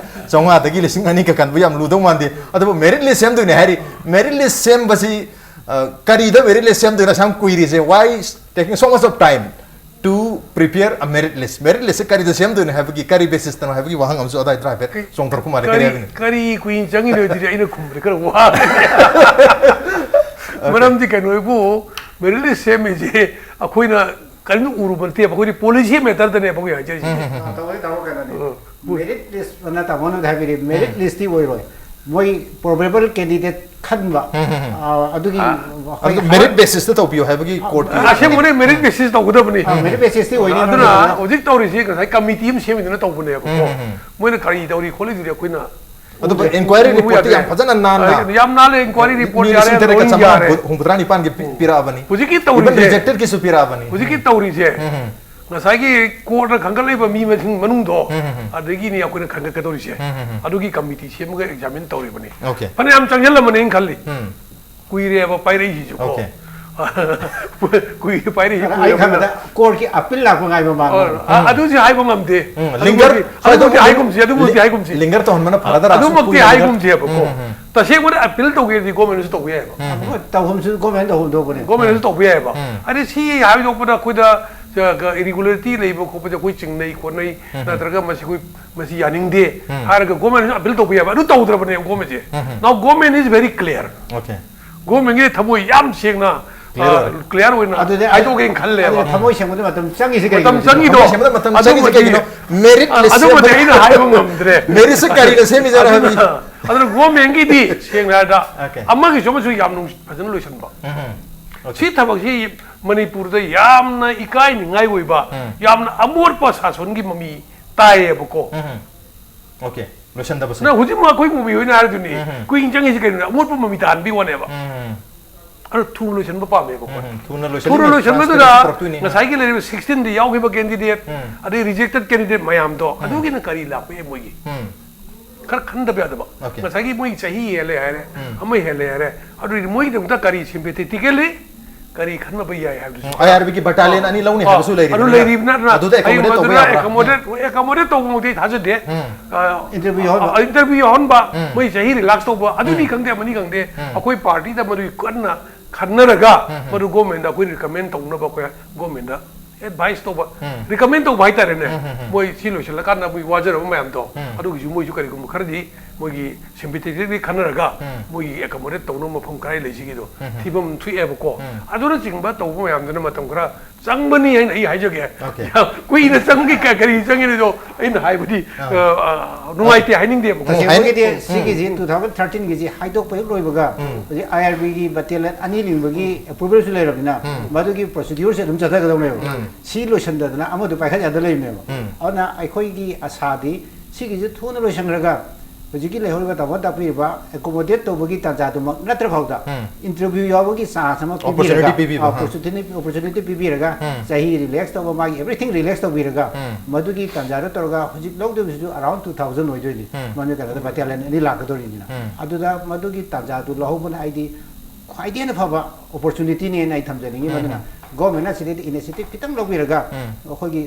ꯆꯥꯃꯉꯥꯗꯒꯤ ꯂꯤꯁꯤꯡ ꯑꯅꯤꯒ ꯀꯟꯕ ꯌꯥꯝ ꯂꯨꯗꯧ ꯃꯥꯟꯗꯦ꯫ ꯑꯗꯨꯕꯨ merit list ꯁꯦꯝꯗꯣꯏꯅꯦ ꯍꯥꯏꯔꯤ꯫ Merit list ꯁꯦꯝꯕꯁꯤ, ꯑ, ꯀꯔꯤꯗ merit list ꯁꯦꯝꯗꯣꯏꯅꯣ ꯑꯁꯨꯛ ꯌꯥꯝ ꯀꯨꯏꯔꯤꯁꯦ? Why taking so much of time to prepare a merit list? Merit list ꯁꯦ ꯀꯔꯤꯗ ꯁꯦꯝꯗꯣꯏꯅꯣ ꯍꯥꯏꯕꯒꯤ, ꯀꯔꯤ basis ꯇꯅꯣ ꯍꯥꯏꯕꯒꯤ ꯋꯥꯍꯪ ꯑꯃꯁꯨ ꯑꯗꯥꯏ ꯗ꯭ꯔꯥꯏꯚꯔ ꯆꯣꯡꯊꯔꯛꯄ ꯃꯥꯜꯂꯦ꯫ ꯀꯔꯤ ꯀꯔꯤ ꯍꯥꯏꯕꯅꯤ? ꯀꯔꯤ ꯀꯨꯏꯅ ꯆꯪꯉꯤꯅꯣ ꯍꯥꯏꯗꯨꯗꯤ ꯑꯩꯅ ꯈꯨꯝꯕꯗ ꯈꯔ ꯋꯥꯔꯦ꯫ ꯃꯔꯝꯗꯤ ꯀꯩꯅꯣ ꯍꯥꯏꯕꯨ, merit list ꯁꯦꯝꯃꯤꯁꯦ ꯑꯩꯈꯣꯏꯅ ꯀꯔꯤꯝꯇ ꯎꯔꯨꯕ ꯅꯠꯇꯦꯕ, ꯑꯩꯈꯣꯏꯗꯤ policy matter ꯗꯅꯦꯕ ꯑꯩꯈꯣꯏ ꯍꯥꯏꯖꯔꯤꯁꯦ꯫ ꯎꯝ, ꯎꯝ, ꯎꯝ꯫ ꯑ, ꯇꯧꯋꯦ, ꯇꯧꯋꯦ, ꯀꯩꯅꯣꯅꯤ꯫ ꯑ, ꯎ- merit list ꯑꯅ ꯇꯥꯃꯣꯅ ꯍꯥꯏꯕꯤꯔꯦ, merit ꯎꯝ꯫ List ꯇꯤ ꯑꯣꯏꯔꯣꯏ꯫ ꯃꯣꯏ probable candidate ꯈꯟꯕ, ꯎꯝ, ꯎꯝ, ꯎꯝ꯫ ꯑ, ꯑꯗꯨꯒꯤ ꯑ, ꯑꯩꯈꯣꯏ ꯑꯗꯨ merit basis ꯇ ꯇꯧꯕꯤꯌꯣ ꯍꯥꯏꯕꯒꯤ ꯑ, court ꯀꯤ ꯑ, ꯑꯁꯦꯡꯕꯅꯤ, merit basis ꯇꯧꯒꯗꯕꯅꯤ꯫ ꯑ, merit basis ꯇꯤ ꯑꯣꯏꯅꯤ꯫ ꯑꯗꯨꯅ ꯍꯧꯖꯤꯛ ꯇꯧꯔꯤꯁꯤ ꯉꯁꯥꯏ committee ꯑꯃ ꯁꯦꯝꯃꯤꯗꯨꯅ ꯇꯧꯕꯅꯦꯕꯀꯣ꯫ ꯎꯝ, ꯎꯝ, ꯎꯝ꯫ ꯃꯣꯏꯅ ꯀꯔꯤ ꯇꯧꯔꯤ ꯈꯣꯠꯂꯤꯗꯨꯗꯤ ꯑꯩꯈꯣꯏꯅ ꯑꯗꯨꯕꯨ ꯎꯗꯦ꯫ Inquiry ꯎꯕ report ꯇꯤ ꯌꯥꯗꯦ꯫ ꯌꯥꯝ ꯐꯖꯅ ꯅꯥꯟꯅ ꯑ, ꯌꯥꯝ ꯅꯥꯜꯂꯦ, inquiry report ꯃꯤ ꯌꯥꯔꯦ, ꯂꯤꯁꯤꯡ ꯇꯔꯦꯠꯀ ꯂꯣꯏ ꯆꯥꯝꯃꯉꯥ ꯌꯥꯔꯦ꯫ ꯍꯨꯝꯐꯨꯇꯔꯥ ꯅꯤꯄꯥꯟꯒꯤ ꯄꯤ-, ꯎꯝ꯫ ꯄꯤꯔꯛꯑꯕꯅꯤ꯫ ꯍꯧꯖꯤꯛꯀꯤ even ꯇꯧꯔꯤꯁꯦ, rejected ꯀꯤꯁꯨ ꯄꯤꯔꯛꯑꯕꯅꯤ꯫ ꯍꯧꯖꯤꯛꯀꯤ ꯇꯧꯔꯤꯁꯦ, ꯎꯝ, ꯎꯝ, ꯎꯝ꯫ ꯉꯁꯥꯏꯒꯤ court ꯅ ꯈꯟꯒꯠꯂꯛꯏꯕ ꯃꯤ ꯃꯁꯤꯡ ꯃꯅꯨꯡꯗꯣ, ꯎꯝ, ꯎꯝ, ꯎꯝ꯫ ꯑꯗꯒꯤꯅꯤ ꯑꯩꯈꯣꯏꯅ ꯈꯟꯒꯠꯀꯗꯧꯔꯤꯁꯦ꯫ ꯎꯝ, ꯎꯝ, ꯎꯝ꯫ ꯑꯗꯨꯒꯤ committee ꯁꯦꯝꯃꯒ examine ꯇꯧꯔꯤꯕꯅꯤ꯫ Okay꯫ ꯐꯅꯌꯥꯝ ꯆꯪꯁꯤꯜꯂꯝꯃꯅꯤ ꯑꯩꯅ ꯈꯜꯂꯤ꯫ ꯎꯝ꯫ ꯀꯨꯏꯔꯦꯕ ꯄꯥꯏꯔꯛꯏꯁꯤꯁꯨ ꯀꯣ꯫ Okay꯫ ꯀꯨꯏ ꯄꯥꯏꯔꯤ ꯑꯩ ꯈꯪꯕꯗ ꯀꯣꯔꯠꯀꯤ ꯑꯄꯤꯜ ꯂꯥꯛꯄ ꯉꯥꯏꯕ ꯃꯥꯡꯕ ꯑꯗꯨꯗꯤ ꯍꯥꯏꯕ ꯉꯝꯗꯦ. ꯂꯤꯡꯒꯔ ꯑꯗꯨꯃꯛꯇꯤ ꯍꯥꯏꯒꯨꯝꯁꯤ, ꯑꯗꯨꯃꯛꯇꯤ ꯍꯥꯏꯒꯨꯝꯁꯤ. ꯂꯤꯡꯒꯔ ꯇꯧꯍꯟꯕꯅ ꯐꯔꯗ꯭ꯔꯥ? ꯑꯗꯨꯃꯛꯇꯤ ꯍꯥꯏꯒꯨꯝꯁꯦꯕꯀꯣ. ꯇꯁꯦꯡꯕꯗ ꯑꯄꯤꯜ ꯇꯧꯒꯦꯗꯤ ꯒꯣꯔꯃꯦꯟꯅꯁꯨ ꯇꯧꯕ ꯌꯥꯏꯕ. ꯇꯧꯐꯝꯁꯨ ꯒꯣꯔꯃꯦꯟ ꯇꯧꯐꯝ ꯊꯣꯛꯄꯅꯦ. ꯒꯣꯔꯃꯦꯟꯅꯁꯨ ꯇꯧꯕ ꯌꯥꯏꯕ. ꯑꯗꯩ ꯁꯤ ꯍꯥꯏꯗꯣꯛꯄꯗ ꯑꯩꯈꯣꯏꯗ ꯏꯔꯤꯒꯨꯂꯔꯤꯇꯤ ꯂꯩꯕ ꯈꯣꯠꯄꯁꯦ ꯑꯩꯈꯣꯏ ꯆꯤꯡꯅꯩ ꯈꯣꯠꯅꯩ, ꯅꯠꯇ꯭ꯔꯒ ꯃꯁꯤ ꯑꯩꯈꯣꯏ ꯃꯁꯤ ꯌꯥꯅꯤꯡꯗꯦ ꯍꯥꯏꯔꯒ ꯒꯣꯔꯃꯦꯟꯅꯁꯨ ꯑꯄꯤꯜ ꯇꯧꯕ ꯌꯥꯏꯕ. ꯑꯗꯨ ꯇꯧꯗ꯭ꯔꯕꯅꯦꯕ ꯒꯣꯔꯃꯦꯟꯁꯦ. Now government is very clear. Okay. ꯒꯣꯔꯃꯦꯟꯒꯤ ꯊꯃꯣꯏ ꯌꯥꯝ ꯁꯦꯡꯅ Clear ꯑꯣꯏ. ꯀ꯭ꯂꯤꯌꯥꯔ ꯑꯣꯏꯅ ꯑꯗꯨꯗꯤ ꯍꯥꯏꯗꯣꯛꯀꯦꯅ ꯈꯜꯂꯦꯕ. ꯑꯗꯨꯗꯤ ꯊꯃꯣꯏ ꯁꯦꯡꯕꯗ ꯃꯇꯝ ꯆꯪꯉꯤꯁꯦ ꯃꯇꯝ ꯀꯩꯒꯤꯅꯣ? ꯆꯪꯉꯤꯗꯣ. ꯊꯃꯣꯏ ꯁꯦꯡꯕꯗ ꯃꯇꯝ ꯆꯪꯉꯤꯁꯦ ꯑꯗꯨꯃꯗꯤ ꯀꯩꯒꯤꯅꯣ? ꯃꯦꯔꯤꯠ ꯑꯗꯨꯃꯗꯤ ꯑꯩꯅ ꯍꯥꯏꯕ ꯉꯝꯗ꯭ꯔꯦ. ꯃꯦꯔꯤꯠꯁꯦ ꯀꯔꯤꯅ ꯁꯦꯝꯃꯤꯖꯥꯠꯅꯣ ꯍꯥꯏꯕꯅꯤ. ꯑꯗꯨꯅ ꯒꯣꯔꯃꯦꯟꯒꯤꯗꯤ ꯁꯦꯡꯅ ꯍꯥꯏꯔꯗ Okay. ꯑꯃꯒꯤꯁꯨ ꯑꯃꯁꯨ ꯌꯥꯝ ꯅꯨꯡ- ꯐꯖꯅ ꯂꯣꯏꯁꯤꯟꯕ. Okay. ꯁꯤ ꯊꯕꯛꯁꯤ ꯃꯅꯤꯄꯨꯔꯗ ꯌꯥꯝꯅ ꯏꯀꯥꯏꯅꯤꯡꯉꯥꯏ ꯑꯣꯏꯕ, ꯌꯥꯝꯅ ꯑꯃꯣꯠꯄ ꯁꯥꯁꯟꯒꯤ ꯃꯃꯤ ꯇꯥꯏꯌꯦꯕꯀꯣ. Okay. ꯂꯣꯏꯁꯟꯗꯕꯁꯦ. ꯅꯪ ꯍꯧꯖꯤꯛꯃꯛ ꯑꯩꯈꯣꯏ ꯃꯨꯕꯤ ꯍꯣꯏꯅ ꯍꯥꯏꯔꯗꯨꯅꯤ, ꯀꯨꯏꯅ ꯆꯪꯉꯤꯁꯤ ꯀꯩꯅꯣ? ꯑꯃꯣꯠꯄ ꯃꯃꯤ ꯇꯥꯍꯟꯕꯤ ꯋꯥꯅꯦꯕ. ꯑꯗꯨ ꯊꯨꯅ ꯂꯣꯏꯁꯤꯟꯕ ꯄꯥꯝꯃꯦꯕ ꯑꯩꯈꯣꯏ. ꯊꯨꯅ ꯊꯨꯅ ꯂꯣꯏꯁꯤꯟꯕꯗꯨꯗ transparency ꯄꯨꯔꯛꯇꯣꯏꯅꯤ. ꯉꯁꯥꯏꯒꯤ ꯂꯩꯔꯤꯕ ꯁꯤꯛꯁꯇꯤꯟꯗ ꯌꯥꯎꯈꯤꯕ ꯀꯦꯟꯗꯤꯗꯦꯠ, ꯎꯝ. ꯑꯗꯩ ꯔꯤꯖꯦꯛꯇꯦꯠ ꯀꯦꯟꯗꯤꯗꯦꯠ ꯃꯌꯥꯝꯗꯣ ꯑꯗꯨꯒꯤꯅ ꯀꯔꯤ ꯂꯥꯛꯄ ꯌꯥꯏ ꯃꯣꯏꯒꯤ? ꯎꯝ. ꯈꯔ ꯈꯟꯗꯕ ꯌꯥꯗꯕ. Okay. ꯉꯁꯥꯏꯒꯤ ꯃꯣꯏꯒꯤ ꯆꯍꯤ ꯍꯦꯜꯂꯦ ꯍꯥꯏꯔꯦ, ꯎꯝ. ꯑꯃ ꯍꯦꯜꯂꯦ ꯍꯥꯏꯔꯦ, ꯑꯗꯨꯗꯤ ꯃꯣꯏꯒꯤꯗꯃꯛꯇ ꯀꯔꯤ ꯁꯤꯝꯄꯦꯊꯦꯇꯤꯀꯦꯜꯂꯤ ꯀꯔꯤ ꯈꯟꯅꯕ ꯌꯥꯏ ꯍꯥꯏꯕꯗꯨꯁꯨ. ꯑꯥꯏ ꯑꯥꯔ ꯕꯤꯒꯤ ꯕꯇꯥꯂꯤꯌꯟ ꯑꯅꯤ ꯂꯧꯅꯤ ꯍꯥꯏꯕꯁꯨ ꯂꯩꯔꯤꯕꯅꯤꯅ. ꯑꯗꯨ ꯂꯩꯔꯤꯕꯅꯤꯅ ꯑꯗꯨꯗ accommodate ꯇꯧꯕ ꯌꯥꯕ꯭ꯔꯥ? ꯑꯦꯀꯣꯃꯣꯗꯦꯠ ꯑꯦꯀꯣꯃꯣꯗꯦꯠ ꯇꯧꯕ ꯃꯈꯩ ꯊꯥꯖꯗꯦ. ꯎꯝ. Interview ꯌꯥꯎꯍꯟꯕ. ꯏꯟꯇꯔꯚꯤꯌꯨ ꯌꯥꯎꯍꯟꯕ, ꯎꯝ. ꯃꯣꯏ ꯆꯍꯤ ꯔꯤꯂꯥꯛꯁ ꯇꯧꯕ, ꯑꯗꯨꯅꯤ ꯈꯪꯗꯦ ꯑꯃꯅꯤ ꯈꯪꯗꯦ, ꯑꯩꯈꯣꯏ ꯄꯥꯔꯇꯤꯗ ꯃꯗꯨꯒꯤ ꯀꯟꯅ ꯈꯟꯅꯔꯒ ꯃꯗꯨ ꯒꯣꯔꯃꯦꯟꯗ ꯑꯩꯈꯣꯏ ꯔꯤꯀꯃꯦꯟ ꯇꯧꯅꯕ ꯑꯩꯈꯣꯏ ꯒꯣꯔꯃꯦꯟꯗ ꯑꯦꯗꯚꯥꯏꯁ ꯇꯧꯕ, ꯎꯝ. ꯔꯤꯀꯃꯦꯟ ꯇꯧꯕ ꯍꯥꯏꯇꯥꯔꯦꯅꯦ. ꯎꯝ, ꯎꯝ, ꯎꯝ. ꯃꯣꯏ ꯁꯤ ꯂꯣꯏꯁꯤꯜꯂꯀꯥꯟꯗ ꯃꯣꯏ ꯋꯥꯖꯔꯕ ꯃꯌꯥꯝꯗꯣ ꯎꯝ. ꯑꯗꯨꯒꯤꯁꯨ ꯃꯣꯏꯁꯨ ꯀꯔꯤꯒꯨꯝꯕ ꯈꯔꯗꯤ ꯃꯣꯏꯒꯤ ꯁꯤꯝꯄꯦꯊꯦꯇꯤꯛꯂꯤ ꯈꯟꯅꯔꯒ ꯎꯝ. ꯃꯣꯏꯒꯤ ꯑꯦꯀꯣꯃꯣꯗꯦꯠ ꯇꯧꯅꯕ ꯃꯐꯝ ꯀꯗꯥꯏ ꯂꯩꯁꯤꯒꯦꯗꯣ ꯎꯝ. ꯊꯤꯐꯝ ꯊꯣꯛꯑꯦꯕꯀꯣ. ꯎꯝ. ꯑꯗꯨꯅꯆꯤꯡꯕ ꯇꯧꯕ ꯃꯌꯥꯝꯗꯨꯅ ꯃꯇꯝ ꯈꯔ ꯆꯪꯕꯅꯤ ꯍꯥꯏꯅ ꯑꯩ ꯍꯥꯏꯖꯒꯦ. Okay. ꯌꯥꯝ ꯀꯨꯏꯅ ꯆꯪꯒꯤ ꯀ- ꯀꯔꯤ ꯆꯪꯒꯤꯅꯣ ꯑꯩꯅ ꯍꯥꯏꯕꯗꯤ ꯑꯥ. ꯑ, ꯑ, ꯅꯨꯡꯉꯥꯏꯇꯦ ꯍꯥꯏꯅꯤꯡꯗꯦꯕꯀꯣ. ꯇꯁꯦꯡꯕꯒꯤꯗꯤ ꯎꯝ. ꯁꯤꯒꯤꯁꯤ ꯇꯨ ꯊꯥꯎꯖꯟ ꯊꯥꯔꯇꯤꯟꯒꯤꯁꯤ ꯍꯥꯏꯗꯣꯛꯄ ꯍꯦꯛ ꯂꯣꯏꯕꯒ ꯎꯝ. ꯍꯧꯖꯤꯛ ꯑꯥꯏ ꯑꯥꯔ ꯕꯤꯒꯤ ꯕꯇꯦꯂꯤꯌꯟ ꯑꯅꯤ ꯂꯤꯡꯕꯒꯤ ꯑꯦꯄ꯭ꯔꯨꯕꯦꯜꯁꯨ ꯂꯩꯔꯕꯅꯤꯅ ꯎꯝ. ꯃꯗꯨꯒꯤ ꯄ꯭ꯔꯣꯁꯤꯗ꯭ꯌꯨꯔꯁꯦ ꯑꯗꯨꯝ ꯆꯠꯊꯒꯗꯧꯅꯦꯕ. ꯎꯝ. ꯁꯤ ꯂꯣꯏꯁꯤꯟꯗꯗꯅ ꯑꯃꯗꯨ ꯄꯥꯏꯈꯠ ꯌꯥꯗ ꯂꯩꯕꯅꯦꯕ. ꯎꯝ. ꯑꯗꯨꯅ ꯑꯩꯈꯣꯏꯒꯤ ꯑꯁꯥꯗꯤ ꯁꯤꯒꯤꯁꯤ ꯊꯨꯅ ꯂꯣꯏꯁꯤꯟꯈ꯭ꯔꯒ ꯍꯧꯖꯤꯛꯀꯤ ꯂꯩꯍꯧꯔꯤꯕ ꯇꯥꯃꯣ ꯇꯥꯛꯄꯤꯔꯤꯕ ꯑꯦꯀꯣꯃꯣꯗꯦꯠ ꯇꯧꯕꯒꯤ ꯇꯥꯟꯖꯥꯗꯨꯃꯛ ꯅꯠꯇ꯭ꯔ ꯐꯥꯎꯗ ꯎꯝ. ꯏꯟꯇꯔꯚꯤꯌꯨ ꯌꯥꯎꯕꯒꯤ ꯆꯥꯟꯁ ꯑꯃ Opportunity ꯄꯤꯕꯤꯔꯒ ꯄꯤꯕꯤꯕ, ꯍꯥ. ꯑꯣꯄꯣꯔꯆꯨꯅꯤꯇꯤ ꯄꯤꯕꯤꯔꯒ ꯎꯝ. ꯆꯍꯤ ꯔꯤꯂꯦꯛꯁ ꯇꯧꯕ, ꯃꯥꯒꯤ ꯑꯦꯚ꯭ꯔꯤꯊꯤꯡ ꯔꯤꯂꯦꯛꯁ ꯇꯧꯕꯤꯔꯒ ꯎꯝ. ꯃꯗꯨꯒꯤ ꯇꯥꯟꯖꯥꯗ ꯇꯧꯔꯒ ꯍꯧꯖꯤꯛ ꯂꯧꯗꯣꯏꯕꯁꯤꯁꯨ ꯑꯔꯥꯎꯟ ꯇꯨ ꯊꯥꯎꯖꯟ ꯑꯣꯏꯗꯣꯏꯅꯤ. ꯎꯝ. ꯃꯗꯨ ꯀꯩꯅꯣꯗ ꯕꯇꯦꯂꯤꯌꯟ ꯑꯅꯤ ꯂꯥꯛꯀꯗꯧꯔꯤꯅꯤꯅ. ꯎꯝ. ꯑꯗꯨꯗ ꯃꯗꯨꯒꯤ ꯇꯥꯟꯖꯥꯗꯨ ꯂꯧꯍꯧꯕꯅ ꯑꯩꯗꯤ ꯈ꯭ꯋꯥꯏꯗꯒꯤ ꯍꯦꯟꯅ ꯐꯕ ꯑꯣꯄꯣꯔꯆꯨꯅꯤꯇꯤꯅꯦꯅ ꯑꯩ ꯊꯝꯖꯅꯤꯡꯉꯤ꯫ ꯎꯝ, ꯃꯗꯨꯅ ꯎꯝ꯫ ꯒꯣꯔꯃꯦꯟꯅ ꯁꯤꯗꯩꯗ ꯏꯅꯤꯁꯤꯌꯦꯇꯤꯚ ꯈꯤꯇꯪ ꯂꯧꯕꯤꯔꯒ ꯎꯝ꯫ ꯑꯩꯈꯣꯏꯒꯤ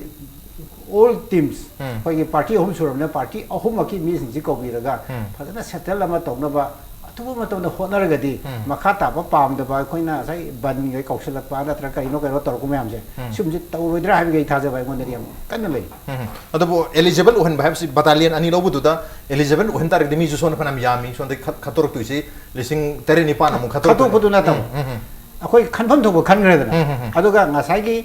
ꯑꯣꯜ ꯇꯤꯝꯁ, ꯎꯝ꯫ ꯑꯩꯈꯣꯏꯒꯤ ꯄꯥꯔꯇꯤ ꯑꯍꯨꯝ ꯁꯨꯔꯕꯅꯤꯅ, ꯄꯥꯔꯇꯤ ꯑꯍꯨꯝꯃꯛꯀꯤ ꯃꯤꯁꯤꯡꯁꯤ ꯀꯧꯕꯤꯔꯒ ꯎꯝ꯫ ꯐꯖꯅ ꯁꯦꯇꯜ ꯑꯃ ꯇꯧꯅꯕ ꯑꯊꯨꯕ ꯃꯇꯝꯗ ꯍꯣꯠꯅꯔꯒꯗꯤ, ꯎꯝ꯫ ꯃꯈꯥ ꯇꯥꯕ ꯄꯥꯝꯗꯕ, ꯑꯩꯈꯣꯏꯅ ꯉꯁꯥꯏ ꯕꯟꯒ ꯀꯧꯁꯤꯜꯂꯛꯄ ꯅꯠꯇ꯭ꯔꯒ ꯀꯔꯤꯅꯣ ꯀꯔꯤꯅꯣ ꯇꯧꯔꯛꯄ ꯃꯌꯥꯝꯁꯦ, ꯎꯝ꯫ ꯁꯤꯒꯨꯝꯕꯁꯤ ꯇꯧꯔꯣꯏꯗ꯭ꯔꯥ ꯍꯥꯏꯕꯒꯤ ꯑꯩ ꯊꯥꯖꯕ ꯑꯩꯉꯣꯟꯗꯗꯤ ꯌꯥꯝ ꯀꯟꯅ ꯂꯩ꯫ ꯎꯝ꯫ ꯑꯗꯨꯕꯨ ꯑꯦꯂꯤꯖꯤꯕꯜ ꯑꯣꯏꯍꯟꯕ ꯍꯥꯏꯕꯁꯤ, ꯕꯇꯥꯂꯤꯌꯟ ꯑꯅꯤ ꯂꯧꯕꯗꯨꯗ ꯑꯦꯂꯤꯖꯤꯕꯜ ꯑꯣꯏꯍꯟ ꯇꯥꯔꯒꯗꯤ ꯃꯤꯁꯨ ꯁꯣꯝꯗ ꯐꯅꯌꯥꯝ ꯌꯥꯝꯃꯤ, ꯁꯣꯝꯗ ꯈ-, ꯈꯠꯇꯣꯔꯛꯇꯣꯏꯁꯤ ꯂꯤꯁꯤꯡ ꯇꯔꯦꯠ ꯅꯤꯄꯥꯟ ꯑꯃꯨꯛ ꯈꯠꯇꯣꯔꯛꯇꯣꯏꯅꯤ꯫ ꯈꯠꯇꯣꯛꯄꯗꯨ ꯅꯠꯇꯕ꯫ ꯎꯝ, ꯎꯝ, ꯎꯝ꯫ ꯑꯩꯈꯣꯏ ꯈꯟꯐꯝ ꯊꯣꯛꯄ ꯈꯟꯈ꯭ꯔꯦꯗꯅ꯫ ꯎꯝ, ꯎꯝ, ꯎꯝ꯫ ꯑꯗꯨꯒ ꯉꯁꯥꯏꯒꯤ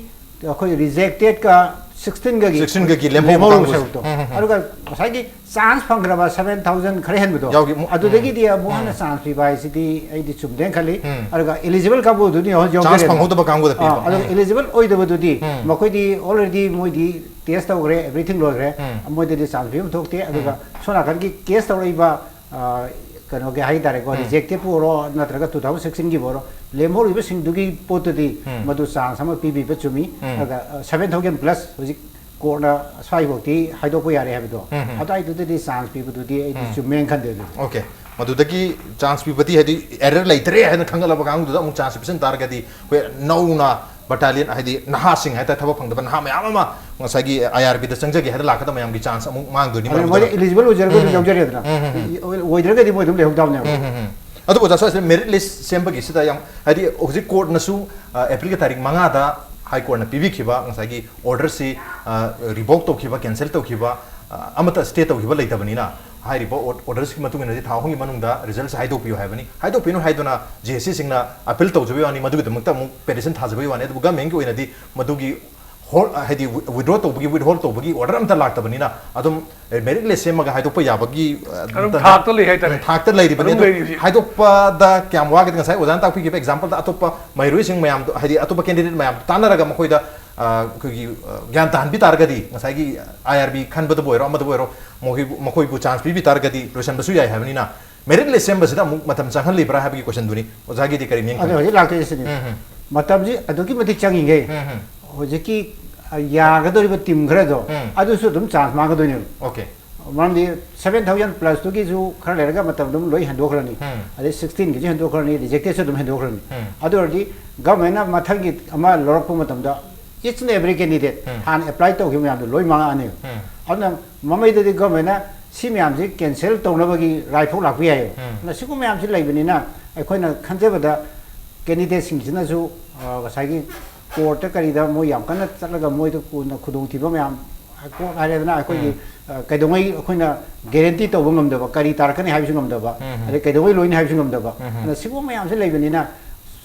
ꯑꯩꯈꯣꯏ ꯔꯤꯖꯦꯛꯇꯦꯠꯀ ꯁꯤꯛꯁꯇꯤꯟꯒꯒꯤ ꯁꯤꯛꯁꯇꯤꯟꯒꯒꯤ ꯂꯦꯝꯍꯧꯕ ꯂꯦꯝꯍꯧꯔꯤꯕ ꯀꯥꯡꯕꯨꯁꯦ꯫ ꯁꯔꯨꯛꯇꯣ꯫ ꯎꯝ, ꯎꯝ, ꯎꯝ꯫ ꯑꯗꯨꯒ ꯉꯁꯥꯏꯒꯤ ꯆꯥꯟꯁ ꯐꯪꯈ꯭ꯔꯕ ꯁꯚꯦꯟ ꯊꯥꯎꯖꯟ ꯈꯔ ꯍꯦꯟꯕꯗꯣ, ꯌꯥꯎꯈꯤ꯫ ꯎꯝ, ꯑꯗꯨꯗꯒꯤꯗꯤ ꯎꯝ꯫ ꯑꯃꯨꯛ ꯍꯟꯅ ꯎꯝ꯫ ꯆꯥꯟꯁ ꯄꯤꯕ ꯍꯥꯏꯁꯤꯗꯤ ꯑꯩꯗꯤ ꯆꯨꯝꯗꯦꯅ ꯈꯜꯂꯤ꯫ ꯎꯝ꯫ ꯑꯗꯨꯒ ꯑꯦꯂꯤꯖꯤꯕꯜ ꯀꯥꯡꯕꯨꯗꯨꯗꯤ ꯍꯧꯖꯤꯛ ꯆꯥꯟꯁ ꯌꯥꯎꯖꯔꯦꯗꯅ꯫ ꯐꯪꯍꯧꯗꯕ ꯀꯥꯡꯕꯨꯗ ꯄꯤꯕ꯫ ꯑꯥ, ꯑꯗꯨꯒ ꯎꯝ꯫ ꯑꯦꯂꯤꯖꯤꯕꯜ ꯑꯣꯏꯗꯕꯗꯨꯗꯤ ꯎꯝ꯫ ꯃꯈꯣꯏꯗꯤ ꯑꯣꯜꯔꯦꯗꯤ ꯃꯣꯏꯗꯤ ꯇꯦꯁ ꯇꯧꯈ꯭ꯔꯦ, ꯑꯦꯚ꯭ꯔꯤꯊꯤꯡ ꯂꯣꯏꯈ꯭ꯔꯦ꯫ ꯎꯝ꯫ ꯃꯣꯏꯗꯗꯤ ꯆꯥꯟꯁ ꯄꯤꯐꯝ ꯊꯣꯛꯇꯦ꯫ ꯑꯗꯨꯒ ꯎꯝ꯫ ꯁꯣꯝ ꯅꯥꯀꯟꯒꯤ ꯀꯦꯁ ꯇꯧꯔꯛꯏꯕ, ꯑ, ꯀꯩꯅꯣꯒꯤ ꯍꯥꯏꯇꯥꯔꯦꯀꯣ, ꯎꯝ꯫ ꯔꯤꯖꯦꯛꯇꯦꯠꯄꯨ ꯑꯣꯏꯔꯣ ꯅꯠꯇ꯭ꯔꯒ two thousand sixteenꯒꯤꯕꯨ ꯑꯣꯏꯔꯣ, ꯂꯦꯝꯍꯧꯔꯤꯕꯁꯤꯡꯗꯨꯒꯤ ꯄꯣꯠꯇꯨꯗꯤ ꯎꯝ꯫ ꯃꯗꯨ ꯆꯥꯟꯁ ꯑꯃ ꯄꯤꯕꯤꯕ ꯆꯨꯝꯃꯤ꯫ ꯎꯝ꯫ ꯑꯗꯨꯒ, ꯑ, seven thousand plus ꯍꯧꯖꯤꯛ ꯀꯣꯔꯠꯅ ꯁ꯭ꯋꯥꯏꯐꯥꯎꯗꯤ ꯍꯥꯏꯗꯣꯛꯄ ꯌꯥꯔꯦ ꯍꯥꯏꯕꯗꯣ, ꯎꯝ, ꯎꯝ꯫ ꯑꯗꯨꯋꯥꯏꯗꯨꯗꯗꯤ ꯆꯥꯟꯁ ꯄꯤꯕꯗꯨꯗꯤ ꯑꯩꯗꯤ ꯎꯝ꯫ ꯆꯨꯝꯃꯦꯅ ꯈꯟꯗꯦ ꯑꯗꯨꯗꯤ꯫ ꯑꯣꯀꯦ꯫ ꯃꯗꯨꯗꯒꯤ ꯆꯥꯟꯁ ꯄꯤꯕꯗꯤ, ꯍꯥꯏꯗꯤ ꯑꯦꯔꯔ ꯂꯩꯇ꯭ꯔꯦ ꯍꯥꯏꯅ ꯈꯪꯒꯠꯂꯕ ꯀꯥꯡꯕꯨꯗꯨꯗ ꯑꯃꯨꯛ ꯆꯥꯟꯁ ꯄꯤꯁꯤꯟ ꯇꯥꯔꯒꯗꯤ, ꯑꯩꯈꯣꯏ ꯅꯧꯅ ꯕꯇꯥꯂꯤꯌꯟ, ꯍꯥꯏꯗꯤ ꯅꯍꯥꯁꯤꯡ ꯍꯥꯏꯇꯥꯔꯦ, ꯊꯕꯛ ꯐꯪꯗꯕ ꯅꯍꯥ ꯃꯌꯥꯝ ꯑꯃ ꯉꯁꯥꯏꯒꯤ IRBꯗ ꯆꯪꯖꯒꯦ ꯍꯥꯏꯅ ꯂꯥꯛꯀꯗꯕ ꯃꯌꯥꯝꯒꯤ ꯆꯥꯟꯁ ꯑꯃꯨꯛ ꯃꯥꯡꯗꯣꯏꯅꯤ ꯑꯗꯨꯅ ꯃꯅꯨꯡꯗ꯫ ꯃꯣꯏꯗ ꯏꯂꯤꯖꯤꯕꯜ ꯑꯣꯏꯖꯔꯒꯗꯤ ꯎꯝ, ꯎꯝ꯫ ꯌꯥꯎꯖꯔꯦꯗꯅ꯫ ꯎꯝ, ꯎꯝ, ꯎꯝ꯫ ꯑꯣꯏꯗ꯭ꯔꯒꯗꯤ ꯃꯣꯏ ꯑꯗꯨꯝ ꯂꯩꯍꯧꯗꯕꯅꯦꯕ꯫ ꯎꯝ, ꯎꯝ, ꯎꯝ꯫ ꯑꯗꯨꯕꯨ ꯑꯣꯖꯥ, ꯁ꯭ꯋꯥꯏꯁꯤꯗ ꯃꯦꯔꯤꯠ ꯂꯤꯁ ꯁꯦꯝꯕꯒꯤꯁꯤꯗ ꯌꯥꯝ, ꯍꯥꯏꯗꯤ ꯍꯧꯖꯤꯛ ꯀꯣꯔꯠꯅꯁꯨ, ꯑ, ꯑꯦꯄ꯭ꯔꯤꯜꯒꯤ ꯇꯥꯔꯤꯛ ꯃꯉꯥꯗ ꯍꯥꯏ ꯀꯣꯔꯠꯅ ꯄꯤꯕꯤꯈꯤꯕ ꯉꯁꯥꯏꯒꯤ ꯑꯣꯔꯗꯔꯁꯤ, ꯑ, ꯔꯤꯚꯣꯛ ꯇꯧꯈꯤꯕ, ꯀꯦꯟꯁꯦꯜ ꯇꯧꯈꯤꯕ, ꯑ, ꯑꯃꯠꯇ ꯁ꯭ꯇꯦ ꯇꯧꯈꯤꯕ ꯂꯩꯇꯕꯅꯤꯅ, ꯍꯥꯏꯔꯤꯕ ꯑꯣꯔ-, ꯑꯣꯔꯗꯔꯁꯤꯒꯤ ꯃꯇꯨꯡ ꯏꯟꯅꯗꯤ ꯊꯥ ꯑꯍꯨꯝꯒꯤ ꯃꯅꯨꯡꯗ ꯔꯤꯖꯜꯠꯁꯤ ꯍꯥꯏꯗꯣꯛꯄꯤꯌꯨ ꯍꯥꯏꯕꯅꯤ꯫ ꯍꯥꯏꯗꯣꯛꯄꯤꯅꯨ ꯍꯥꯏꯗꯨꯅ JACꯁꯤꯡꯅ ꯑꯄꯤꯜ ꯇꯧꯖꯕꯒꯤ ꯋꯥꯅꯤ, ꯃꯗꯨꯒꯤꯗꯃꯛꯇ ꯑꯃꯨꯛ ꯄꯦꯇꯤꯁꯟ ꯊꯥꯖꯕꯒꯤ ꯋꯥꯅꯤ꯫ ꯑꯗꯨꯕꯨ ꯒꯃꯦꯟꯒꯤ ꯑꯣꯏꯅꯗꯤ ꯃꯗꯨꯒꯤ ꯍꯣꯜ, ꯍꯥꯏꯗꯤ ꯋꯤ-, ꯋꯤꯗ꯭ꯔꯣ ꯇꯧꯕꯒꯤ, ꯋꯤꯠꯍꯣꯜ ꯇꯧꯕꯒꯤ ꯑꯣꯔꯗꯔ ꯑꯝꯇ ꯂꯥꯛꯇꯕꯅꯤꯅ, ꯑꯗꯨꯝ ꯃꯦꯔꯤꯠ ꯂꯤꯁ ꯁꯦꯝꯃꯒ ꯍꯥꯏꯗꯣꯛꯄ ꯌꯥꯕꯒꯤ, ꯑ, ꯑꯗꯨꯝ ꯇ-, ꯊꯥꯛꯇ ꯂꯩ ꯍꯥꯏꯇꯥꯔꯦ꯫ ꯎꯝ, ꯊꯥꯛꯇ ꯂꯩꯔꯤꯕꯅꯤ꯫ ꯑꯗꯨꯝ ꯑꯗꯨ ꯂꯩꯔꯤꯕꯁꯤ꯫ ꯍꯥꯏꯗꯣꯛꯄꯗ ꯀꯌꯥꯝ ꯋꯥꯒꯗꯤ, ꯉꯁꯥꯏ ꯑꯣꯖꯥꯅ ꯇꯥꯛꯄꯤꯈꯤꯕ ꯑꯦꯛꯖꯥꯝꯄꯜꯗ ꯑꯇꯣꯞꯄ ꯃꯍꯩꯔꯣꯏꯁꯤꯡ ꯃꯌꯥꯝꯗꯣ, ꯍꯥꯏꯗꯤ ꯑꯇꯣꯞꯄ ꯀꯦꯟꯗꯤꯗꯦꯠ ꯃꯌꯥꯝꯗꯣ ꯇꯥꯟꯅꯔꯒ ꯃꯈꯣꯏꯗ, ꯑ, ꯑꯩꯈꯣꯏꯒꯤ, ꯑ, ꯒ꯭ꯌꯥꯟ ꯇꯥꯍꯟꯕꯤ ꯇꯥꯔꯒꯗꯤ, ꯉꯁꯥꯏꯒꯤ IRB ꯈꯟꯕꯗꯕꯨ ꯑꯣꯏꯔꯣ, ꯑꯃꯗꯕꯨ ꯑꯣꯏꯔꯣ, ꯃꯈꯣꯏꯕꯨ, ꯃꯈꯣꯏꯕꯨ ꯆꯥꯟꯁ ꯄꯤꯕꯤ ꯇꯥꯔꯒꯗꯤ ꯂꯣꯏꯁꯤꯟꯕꯁꯨ ꯌꯥꯏ ꯍꯥꯏꯕꯅꯤꯅ, ꯃꯦꯔꯤꯠ ꯂꯤꯁ ꯁꯦꯝꯕꯁꯤꯗ ꯑꯃꯨꯛ ꯃꯇꯝ ꯆꯪꯍꯜꯂꯤꯕ꯭ꯔꯥ ꯍꯥꯏꯕꯒꯤ ꯀꯣꯏꯁꯟꯗꯨꯅꯤ꯫ ꯑꯣꯖꯥꯒꯤꯗꯤ ꯀꯔꯤ ꯃꯤꯠꯌꯦꯡ ꯑꯗꯣ ꯊꯝꯕꯤ? ꯍꯧꯖꯤꯛ ꯂꯥꯛꯇꯣꯏꯁꯤꯅꯤ꯫ ꯎꯝ, ꯎꯝ꯫ ꯃꯇꯝꯁꯤ ꯑꯗꯨꯛꯀꯤ ꯃꯇꯤꯛ ꯆꯪꯉꯤꯈꯩ, ꯎꯝ, ꯎꯝ꯫ ꯍꯧꯖꯤꯛꯀꯤ, ꯑ, ꯌꯥꯒꯗꯧꯔꯤꯕ ꯇꯤꯝ ꯈꯔꯗꯣ, ꯎꯝ꯫ ꯑꯗꯨꯁꯨ ꯑꯗꯨꯝ ꯆꯥꯟꯁ ꯃꯥꯡꯒꯗꯣꯏꯅꯦꯕ꯫ ꯑꯣꯀꯦ꯫ ꯃꯔꯝꯗꯤ seven thousand plus ꯇꯨꯒꯤꯁꯨ ꯈꯔ ꯂꯩꯔꯒ ꯃꯇꯝ ꯑꯗꯨꯝ ꯂꯣꯏ ꯍꯦꯟꯗꯣꯛꯈ꯭ꯔꯅꯤ, ꯎꯝ. ꯑꯗꯩ sixteen ꯒꯤꯁꯨ ꯍꯦꯟꯗꯣꯛꯈ꯭ꯔꯅꯤ, rejected ꯁꯨ ꯑꯗꯨꯝ ꯍꯦꯟꯗꯣꯛꯈ꯭ꯔꯅꯤ꯫ ꯎꯝ. ꯑꯗꯨ ꯑꯣꯏꯔꯗꯤ government ꯅ ꯃꯊꯪꯒꯤ ꯑꯃ ꯂꯧꯔꯛꯄ ꯃꯇꯝꯗ each and every candidate ꯎꯝ. ꯍꯥꯟꯅ apply ꯇꯧꯈꯤꯕ ꯃꯌꯥꯝꯗꯣ ꯂꯣꯏ ꯃꯥꯡꯉꯛꯑꯅꯦꯕ꯫ ꯎꯝ. ꯑꯗꯨꯅ ꯃꯃꯩꯗꯗꯤ government ꯅ ꯁꯤ ꯃꯌꯥꯝꯁꯤ cancel ꯇꯧꯅꯕꯒꯤ right ꯐꯥꯎ ꯂꯥꯛꯄ ꯌꯥꯏꯌꯦꯕ꯫ ꯎꯝ. ꯑꯗꯨꯅ ꯁꯤꯒꯨꯝꯕ ꯃꯌꯥꯝꯁꯤ ꯂꯩꯕꯅꯤꯅ ꯑꯩꯈꯣꯏꯅ ꯈꯟꯖꯕꯗ candidate ꯁꯤꯡꯁꯤꯅꯁꯨ, ꯑ, ꯉꯁꯥꯏꯒꯤ court ꯇ ꯀꯔꯤꯗ ꯃꯣꯏ ꯌꯥꯝ ꯀꯟꯅ ꯆꯠꯂꯒ ꯃꯣꯏꯗ ꯀꯣꯟꯅ ꯈꯨꯗꯣꯡꯊꯤꯕ ꯃꯌꯥꯝ, court ꯍꯥꯏꯔꯦꯗꯅ, ꯑꯩꯈꯣꯏꯒꯤ, ꯎꯝ. ꯑ, ꯀꯩꯗꯧꯉꯩ ꯑꯩꯈꯣꯏꯅ guarantee ꯇꯧꯕ ꯉꯝꯗꯕ, ꯀꯔꯤ ꯇꯥꯔꯛꯀꯅꯤ ꯍꯥꯏꯕꯁꯨ ꯉꯝꯗꯕ, ꯎꯝ. ꯑꯗꯩ ꯀꯩꯗꯧꯉꯩ ꯂꯣꯏꯅꯤ ꯍꯥꯏꯕꯁꯨ ꯉꯝꯗꯕ꯫ ꯎꯝ. ꯑꯗꯨꯅ ꯁꯤꯒꯨꯝꯕ ꯃꯌꯥꯝꯁꯤ ꯂꯩꯕꯅꯤꯅ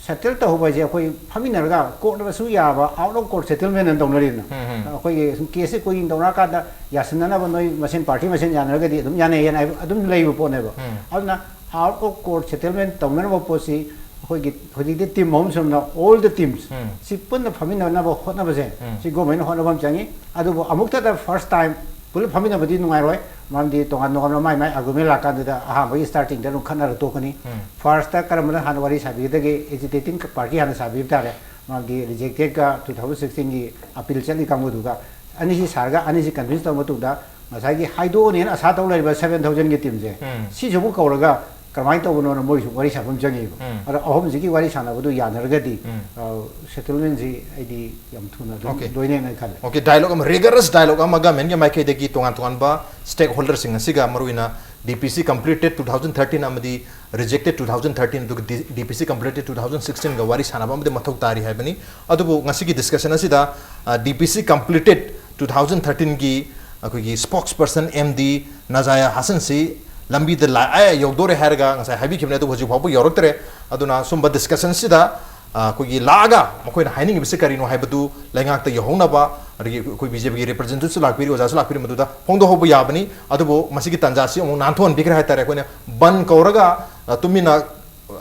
settle ꯇꯧꯍꯧꯕ ꯍꯥꯏꯁꯦ ꯑꯩꯈꯣꯏ ꯐꯝꯃꯤꯟꯅꯔꯒ court ꯅꯁꯨ ꯌꯥꯕ out of court settlement ꯑꯅ ꯇꯧꯅꯔꯤꯗꯅ꯫ ꯎꯝ. ꯑꯩꯈꯣꯏꯒꯤ ꯁꯨꯝ case ꯁꯦ ꯀꯨꯏꯅ ꯇꯧꯅꯔꯀꯥꯟꯗ ꯌꯥꯁꯤꯟꯅꯅꯕ ꯅꯣꯏ ꯃꯁꯦꯟ, party ꯃꯁꯦꯟ ꯌꯥꯅꯔꯒꯗꯤ ꯑꯗꯨꯝ ꯌꯥꯅꯩ ꯍꯥꯏꯅ ꯍꯥꯏꯕ ꯑꯗꯨꯝ ꯂꯩꯕ ꯄꯣꯠꯅꯦꯕ꯫ ꯎꯝ. ꯑꯗꯨꯅ out of court settlement ꯇꯧꯅꯅꯕ ꯄꯣꯠꯁꯤ ꯑꯩꯈꯣꯏꯒꯤ ꯍꯧꯖꯤꯛꯇꯤ team ꯑꯍꯨꯝ ꯁꯨꯅ, all the teams, ꯎꯝ. ꯁꯤ ꯄꯨꯟꯅ ꯐꯝꯃꯤꯟꯅꯅꯕ ꯍꯣꯠꯅꯕꯁꯦ, ꯎꯝ. ꯁꯤ government ꯅ ꯍꯣꯠꯅꯕ ꯑꯃ ꯆꯪꯉꯤ꯫ ꯑꯗꯨꯕꯨ ꯑꯃꯨꯛꯇꯗ first time ꯄꯨꯂꯞ ꯐꯝꯃꯤꯟꯅꯕꯗꯤ ꯅꯨꯡꯉꯥꯏꯔꯣꯏ, ꯃꯔꯝꯗꯤ ꯇꯣꯉꯥꯟ ꯇꯣꯉꯥꯟꯕ ꯃꯥꯏ ꯃꯥꯏ argument ꯂꯥꯛꯀꯥꯟꯗꯨꯗ ꯑꯍꯥꯟꯕꯒꯤ starting ꯗ ꯑꯗꯨꯝ ꯈꯠꯅꯔ ꯇꯣꯛꯀꯅꯤ꯫ ꯎꯝ. First ꯇ ꯀꯔꯝꯕꯅ ꯍꯥꯟꯅ ꯋꯥꯔꯤ ꯁꯥꯕꯤꯒꯗꯒꯦ, agitating party ꯍꯥꯟꯅ ꯁꯥꯕꯤꯕ ꯇꯥꯔꯦ, ꯃꯔꯝꯗꯤ rejected ꯀ two thousand sixteen ꯒꯤ appeal ꯆꯠꯂꯤ ꯀꯥꯡꯕꯨꯗꯨꯒ꯫ ꯑꯅꯤꯁꯤ ꯁꯥꯔꯒ ꯑꯅꯤꯁꯤ convince ꯇꯧꯔ ꯃꯇꯨꯡꯗ ꯉꯁꯥꯏꯒꯤ ꯍꯥꯏꯗꯣꯛꯑꯅꯦꯅ ꯑꯁꯥ ꯇꯧ ꯂꯩꯔꯤꯕ seven thousand ꯒꯤ team ꯁꯦ, ꯎꯝ. ꯁꯤꯁꯤꯕꯨ ꯀꯧꯔꯒ ꯀꯔꯝꯍꯥꯏꯅ ꯇꯧꯕꯅꯣꯅ ꯃꯣꯏꯁꯨ ꯋꯥꯔꯤ ꯁꯥꯐꯝ ꯆꯪꯉꯤꯕ꯫ ꯎꯝ. ꯑꯗꯣ ꯑꯍꯨꯝꯁꯤꯒꯤ ꯋꯥꯔꯤ ꯁꯥꯟꯅꯕꯗꯨ ꯌꯥꯅꯔꯒꯗꯤ, ꯎꯝ. ꯑ, settlement ꯁꯤ ꯑꯩꯗꯤ ꯌꯥꯝ ꯊꯨꯅ ꯑꯗꯨꯝ Okay. ꯂꯣꯏꯅꯦꯅ ꯈꯜꯂꯦ꯫ Okay, dialogue ꯑꯃ, rigorous dialogue ꯑꯃ government ꯀꯤ ꯃꯥꯏꯀꯩꯗꯒꯤ ꯇꯣꯉꯥꯟ ꯇꯣꯉꯥꯟꯕ stakeholder ꯁꯤꯡ ꯑꯁꯤꯒ, ꯃꯔꯨꯑꯣꯏꯅ D P C completed two thousand thirteen ꯑꯃꯗꯤ rejected two thousand thirteen, ꯑꯗꯨꯒ D-, D P C completed two thousand sixteen ꯒ ꯋꯥꯔꯤ ꯁꯥꯟꯅꯕ ꯑꯃꯗꯤ ꯃꯊꯧ ꯇꯥꯔꯤ ꯍꯥꯏꯕꯅꯤ꯫ ꯑꯗꯨꯕꯨ ꯉꯁꯤꯒꯤ discussion ꯑꯁꯤꯗ, ꯑ, D P C completed two thousand thirteen ꯒꯤ ꯑꯩꯈꯣꯏꯒꯤ spokesperson M D Nazaya Hassan ꯁꯤ ꯂꯝꯕꯤꯗ ꯂꯥꯛꯑꯦ, ꯌꯧꯗꯣꯔꯦ ꯍꯥꯏꯔꯒ ꯉꯁꯥꯏ ꯍꯥꯏꯕꯤꯈꯤꯕꯅꯦ, ꯑꯗꯨꯕꯨ ꯍꯧꯖꯤꯛ ꯐꯥꯎꯕ ꯌꯧꯔꯛꯇ꯭ꯔꯦ꯫ ꯑꯗꯨꯅ ꯁꯨꯝꯕ discussion ꯁꯤꯗ, ꯑ, ꯑꯩꯈꯣꯏꯒꯤ ꯂꯥꯛꯑꯒ ꯃꯈꯣꯏꯅ ꯍꯥꯏꯅꯤꯡꯉꯤꯕꯁꯤ ꯀꯔꯤꯅꯣ ꯍꯥꯏꯕꯗꯨ ꯂꯩꯉꯥꯛꯇ ꯌꯧꯍꯧꯅꯕ, ꯑꯗꯒꯤ ꯑꯩꯈꯣꯏ B J P ꯒꯤ representative ꯁꯨ ꯂꯥꯛꯄꯤꯔꯤ, ꯑꯣꯖꯥꯁꯨ ꯂꯥꯛꯄꯤꯔꯤ, ꯃꯗꯨꯗ ꯐꯣꯡꯗꯣꯛꯍꯧꯕ ꯌꯥꯕꯅꯤ꯫ ꯑꯗꯨꯕꯨ ꯃꯁꯤꯒꯤ ꯇꯥꯟꯖꯥꯁꯤ ꯑꯃꯨꯛ ꯅꯥꯟꯊꯣꯛꯍꯟꯕꯤꯈ꯭ꯔꯦ ꯍꯥꯏꯇꯥꯔꯦ꯫ ꯑꯩꯈꯣꯏꯅ ꯕꯟ ꯀꯧꯔꯒ, ꯑ, ꯇꯨꯃꯤꯟꯅ, ꯑ,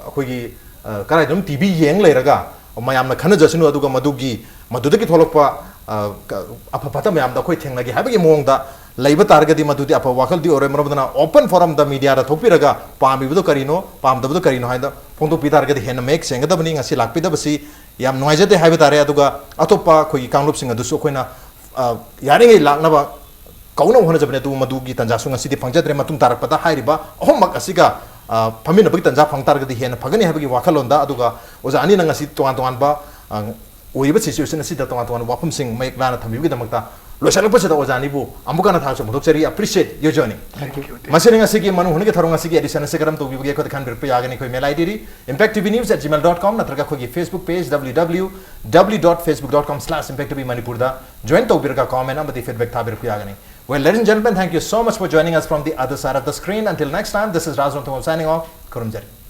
ꯑꯩꯈꯣꯏꯒꯤ, ꯑ, ꯀꯗꯥꯏꯗꯅꯣꯝ T V ꯌꯦꯡ ꯂꯩꯔꯒ ꯃꯌꯥꯝꯅ ꯈꯟꯅꯖꯁꯅꯨ, ꯑꯗꯨꯒ ꯃꯗꯨꯒꯤ, ꯃꯗꯨꯗꯒꯤ ꯊꯣꯛꯂꯛꯄ, ꯑ, ꯀ-, ꯑꯐ ꯐꯠꯇ ꯃꯌꯥꯝꯗ ꯑꯩꯈꯣꯏ ꯊꯦꯡꯅꯒꯦ ꯍꯥꯏꯕꯒꯤ ꯃꯑꯣꯡꯗ ꯂꯩꯕ ꯇꯥꯔꯒꯗꯤ ꯃꯗꯨꯗꯤ ꯑꯐꯕ ꯋꯥꯈꯜꯗꯤ ꯑꯣꯏꯔꯣꯏ꯫ ꯃꯔꯝ ꯑꯗꯨꯅ open forum ꯗ media ꯗ ꯊꯣꯛꯄꯤꯔꯒ ꯄꯥꯝꯃꯤꯕꯗꯣ ꯀꯔꯤꯅꯣ, ꯄꯥꯝꯗꯕꯗꯣ ꯀꯔꯤꯅꯣ ꯍꯥꯏꯅ ꯐꯣꯡꯗꯣꯛꯄꯤ ꯇꯥꯔꯒꯗꯤ ꯍꯦꯟꯅ ꯃꯌꯦꯛ ꯁꯦꯡꯒꯗꯕꯅꯤ꯫ ꯉꯁꯤ ꯂꯥꯛꯄꯤꯗꯕꯁꯤ ꯌꯥꯝ ꯅꯨꯡꯉꯥꯏꯖꯗꯦ ꯍꯥꯏꯕ ꯇꯥꯔꯦ꯫ ꯑꯗꯨꯒ ꯑꯇꯣꯞꯄ ꯑꯩꯈꯣꯏꯒꯤ ꯀꯥꯡꯂꯨꯞꯁꯤꯡ ꯑꯗꯨꯁꯨ ꯑꯩꯈꯣꯏꯅ, ꯑ, ꯌꯥꯔꯤꯉꯩ ꯂꯥꯛꯅꯕ ꯀꯧꯅꯕ ꯍꯣꯠꯅꯖꯕꯅꯤ꯫ ꯑꯗꯨꯕꯨ ꯃꯗꯨꯒꯤ ꯇꯥꯟꯖꯥꯁꯨ ꯉꯁꯤꯗꯤ ꯐꯪꯖꯗ꯭ꯔꯦ꯫ ꯃꯇꯨꯡ ꯇꯥꯔꯛꯄꯗ ꯍꯥꯏꯔꯤꯕ ꯑꯍꯨꯝꯃꯛ ꯑꯁꯤꯒ, ꯑ, ꯐꯝꯃꯤꯟꯅꯕꯒꯤ ꯇꯥꯟꯖꯥ ꯐꯪ ꯇꯥꯔꯒꯗꯤ ꯍꯦꯟꯅ ꯐꯒꯅꯤ ꯍꯥꯏꯕꯒꯤ ꯋꯥꯈꯜꯂꯣꯟꯗ, ꯑꯗꯨꯒ ꯑꯣꯖꯥ ꯑꯅꯤꯅ ꯉꯁꯤ ꯇꯣꯉꯥꯟ ꯇꯣꯉꯥꯟꯕ, ꯑ, ꯑꯣꯏꯔꯤꯕ situation ꯑꯁꯤꯗ ꯇꯣꯉꯥꯟ ꯇꯣꯉꯥꯟꯕ ꯋꯥꯐꯝꯁꯤꯡ ꯃꯌꯦꯛ ꯂꯥꯅ ꯊꯝꯕꯤꯕꯒꯤꯗꯃꯛꯇ ꯂꯣꯏꯁꯤꯜꯂꯛꯄꯁꯤꯗ ꯑꯣꯖꯥ ꯑꯅꯤꯕꯨ ꯑꯃꯨꯛ ꯍꯟꯅ ꯊꯥꯒꯠꯆꯕ ꯐꯣꯡꯗꯣꯛꯆꯔꯤ꯫ Appreciate your journey꯫ Thank you. ꯃꯁꯤꯅ ꯉꯁꯤꯒꯤ ꯃꯅꯨꯡ ꯍꯨꯠꯅꯒꯤ ꯊꯧꯔꯝ ꯑꯁꯤꯒꯤ edition ꯑꯁꯤ ꯀꯔꯝ ꯇꯧꯕꯤꯕꯒꯦ ꯑꯩꯈꯣꯏꯗ ꯈꯟꯕꯤꯔꯛꯄ ꯌꯥꯒꯅꯤ꯫ ꯑꯩꯈꯣꯏ mail ID D impact T V news at gmail dot com ꯅꯠꯇ꯭ꯔꯒ ꯑꯩꯈꯣꯏꯒꯤ Facebook page W W W dot facebook dot com slash impact T V Manipur ꯗ join ꯇꯧꯕꯤꯔꯒ comment ꯑꯃꯗꯤ feedback ꯊꯥꯕꯤꯔꯛꯄ ꯌꯥꯒꯅꯤ꯫ Well, ladies and gentlemen, thank you so much for joining us from the other side of the screen. Until next time, this is Raj Ranthambam signing off. ꯈꯨꯔꯨꯝꯖꯔꯤ꯫